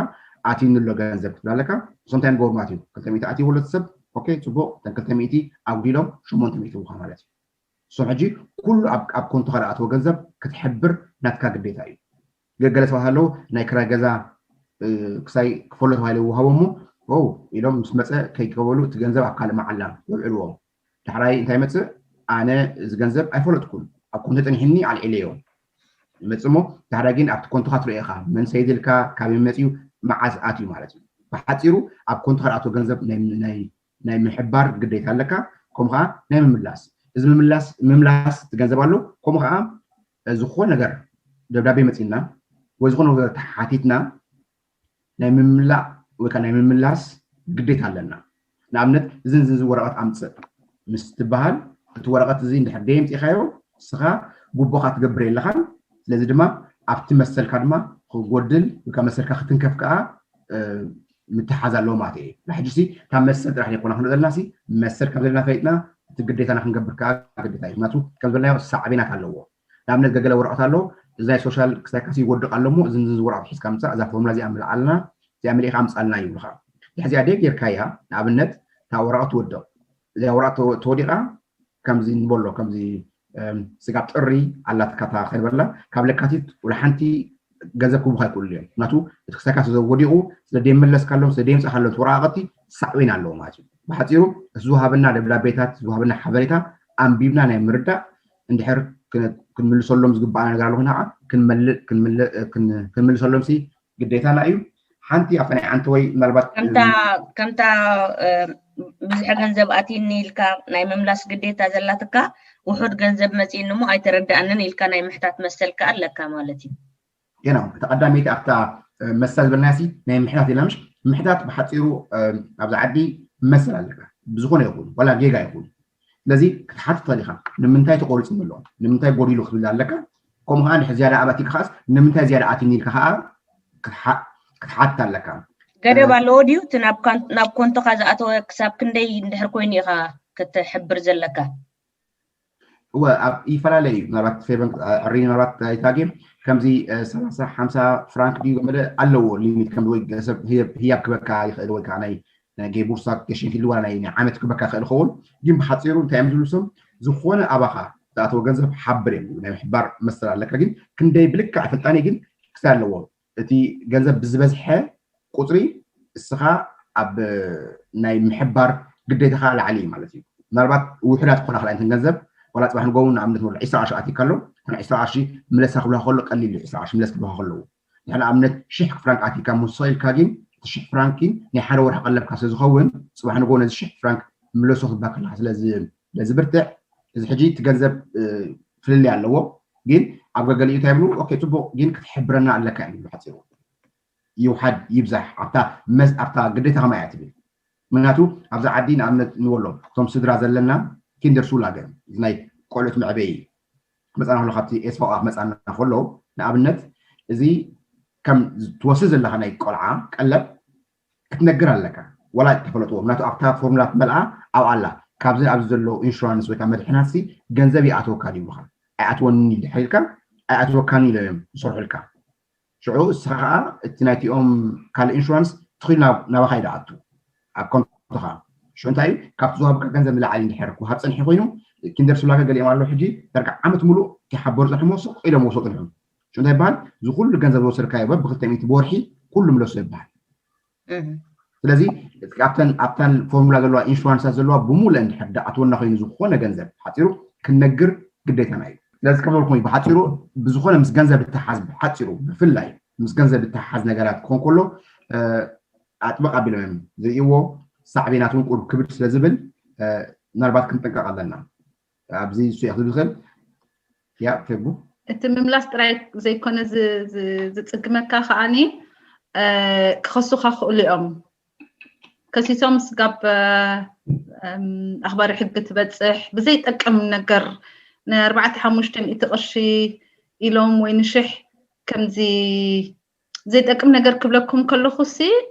ኣትዩኒ ኣሎ ገንዘብ ክትብል ኣለካ። እሶም እንታይ ንገብሩ ማለት እዩ? ክልተ ሚእቲ ኣትዩ ወለቲ ሰብ ኦኬ፣ ፅቡቕ። እተን ክልተ ሚእቲ ኣጉዲሎም ሸሞንተ ሚእቲ ውኻ ማለት እዩ። እሶም ሕጂ ኩሉ ኣብ ኮንቶኻ ዝኣተወ ገንዘብ ክትሕብር ናትካ ግዴታ እዩ። ገገለ ሰባት ኣለዉ ናይ ክራይ ገዛ ክሳይ ክፈሎ ተባሂለ ይወሃቦ እሞ ኢሎም ምስ መፀ ከይቀበሉ እቲ ገንዘብ ኣብ ካልእ መዓላ የውዕልዎም። ዳሕራይ እንታይ መፅእ? ኣነ እዚ ገንዘብ ኣይፈለጥኩን፣ ኣብ ኮንቶ ጠኒሕኒ ኣልዒለዮ ይመፅእ እሞ ዳሕራይ ግን ኣብቲ ኮንቶኻ ትሪኦ ኢኻ መን ሰይድልካ ካበይ መፅዩ መዓዝ ኣትዩ ማለት እዩ። ብሓፂሩ ኣብ ኮንቶኻ ዝኣትወ ገንዘብ ናይ ምሕባር ግዴታ ኣለካ። ከምኡ ከዓ ናይ ምምላስ እዚ ምምላስ ምምላስ እቲ ገንዘብ ኣሎ። ከምኡ ከዓ ዝኾነ ነገር ደብዳቤ መፂና ወይ ዝኾነ ነገር ተሓቲትና ናይ ምምላእ ወይ ከዓ ናይ ምምላስ ግዴታ ኣለና። ንኣብነት እዝን ዝንዚ ወረቐት ኣምፅእ ምስ ትበሃል እቲ ወረቐት እዚ እንድሕር ደየምፂእኻዮ ንስኻ ጉቦኻ ትገብር የለኻን። ስለዚ ድማ ኣብቲ መሰልካ ድማ ክጎድል ወይ ከዓ መሰልካ ክትንከፍ ከዓ ምትሓዝ ኣለዎ ማለት እዩ። ሕጂ ሲ ካብ መሰል ጥራሕ ዘይኮና ክንርኢ ዘለና ሲ መሰል ከም ዘለና ፈሊጥና እቲ ግዴታና ክንገብር ከዓ ግዴታ እዩ። ምክንያቱ ከም ዝበልናዮ ሳዕቤናት ኣለዎ። ንኣብነት ገገለ ወረቐት ኣሎ እዚ ናይ ሶሻል ክሳይ ካሲ ይወድቕ ኣሎ እሞ እዚ ወረቐት ሒዝካ ምፃእ እዛ ፎርሙላ እዚኣ ምልዓልና እዚኣ መሊእካ ኣምፃልና ይብሉካ። ድሕዚኣ ደይ ጌርካያ ንኣብነት እታ ወረቐት ትወድቕ እዚኣ ወረቐት ተወዲቓ ከምዚ ንበሎ ከምዚ ስጋብ ጥሪ ኣላትካ ከይበላ ካብ ለካቲት ወላ ሓንቲ ገንዘብ ክቡካ ይክእሉ እዮም። ምክንያቱ እቲ ክሳይ ካሲ ወዲቑ ስለ ደይመለስካሎም ስለ ደይምፃእካሎም ወረቓቕቲ ሳዕቤን ኣለዎ ማለት እዩ። ብሓፂሩ እቲ ዝወሃበና ደብዳቤታት ዝወሃበና ሓበሬታ ኣንቢብና ናይ ምርዳእ እንድሕር ክንምልሰሎም ዝግባኣና ነገር ኣለኹ ንዓ ክንምልሰሎም ሲ ግዴታና እዩ። ሓንቲ ኣብታ ናይ ዓንተወይ ምናልባት ከምታ ብዙሕ ገንዘብ ኣትኒ ኢልካ ናይ ምምላስ ግዴታ ዘላትካ ውሑድ ገንዘብ መፂእኒ እሞ ኣይተረዳእንን ኢልካ ናይ ምሕታት መሰል ከዓ ኣለካ ማለት እዩ። ገና እታ ቀዳመይቲ ኣብታ መሰል ዝበልናያ ሲ ናይ ምሕታት ኢልና ምሽ ምሕታት ብሓፂሩ ኣብዚ ዓዲ መሰል ኣለካ ብዝኾነ ይኹን ዋላ ጌጋ ይኹን ስለዚ ክትሓትት ትኽእል ኢኻ ንምንታይ ተቆሪፁ ኣሎ ንምንታይ ጎዲሉ ክትብል ኣለካ። ከምኡ ከዓ እንድሕር ዝያዳ ኣባቲ ክኻስ ንምንታይ ዝያዳ ኣትኒ ኢልካ ከዓ ክትሓት ኣለካ። ገደብ ኣለዎ ድዩ እቲ ናብ ኮንቶኻ ዝኣተወ ክሳብ ክንደይ እንድሕር ኮይኑ ኢኻ ክትሕብር ዘለካ? እወ ኣብ ይፈላለ እዩ ምናልባት ፌቨን ዕሪ ምናልባት ኣይታጌም ከምዚ ሰላሳ ሓምሳ ፍራንክ ድዩ ገመደ ኣለዎ ሊሚት ከም ወይ ሰብ ህያብ ክበካ ይኽእል ወይ ከዓ ናይ ናይ ገይ ቡርሳ ገሽን ኪሉ ዋላ ናይ ዓመት ክበካ ክእል ኸውን ግን ብሓፂሩ እንታይ እዮም ዝብሉ ስም ዝኾነ ኣባኻ ዝኣተወ ገንዘብ ሓብር እዮም ናይ ምሕባር መሰል ኣለካ ግን ክንደይ ብልክዕ ፍልጣኒ ግን ክሳይ ኣለዎ እቲ ገንዘብ ብዝበዝሐ ቁፅሪ እስኻ ኣብ ናይ ምሕባር ግዴታኻ ላዕሊ እዩ ማለት እዩ። ምናልባት ውሕዳት ክኾና ክላ እንትን ገንዘብ ዋላ ፅባሕ ንጎውን ንኣብነት ወላ ዒስራ ቅርሺ ኣቲካ ኣሎ ን ዒስራ ቅርሺ ምለሳ ክብልካ ከሎ ቀሊል እዩ ዒስራ ቅርሺ ምለስ ክብልካ ከለዉ ንሕና ኣብነት ሽሕ ፍራንክ ኣቲካ ምስ ኢልካ ግን እቲ ሽሕ ፍራንክ ግን ናይ ሓደ ወርሒ ቀለብካ ስለ ዝኸውን ፅባሕ ንጎ ነዚ ሽሕ ፍራንክ ምለሶ ክብካ ከለካ ስለዚ ብርትዕ እዚ ሕጂ እቲ ገንዘብ ፍልልይ ኣለዎ ግን ኣብ ገገሊኡ እንታይ ይብሉ ኦኬ ፅቡቅ ግን ክትሕብረና ኣለካ እዩ ሓፂሩ ይውሓድ ይብዛሕ ኣብታ መስ ኣብታ ግዴታ ከማይ እያ ትብል ምክንያቱ ኣብዛ ዓዲ ንኣብነት ንበሎ እቶም ስድራ ዘለና ኪንደር ሱላገን ናይ ቆልዑት መዕበይ መፃና ከሎ ካብቲ ኤስፋ መፃና ከሎ ንኣብነት እዚ ከም ትወስድ ዘለካ ናይ ቆልዓ ቀለብ ክትነግር ኣለካ ዋላ ተፈለጥዎ ምክንያቱ ኣብታ ፎርሙላ ትመልኣ ኣብ ኣላ ካብዚ ኣብዚ ዘሎ ኢንሹራንስ ወይ መድሕናት ገንዘብ ይኣተወካ ድብሉካ ኣይኣትወኒ ድሕር ኢልካ ኣይኣትወካን ኢሎም እዮም ዝሰርሑልካ ሽዑ እስኻ ከዓ እቲ ናይቲኦም ካልእ ኢንሹራንስ ትኽኢሉ ናባኻ ይደኣቱ ኣብ ኮንቶኻ ሽዑ እንታይ እዩ ካብቲ ዝዋሃብካ ገንዘብ ንላዕሊ እንድሕር ክውሃብ ፀኒሑ ኮይኑ ኪንደር ሱላከ ገሊኦም ኣለዉ ሕጂ ዳርጋ ዓመት ሙሉእ ክሓበሩ ፀንሖሞ ስቕ ኢሎም ወስዶ ፅንሑ ሽዑ እንታይ ይበሃል ዝኩሉ ገንዘብ ዝወሰድካዮ በብክልተ ሚእቲ ብወርሒ ኩሉ ምለሶ ይበሃል ስለዚ ኣብተን ኣብተን ፎርሙላ ዘለዋ ኢንሹራንሳት ዘለዋ ብሙሉእ እንድሕር ደኣትወና ኮይኑ ዝኾነ ገንዘብ ሓፂሩ ክንነግር ግዴታና እዩ ስለዚ ከም ዝበልኩም ብሓፂሩ ብዝኾነ ምስ ገንዘብ እተሓዝ ብሓፂሩ ብፍላይ ምስ ገንዘብ እተሓዝ ነገራት ክኾን ከሎ ኣጥበቅ ኣቢሎም እዮም ዝርእይዎ ሳዕቤናት እውን ቁሩብ ክብድ ስለ ዝብል ምናልባት ክንጥንቀቅ ኣለና ኣብዚ እሱ እያ ክትብል ትኽእል። ያ ፌቡ። እቲ ምምላስ ጥራይ ዘይኮነ ዝ- ዝ- ዝጽግመካ ከዓኒ እ፣ ክኸሱኻ ክእሉ እዮም። ከሲሶም ስጋብ እ፣ እም፣ ኣኽባሪ ሕጊ ትበጽሕ ብዘይጠቅም ነገር ንኣርባዕተ ሓሙሽተ ሚእቲ ቅርሺ ኢሎም ወይ ንሽሕ ከምዚ ዘይጠቅም ነገር ክብለኩም ከለኹ ሲ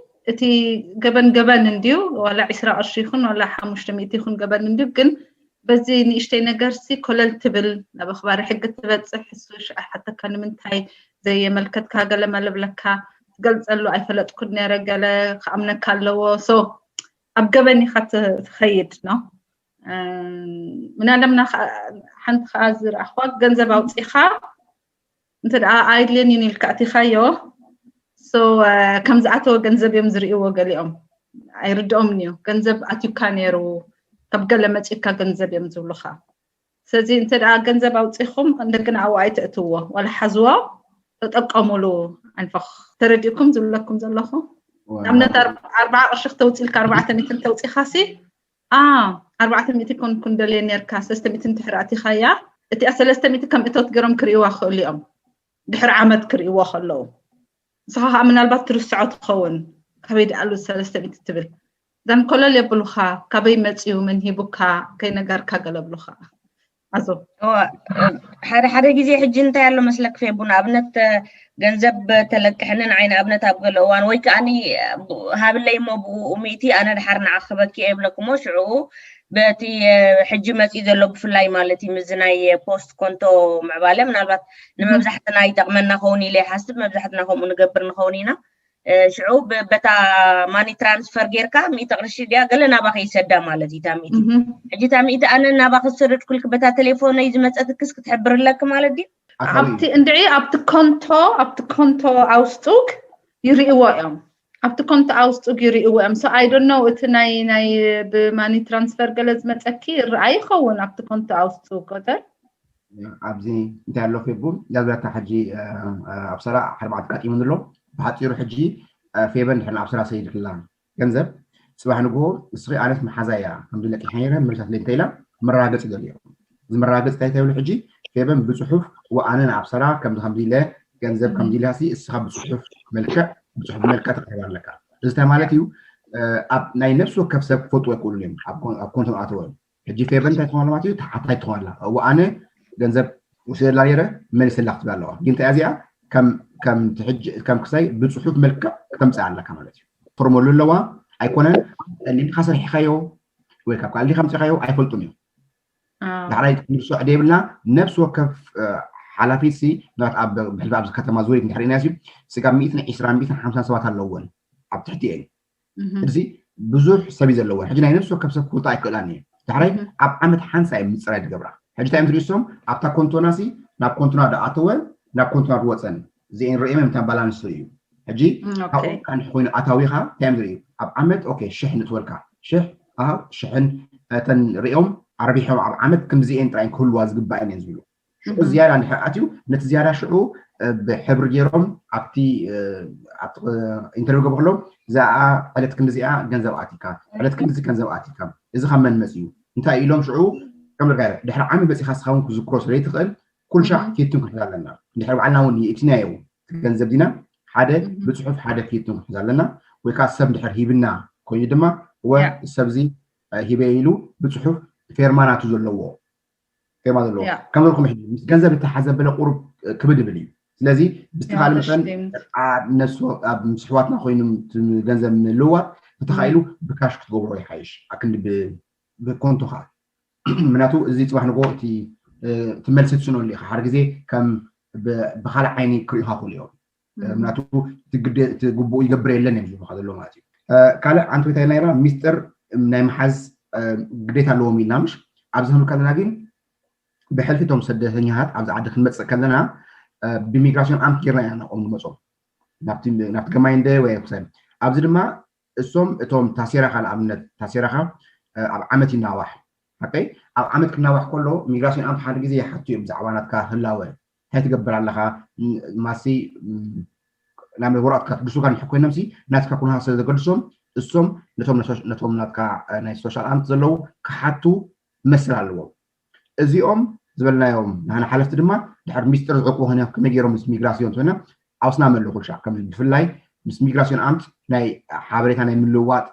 እቲ ገበን ገበን እንድዩ። ዋላ ዒስራ ቅርሺ ይኹን ዋላ ሓሙሽተ ሚእቲ ይኹን ገበን እንድዩ። ግን በዚ ንእሽተይ ነገር ሲ ኮለል ትብል ናብ ኣኽባሪ ሕጊ ትበጽሕ። እሱ ሽዓ ሓተካ ንምንታይ ዘየመልከትካ ገለ መለ ብለካ ትገልጸሉ ኣይፈለጥኩን ነረ ገለ ክኣምነካ ኣለዎ። ሶ ኣብ ገበን ኢኻ ት- ትኸይድ ነው። ምናለምና ሓንቲ ከዓ ዝረኣኽዋ ገንዘብ ኣውፂኻ እንተ ደኣ ኣይድልየን ኢልካ ኣቲኻዮ። ሶ ከም ዝኣተወ ገንዘብ እዮም ዝርእይዎ ገሊኦም። ኣይርድኦምን እዩ። ገንዘብ ኣትዩካ ነይሩ፣ ካብ ገለ መፂካ ገንዘብ እዮም ዝብሉኻ። ስለዚ እንተ ደኣ ገንዘብ ኣውፂኹም እንደገና ኣብኡ ኣይተእትዎ ዋላ ሓዝዎ፣ ተጠቀሙሉ። ኣንፈኽ ተረዲእኩም ዝብለኩም ዘለኹ ንኣብነት ኣርብ- ኣርባዓ ቅርሺ ክተውፅልካ ኣርባዕተ ሚእቲ እንተውፂኻ ሲ ኣ ኣርባዕተ ሚእቲ ኮን ኩንደልየ ነርካ ሰለስተ ሚእቲ እንድሕር ኣቲኻያ እቲኣ ሰለስተ ሚእቲ ከም እቶት ገይሮም ክርእይዋ ክኽእሉ እዮም። ድሕሪ ዓመት ክርእይዎ ከለዉ ንስኻ ከዓ ምናልባት ትርስዖ ትኸውን። ካበይ ደኣሉ ሰለስተ ሚእቲ ትብል ዛን ኮለል የብሉኻ። ካበይ መፅዩ መን ሂቡካ ከይነገርካ ገለብሉኻ። ኣዞ ሓደ ሓደ ግዜ ሕጂ እንታይ ኣሎ መስለክ ፌቡ ንኣብነት ገንዘብ ተለቅሕንን ዓይን ኣብነት ኣብ ገለ እዋን ወይ ከዓኒ ሃብለይ እሞ ብኡ ሚእቲ ኣነ ድሓር ንዓኽበኪ እየ ይብለክሞ ሽዑ በቲ ሕጂ መፂ ዘሎ ብፍላይ ማለት እዩ ምዚ ናይ ፖስት ኮንቶ ምዕባለ ምናልባት ንመብዛሕትና ይጠቕመና ኸውን ኢለ ይሓስብ መብዛሕትና ከምኡ ንገብር ንኸውን ኢና ሽዑ በታ ማኒ ትራንስፈር ጌርካ ሚእቲ ቅርሺ ድያ ገለ ናባኸ ይሰዳ ማለት እዩ ታሚእቲ ሕጂ ታሚእቲ ኣነ ናባኸ ዝሰደድኩልክ በታ ቴሌፎነይ ዝመፀትክስ ክትሕብርለክ ማለት ድዩ ኣብቲ እንድዒ ኣብቲ ኮንቶ ኣብቲ ኮንቶ ኣውስጡግ ይርእዎ እዮም ኣብቲ ኮንቶ ኣውስጡግ ይርእዎ እዮም so I don't know እቲ ናይ ናይ ብማኒ ትራንስፈር ገለ ዝመፀኪ ይረኣ ይኸውን ኣብቲ ኮንቶ ኣውስጡ ቆጠር ኣብዚ እንታይ ኣሎ ፌቡ ያዝራታ ሕጂ ኣብ ሰራ ሓደ በዓል ኣጋጢሙ ኣሎ ብሓፂሩ ሕጂ ፌበን ድሕር ኣብ ሰራ ሰይድክላ ገንዘብ ፅባሕ ንግሆ ንስኺ ኣነስ መሓዛ እያ ከምዚ ለቂሓ ነይረ መሪሳት ለይ እንተኢላ መረጋገፂ ደልዮ እዚ መረጋገፂ እንታይ ተብሉ ሕጂ ፌበን ብፅሑፍ ወኣነ ንኣብ ሰራ ከምዚ ከምዚ ኢለ ገንዘብ ከምዚ ኢልካ ሲ እስኻ ብፅሑፍ መልክዕ ብፅሑፍ መልክዕ ተቅርብ ኣለካ እዚ እንታይ ማለት እዩ ኣብ ናይ ነፍሲ ወከፍ ሰብ ክፈልጡ ኣይክእሉን እዮም ኣብ ኮንቶም ኣተወ ሕጂ ፌቨር እንታይ ትኾን ማለት እዩ ተሓታይ ትኾን ኣላ እዎ ኣነ ገንዘብ ውስደላ ነይረ መሊሰላ ክትብል ኣለዋ ግን እንታይ እዚኣ ከም ከም ትሕጂ ከም ክሳይ ብፅሑፍ መልክዕ ከተምፅእ ኣለካ ማለት እዩ ፎርመሉ ኣለዋ ኣይኮነን ሊካ ሰሪሕካዮ ወይ ካብ ካልእ ሊካ ምፅኻዮ ኣይፈልጡን እዮም ዳሕራይ ንርሶዕ ደይብልና ነፍሲ ወከፍ ሓላፊት ሲ ምናት ኣብ ብሕልፊ ኣብዚ ከተማ ዙሪት እንድሕር ኢና ሲ ስጋብ ሚእትን ዕስራን ሚእትን ሓምሳን ሰባት ኣለወን ኣብ ትሕቲ እየን እዚ ብዙሕ ሰብ እዩ ዘለወን ሕጂ ናይ ነፍሲ ወከፍ ሰብ ክፈልጦ ኣይክእላን እየ ዳሕራይ ኣብ ዓመት ሓንሳ እዮም ምፅራይ ዝገብራ ሕጂ እንታይ እዮም ዝርእሶም ኣብታ ኮንቶና ሲ ናብ ኮንቶና ዳኣተወን ናብ ኮንቶና ዝወፀን እዚአን ርእዮም እዮም እታ ባላንስ ርእዩ ሕጂ ካብኡ ካንሕ ኮይኑ ኣታዊኻ እንታይ እዮም ዝርእዩ ኣብ ዓመት ኦኬ ሽሕ ንትወልካ ሽሕ ኣሃ ሽሕን እተን ርእዮም ኣርቢሖም ኣብ ዓመት ክንዲዚአን ጥራይ ክህልዋ ዝግባአን እየን ዝብሉ ሽዑ ዝያዳ እንድሕር ኣትዩ ነቲ ዝያዳ ሽዑ ብሕብሪ ገይሮም ኣብቲ ኢንተርቪው ገብ ከሎ እዛኣ ዕለት ክንዲዚኣ ገንዘብ ኣቲካ ዕለት ክንዲዚ ገንዘብ ኣቲካ እዚ ካብ መን መፅዩ እንታይ ኢሎም ሽዑ ከም ድርጋይ ድሕሪ ዓሚ በፂኻ ስኻ እውን ክዝክሮ ስለ ይትኽእል ኩልሻዕ ፊትን ክንሕዝ ኣለና እንድሕር ባዕልና እውን ይእትናዮ ገንዘብ ዲና ሓደ ብፅሑፍ ሓደ ፊትን ክንሕዝ ኣለና ወይ ከዓ ሰብ እንድሕር ሂብና ኮይኑ ድማ ወ ሰብዚ ሂበ ኢሉ ብፅሑፍ ፌርማ ናቱ ዘለዎ ፌርማ ዘለዎ ከም ዘልኩም ሕጂ ምስ ገንዘብ እተሓዘበለ ቁሩብ ክብድ ይብል እዩ ስለዚ ብዝተኻለ መጠን ኣብ ነፍሲ ኣብ ምስ ኣሕዋትና ኮይኑ ገንዘብ ምልዋጥ እንተኻኢሉ ብካሽ ክትገብሮ ይሓይሽ ኣክንዲ ብኮንቶ ከዓ ምክንያቱ እዚ ፅባሕ ንጎ እቲ እቲ መልሲ ትስእነሉ ኢኻ ሓደ ግዜ ከም ብካልእ ዓይኒ ክርእዩካ ክእሉ እዮም ምክንያቱ እቲ ግቡኡ ይገብር የለን እዮም ዝብሉካ ዘሎ ማለት እዩ ካልእ ኣንቶይታይ ናይራ ሚስጥር ናይ መሓዝ ግዴታ ኣለዎም ኢልና ምሽ ኣብዚ ክንብል ከለና ግን ብሕልፊ እቶም ስደተኛታት ኣብዚ ዓዲ ክንመፅእ ከለና ብሚግራሲዮን ኣምት ጌርና ኢና ናብኦም ንመፆም ናብቲ ገማይ እንደ ወይ ክሰን ኣብዚ ድማ እሶም እቶም ታሴራኻ ንኣብነት ታሴራኻ ኣብ ዓመት ይናዋሕ ሓቀይ ኣብ ዓመት ክናዋሕ ከሎ ሚግራሲዮን ኣምት ሓደ ግዜ ይሓቱ እዮም ብዛዕባ ናትካ ህላወ እንታይ ትገብር ኣለኻ ማሲ ናብ ወረቐትካ ትግሱካ ንሕ ኮይኖም ሲ ናትካ ኩነታት ስለ ዘገድሶም እሶም ነቶም ነቶም ናትካ ናይ ሶሻል ኣምት ዘለዉ ክሓቱ መስል ኣለዎም እዚኦም ዝበልናዮም ናህና ሓለፍቲ ድማ ድሕር ሚስጥር ዝዕቁ ኾነ ከመይ ገይሮም ምስ ሚግራሲዮን ትኾነ ኣውስና መለኹ ሻዕ ከም ብፍላይ ምስ ሚግራሲዮን ኣምት ናይ ሓበሬታ ናይ ምልውዋጥ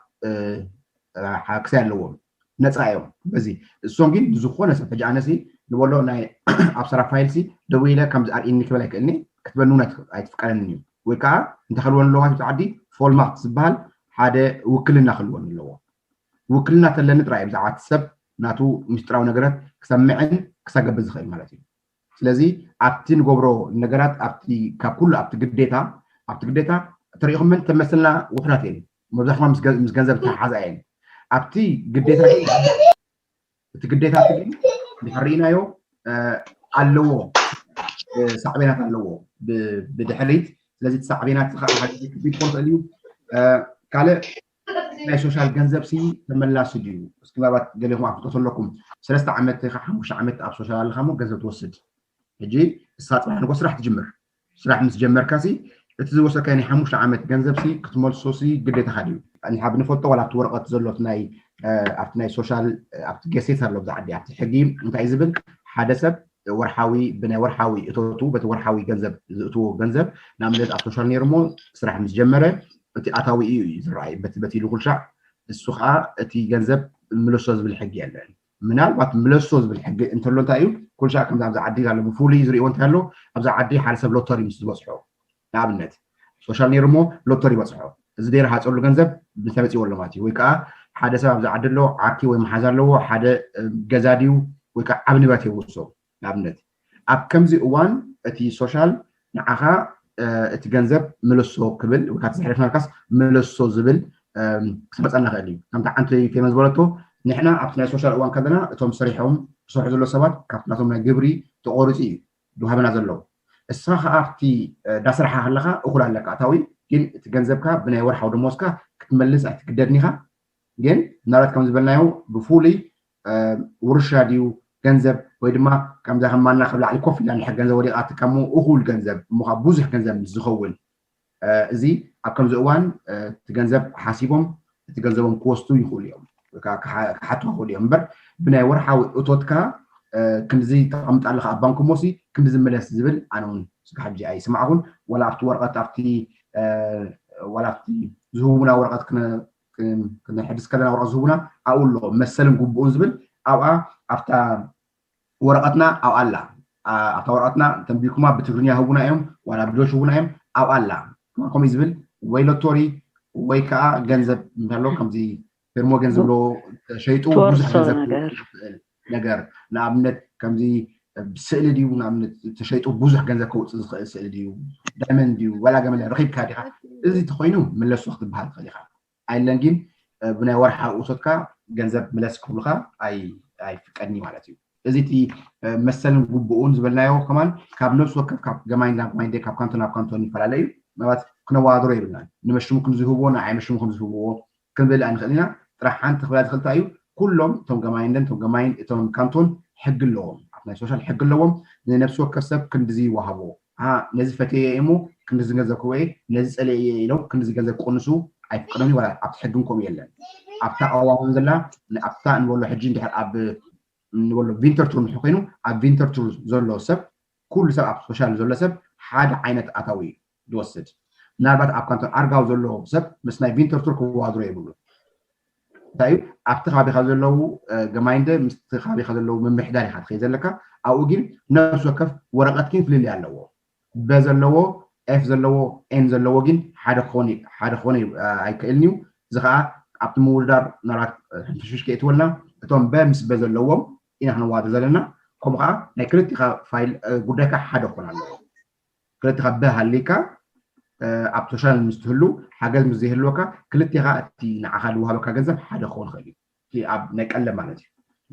ክሳይ ኣለዎም ነፃ እዮም። በዚ እሶም ግን ዝኾነ ሰብ ሕጂ ኣነሲ ንበሎ ናይ ኣብሰራ ፋይልሲ ደው ኢለ ከምዚ ኣርእኒ ክብል ኣይክእልኒ ክትበኑ ኣይትፍቀደንን እዩ። ወይ ከዓ እንተኸልወን ኣለዋ ዓዲ ፎልማክት ዝበሃል ሓደ ውክልና ክልወን ኣለዎ። ውክልና ተለኒ ጥራይ ብዛዕባ እቲ ሰብ ናቱ ምስጢራዊ ነገራት ክሰምዕን ክሰገብር ዝኽእል ማለት እዩ። ስለዚ ኣብቲ ንገብሮ ነገራት ኣብቲ ካብ ኩሉ ኣብቲ ግዴታ ኣብቲ ግዴታ ተሪኢኹመን ተመስልና ውሕዳት እየን። መብዛሕትማ ምስ ገንዘብ ተሓሓዛ እየን። ኣብቲ ግዴታ እቲ ግዴታ ግን ድሕር ርኢናዮ ኣለዎ ሳዕቤናት ኣለዎ ብድሕሪት። ስለዚ እቲ ሳዕቤናት ከቢድ ክኾን ይኽእል እዩ። ካልእ ናይ ሶሻል ገንዘብ ሲ ተመላሲ ድዩ? እስኪ ምናልባት ገሌኹም ኣፍልጦ ኣለኩም። ሰለስተ ዓመት ወይ ሓሙሽተ ዓመት ኣብ ሶሻል ኣለኻ ሞ ገንዘብ ትወስድ። ሕጂ እሳ ፅባሕ ንጎ ስራሕ ትጅምር። ስራሕ ምስ ጀመርካ ሲ እቲ ዝወሰድካ ናይ ሓሙሽተ ዓመት ገንዘብ ሲ ክትመልሶ ሲ ግዴታኻ ድዩ? ንሓ ብንፈልጦ ዋላ ኣብቲ ወረቐት ዘሎ ናይ ኣብቲ ናይ ሶሻል ኣብቲ ገሴት ኣሎ ብዛ ዓዲ ኣብቲ ሕጊ እንታይ ዝብል ሓደ ሰብ ወርሓዊ ብናይ ወርሓዊ እቶቱ በቲ ወርሓዊ ገንዘብ ዝእትዎ ገንዘብ ንኣብነት ኣብ ሶሻል ነይሩ ሞ ስራሕ ምስ ጀመረ እቲ ኣታዊ እዩ ዝረኣይ በቲ በቲ ኢሉ ኩልሻዕ እሱ ከዓ እቲ ገንዘብ ምልሶ ዝብል ሕጊ የለን። ምናልባት ምለሶ ዝብል ሕጊ እንተሎ እንታይ እዩ ኩልሻዕ ከምዚ ኣብዚ ዓዲ ኣሎ ብፍሉይ ዝሪእዎ እንታይ ኣሎ ኣብዚ ዓዲ ሓደ ሰብ ሎተሪ ምስ ዝበፅሖ ንኣብነት ሶሻል ነይሩ እሞ ሎተሪ ይበፅሖ እዚ ደይረ ሃፀሉ ገንዘብ ምተመፂዎ ኣሎ ማለት እዩ ወይ ከዓ ሓደ ሰብ ኣብዚ ዓዲ ኣሎ ዓርኪ ወይ መሓዝ ኣለዎ ሓደ ገዛ ድዩ ወይ ከዓ ዓብ ንብረት የውሶ ንኣብነት ኣብ ከምዚ እዋን እቲ ሶሻል ንዓኻ እቲ ገንዘብ ምልሶ ክብል ወይ ከዓ ተዘሕሪፍናልካስ ምልሶ ዝብል ክመፀና ክእል እዩ ከምቲ ሓንቲ ፌመ ዝበለቶ ንሕና ኣብቲ ናይ ሶሻል እዋን ከለና እቶም ሰሪሖም ዝሰርሑ ዘለዉ ሰባት ካብቲ ናቶም ናይ ግብሪ ተቆሪፁ እዩ ዝውሃበና ዘለዉ እስኻ ከዓ ኣብቲ ዳስራሓ ከለካ እኩል ኣለካ ኣታዊ ግን እቲ ገንዘብካ ብናይ ወርሓዊ ደሞዝካ ክትመልስ ኣይትግደድን ኢኻ ግን ምናልባት ከም ዝበልናዮ ብፍሉይ ውርሻ ድዩ ገንዘብ ወይ ድማ ከምዛ ከማና ካብ ላዕሊ ኮፍ ኢላ ንድሕር ገንዘብ ወዲቓትካ እሞ እኹል ገንዘብ እሞ ካብ ብዙሕ ገንዘብ ምስ ዝኸውን እዚ ኣብ ከምዚ እዋን እቲ ገንዘብ ሓሲቦም እቲ ገንዘቦም ክወስዱ ይኽእሉ እዮም ክሓቱ ይኽእሉ እዮም እምበር ብናይ ወርሓዊ እቶትካ ክንዚ ተቐምጥ ኣለካ ኣብ ባንክ ሞሲ ክንዲ ዝመለስ ዝብል ኣነ እውን ስጋ ሕጂ ኣይስማዕኹን ዋላ ኣብቲ ወረቐት ኣብቲ ዋላ ኣብቲ ዝህቡና ወረቐት ክንሕድስ ከለና ወረቐት ዝህቡና ኣብኡ ኣሎ መሰልን ግቡኡን ዝብል ኣብኣ ኣብታ ወረቐትና ኣብኣ ኣላ ኣብታ ወረቐትና ተንቢኩማ ብትግርኛ ህቡና እዮም ዋላ ብዶች ህቡና እዮም ኣብኣ ኣላ ከምኡ ዝብል ወይ ሎቶሪ ወይ ከዓ ገንዘብ እንተሎ ከምዚ ፌርሞገን ዝብሎ ተሸይጡ ብዙሕ ገንዘብ ነገር ንኣብነት ከምዚ ስእሊ ድዩ ንኣብነት ተሸይጡ ብዙሕ ገንዘብ ከውፅእ ዝኽእል ስእሊ ድዩ ዳይመንድ ድዩ ዋላ ገመል ረኺብካ ዲኻ እዚ ተኮይኑ መለሶ ክትበሃል ትኽእል ኢኻ ኣይለን ግን ብናይ ወርሓ ውሶትካ ገንዘብ ምለስ ክብሉካ ኣይፍቀድኒ ማለት እዩ እዚ እቲ መሰልን ግቡኡን ዝበልናዮ ከማን ካብ ነብሲ ወከፍ ካብ ገማይን ናብ ገማይን ካብ ካንቶን ናብ ካንቶን ይፈላለ እዩ ምናልባት ክነዋድሮ ይብልና ንመሽሙ ከም ዝህብዎ ንዓይ መሽሙ ከም ዝህብዎ ክንብል ኣይንኽእል ኢና ጥራሕ ሓንቲ ክብላ ዝኽእል እዩ ኩሎም እቶም ገማይንደን እቶም ገማይን እቶም ካንቶን ሕጊ ኣለዎም ኣብ ናይ ሶሻል ሕጊ ኣለዎም ንነብሲ ወከፍ ሰብ ክንድዚ ይወሃቦ ነዚ ፈትየ እሞ ክንድዚ ገንዘብ ክወ ነዚ ፀለየ ኢሎም ክንድዚ ገንዘብ ክቅንሱ ኣይፍቀዶም ይበላ ኣብቲ ሕግን ከምኡ የለን ኣብታ ኣዋውን ዘላ ኣብታ እንበሎ ሕጂ እንድሕር ኣብ እንበሎ ቪንተር ቱር ምሕ ኮይኑ ኣብ ቪንተር ቱር ዘሎ ሰብ ኩሉ ሰብ ኣብ ሶሻል ዘሎ ሰብ ሓደ ዓይነት ኣታዊ እዩ ዝወስድ ምናልባት ኣብ ካንቶን ኣርጋው ዘሎ ሰብ ምስ ናይ ቪንተር ቱር ክዋድሮ የብሉ እንታይ እዩ ኣብቲ ከባቢካ ዘለዉ ገማይንደ ምስቲ ከባቢካ ዘለዉ ምምሕዳር ኢካ ትኸይ ዘለካ ኣብኡ ግን ነብስ ወከፍ ወረቀት ግን ፍልልይ ኣለዎ በ ዘለዎ ኤፍ ዘለዎ ኤን ዘለዎ ግን ሓደ ክኾን ሓደ ክኾነ ኣይክእልን እዩ እዚ ከዓ ኣብቲ ምውድዳር ምናልባት ሕንፍሽፍሽ ከእትወልና እቶም በ ምስ በ ዘለዎም ኢና ክንዋደ ዘለና ከምኡ ከዓ ናይ ክልቲካ ፋይል ጉዳይካ ሓደ ክኾን ኣለዎ ክልቲካ በ ሃሊካ ኣብ ሶሻል ምስ ትህሉ ሓገዝ ምስ ዘይህልወካ ክልቲካ እቲ ንዓካ ዝወሃበካ ገንዘብ ሓደ ክኾን ይኽእል እዩ ኣብ ናይ ቀለብ ማለት እዩ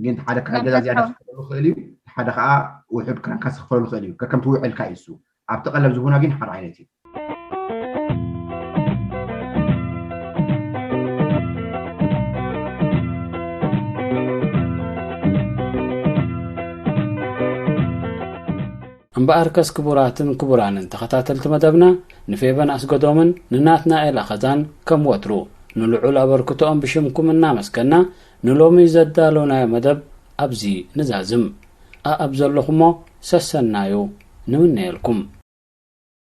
ግን ሓደ ካብ ገዛ ዝያዳ ክኽፈለሉ ይኽእል እዩ ሓደ ከዓ ውሑድ ክራንካ ክኽፈለሉ ይኽእል እዩ ከከምቲ ውዕልካ እዩ ኣብቲ ቀለብ ዝቡና ግን ሓደ ዓይነት እዩ እምበኣርከስ ክቡራትን ክቡራንን ተኸታተልቲ መደብና ንፌበን ኣስገዶምን ንናትናኤል ኣኸዛን ከም ወትሩ ንልዑል ኣበርክቶኦም ብሽምኩም እናመስገና ንሎሚ ዘዳለውናዮ መደብ ኣብዚ ንዛዝም። ኣኣብ ዘለኹሞ ሰሰናዩ ንምነየልኩም።